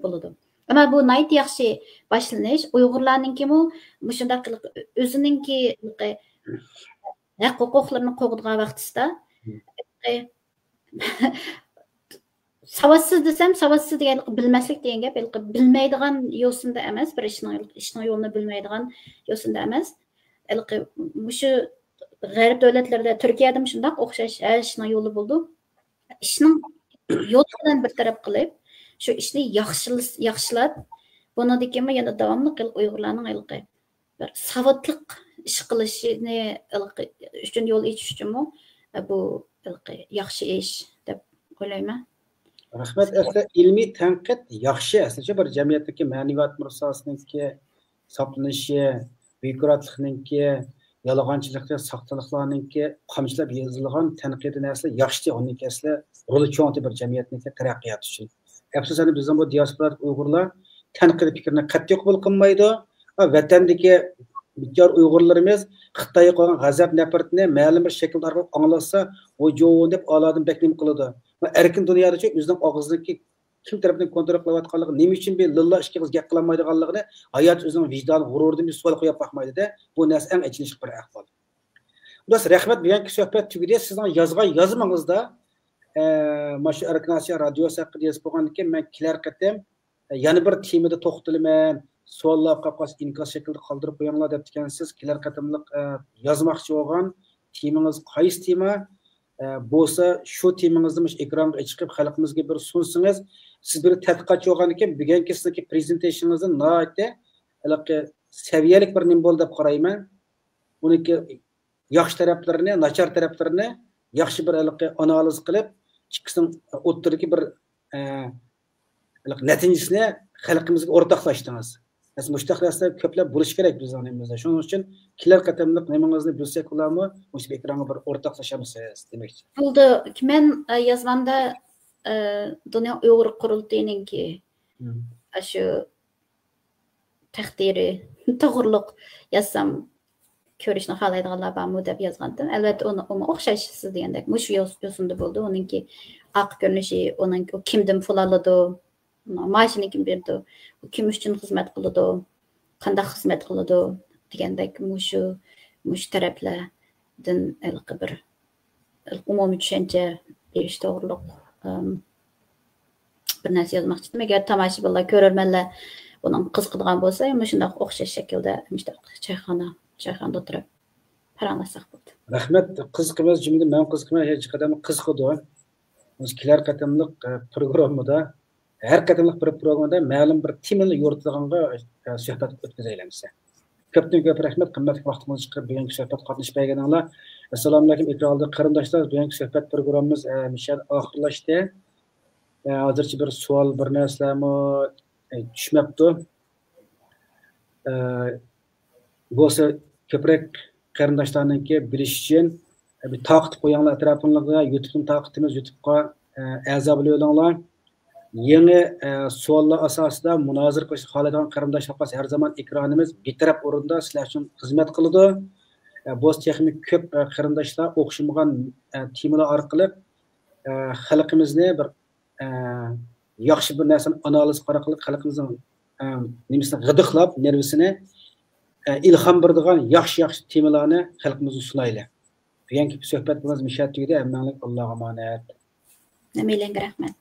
بولىدۇ. ئەمما بۇ ناھايىتى ياخشى باشلىنىش. ئۇيغۇرلارنىڭكىمۇ مۇشۇنداق قىلىپ ئۆزىنىڭكى ھەق ھوقۇقلىرىنى قوغدىغان ۋاقتىسىدا، ھېلىقى ساۋاتسىز دېسەم، ساۋاتسىز دېگەن بىلمەسلىك دېگەن گەپ، ھېلىقى بىلمەيدىغان يوسۇندا ئەمەس، بىر ئىشنىڭ، ئىشنىڭ يولىنى بىلمەيدىغان يوسۇندا ئەمەس. ھېلىقى مۇشۇ غەرب دۆلەتلىرىدە، تۈركىيەدىمۇ شۇنداق ئوخشاش، ھەر ئىشنىڭ يولى بولىدۇ. ئىشنىڭ يولى بىلەن بىر تەرەپ قىلىپ، شۇ ئىشنى ياخشىلىس-، ياخشىلاپ، بۇنىڭدىن كېيىنمۇ يەنە داۋاملىق ھېلىقى ئۇيغۇرلارنىڭ ھېلىقى بىر ساۋاتلىق ئىش قىلىشىنى ھېلىقى ئۈچۈن يول ئېچىش ئۈچۈنمۇ، بۇ ھېلىقى ياخشى ئىش دەپ ئويلايمەن. رەھمەت. ئەسلى ئىلمىي تەنقىد ياخشى، ئەسلىچە بىر جەمئىيەتتىكى مەنىۋىيەت مىراسىنىڭكى ساقلىنىشى، بىيۇروكراتلىقنىڭكى، يالغانچىلىقى، ساختىلىقلارنىڭكى قامچىلاپ يېزىلغان تەنقىدىي نەرسىلەر ياخشى، ئۇنىڭكى ئەسلى رولى چوڭ بىر جەمئىيەتنىڭكى تەرەققىياتى ئۈچۈن. ئەپسۇس، ئەنە بىزنىڭ بۇ دىياسپورادىكى ئۇيغۇرلار تەنقىدىي پىكىرنى قەتئىي قوبۇل قىلمايدۇ. ۋەتەندىكى بىچارە ئۇيغۇرلىرىمىز خىتايغا قويغان غەزەپ نەپرىتىنى مەلۇم بىر شەكىلدە ئارقىلىق ئاڭلاتسا، ۋوي-جوۋۇن دەپ ئالادىن بەك نېمە قىلىدۇ. ئەركىن دۇنيادىچۇ ئۆزىنىڭ ئاغزىدىكى كىم تەرىپىدىن كونترول قىلىۋاتقانلىقى، نېمە ئۈچۈن بىر لىللا ئىككى ئېغىز گەپ قىلالمايدىغانلىقىنى ھاياتى ئۆزىنىڭ ۋىجدانى، غۇرۇرىدىن بىر سوئال قويۇپ باقمايدۇ دە. بۇ نەرسە ئەڭ ئېچىنىشلىق بىر ئەھۋال. دوست، رەھمەت، بۈگۈنكى سۆھبەت تۈگىدى. سىزنىڭ يازغان يازمىڭىزدا، ئە، مانا شۇ ئەركىن ئاسىيا رادىيوسى ھەققىدە يېزىپ بولغاندىن كېيىن، مەن كېلەر قېتىم، ئە، يەنە بىر تېمىدا توختىلىمەن، سوئاللار قالىپ قالسا ئىنكاس شەكلىدە قالدۇرۇپ قويۇڭلار دەپتىكەنسىز. كېلەر قېتىملىق، ئە، يازماقچى بولغان تېمىڭىز قايسى تېما؟ ئە، بولسا شۇ تېمىڭىزنى مۇشۇ ئېكرانغا چىقىپ خەلقىمىزگە بىر سۇنسىڭىز، سىز بىر تەتقىقاتچى بولغاندىن كېيىن بۈگۈنكى سىزنىڭكى پرېزېنتېيشنىڭىزدىن ناھايىتى ھېلىقى سەۋىيەلىك بىر نېمە بولدى دەپ قارايمەن. ئۇنىڭكى ياخشى تەرەپلىرىنى، ناچار تەرەپلىرىنى ياخشى بىر ھېلىقى ئانالىز قىلىپ، ئىككىسىنىڭ ئوتتۇرىدىكى بىر، ئە، ھېلىقى نەتىجىسىنى خەلقىمىزگە ئورتاقلاشتىڭىز. مەسىلەن، مۇشۇنداق نەرسىلەر كۆپلەپ بولۇشى كېرەك بىزنىڭ نېمىمىزدە. شۇنىڭ ئۈچۈن كېلەر قېتىملىق نېمىڭىزنى بىلسەك، ئۇلارمۇ مۇشۇ ئېكرانغا بىر ئورتاقلىشامسىز دېمەكچى. بولدى. مەن، ئە، يازغاندا، ئە، دۇنيا ئۇيغۇر قۇرۇلتىيىنىڭكى، مم، ئاشۇ تەقدىرى توغرۇلۇق يازسام كۆرۈشنى خالايدىغانلار بارمۇ دەپ يازغانتىم. ئەلۋەتتە، ئۇنى، ئۇمۇ ئوخشاش سىز دېگەندەك مۇشۇ يوس-، يوسۇندا بولدى. ئۇنىڭكى ئارقا كۆرۈنۈشى، ئۇنىڭ، ئۇ كىمدىن پۇل ئالىدۇ، مائاشىنى كىم بېرىدۇ، ئۇ كىم ئۈچۈن خىزمەت قىلىدۇ، قانداق خىزمەت قىلىدۇ دېگەندەك مۇشۇ، مۇشۇ تەرەپلەردىن ھېلىقى بىر ئومۇمىي چۈشەنچە بېرىش توغرۇلۇق، ئىم، بىر نەرسە يازماقچى ئىدىم. ئەگەر تاماشىبىنلار، كۆرۈرمەنلەر بۇنىڭغا قىزىقىدىغان بولسا، مۇشۇنداق ئوخشاش شەكىلدە مۇشۇنداق چايخانا، چايخانىدا ئولتۇرۇپ پاراڭلاشساق بولدى. رەھمەت، قىزىقىمىز، جۈملىدىن مەن قىزىقىمەن، ھېچ قەدەم قىزىقىدۇ. كېلەر قېتىملىق، ئە، پروگراممىدا، ھەر قېتىملىق بىر پروگراممىدا مەلۇم بىر تېمىنى يورۇتىدىغانغا، ئە، سۆھبەت ئۆتكۈزەيلى ئەمىسە. كۆپتىن كۆپ رەھمەت، قىممەتلىك ۋاقتىڭىزنى چىقىرىپ بۈگۈنكى سۆھبەتكە قاتنىشىپ بەرگىنىڭلار. ئەسسالامۇئەلەيكۇم، ئېكران ئالدىدىكى قېرىنداشلار، بۈگۈنكى سۆھبەت پروگراممىمىز، ئە، مۇشۇ يەردە ئاخىرلاشتى. ئە، ھازىرچە بىر سوئال، بىر نەرسىلەرمۇ، ئە، چۈشمەپتۇ. ئە، بولسا كۆپرەك قېرىنداشلارنىڭكى بىلىشى ئۈچۈن، بىر تارقىتىپ قويۇڭلار ئەتراپىڭلارغا. يۇتۇبتىن تارقىتىمىز، يۇتۇبقا ئەزا بولۇۋېلىڭلار. يېڭى سوئاللار ئاساسىدا مۇنازىرە قىلىشنى خالايدىغان قېرىنداشلار بولسا، ھەر زامان ئېكرانىمىز بىتەرەپ ئورۇندا سىلەر ئۈچۈن خىزمەت قىلىدۇ. بولسا تېخىمۇ كۆپ قېرىنداشلار ئوخشىمىغان تېمىلار ئارقىلىق خەلقىمىزنى بىر ياخشى بىر نەرسىنى ئانالىز ئارقىلىق خەلقىمىزنىڭ نېمىسىنى غىدىقلاپ، نېرۋىسىنى ئىلھام بېرىدىغان ياخشى ياخشى تېمىلارنى خەلقىمىزگە سۇنايلى. بۈگۈنكى سۆھبەت بىلەن مۇشۇ يەردە تۈگىدى. ھەممەڭلارغا ئاللاغا ئامانەت. ھەممەيلەنگە رەھمەت.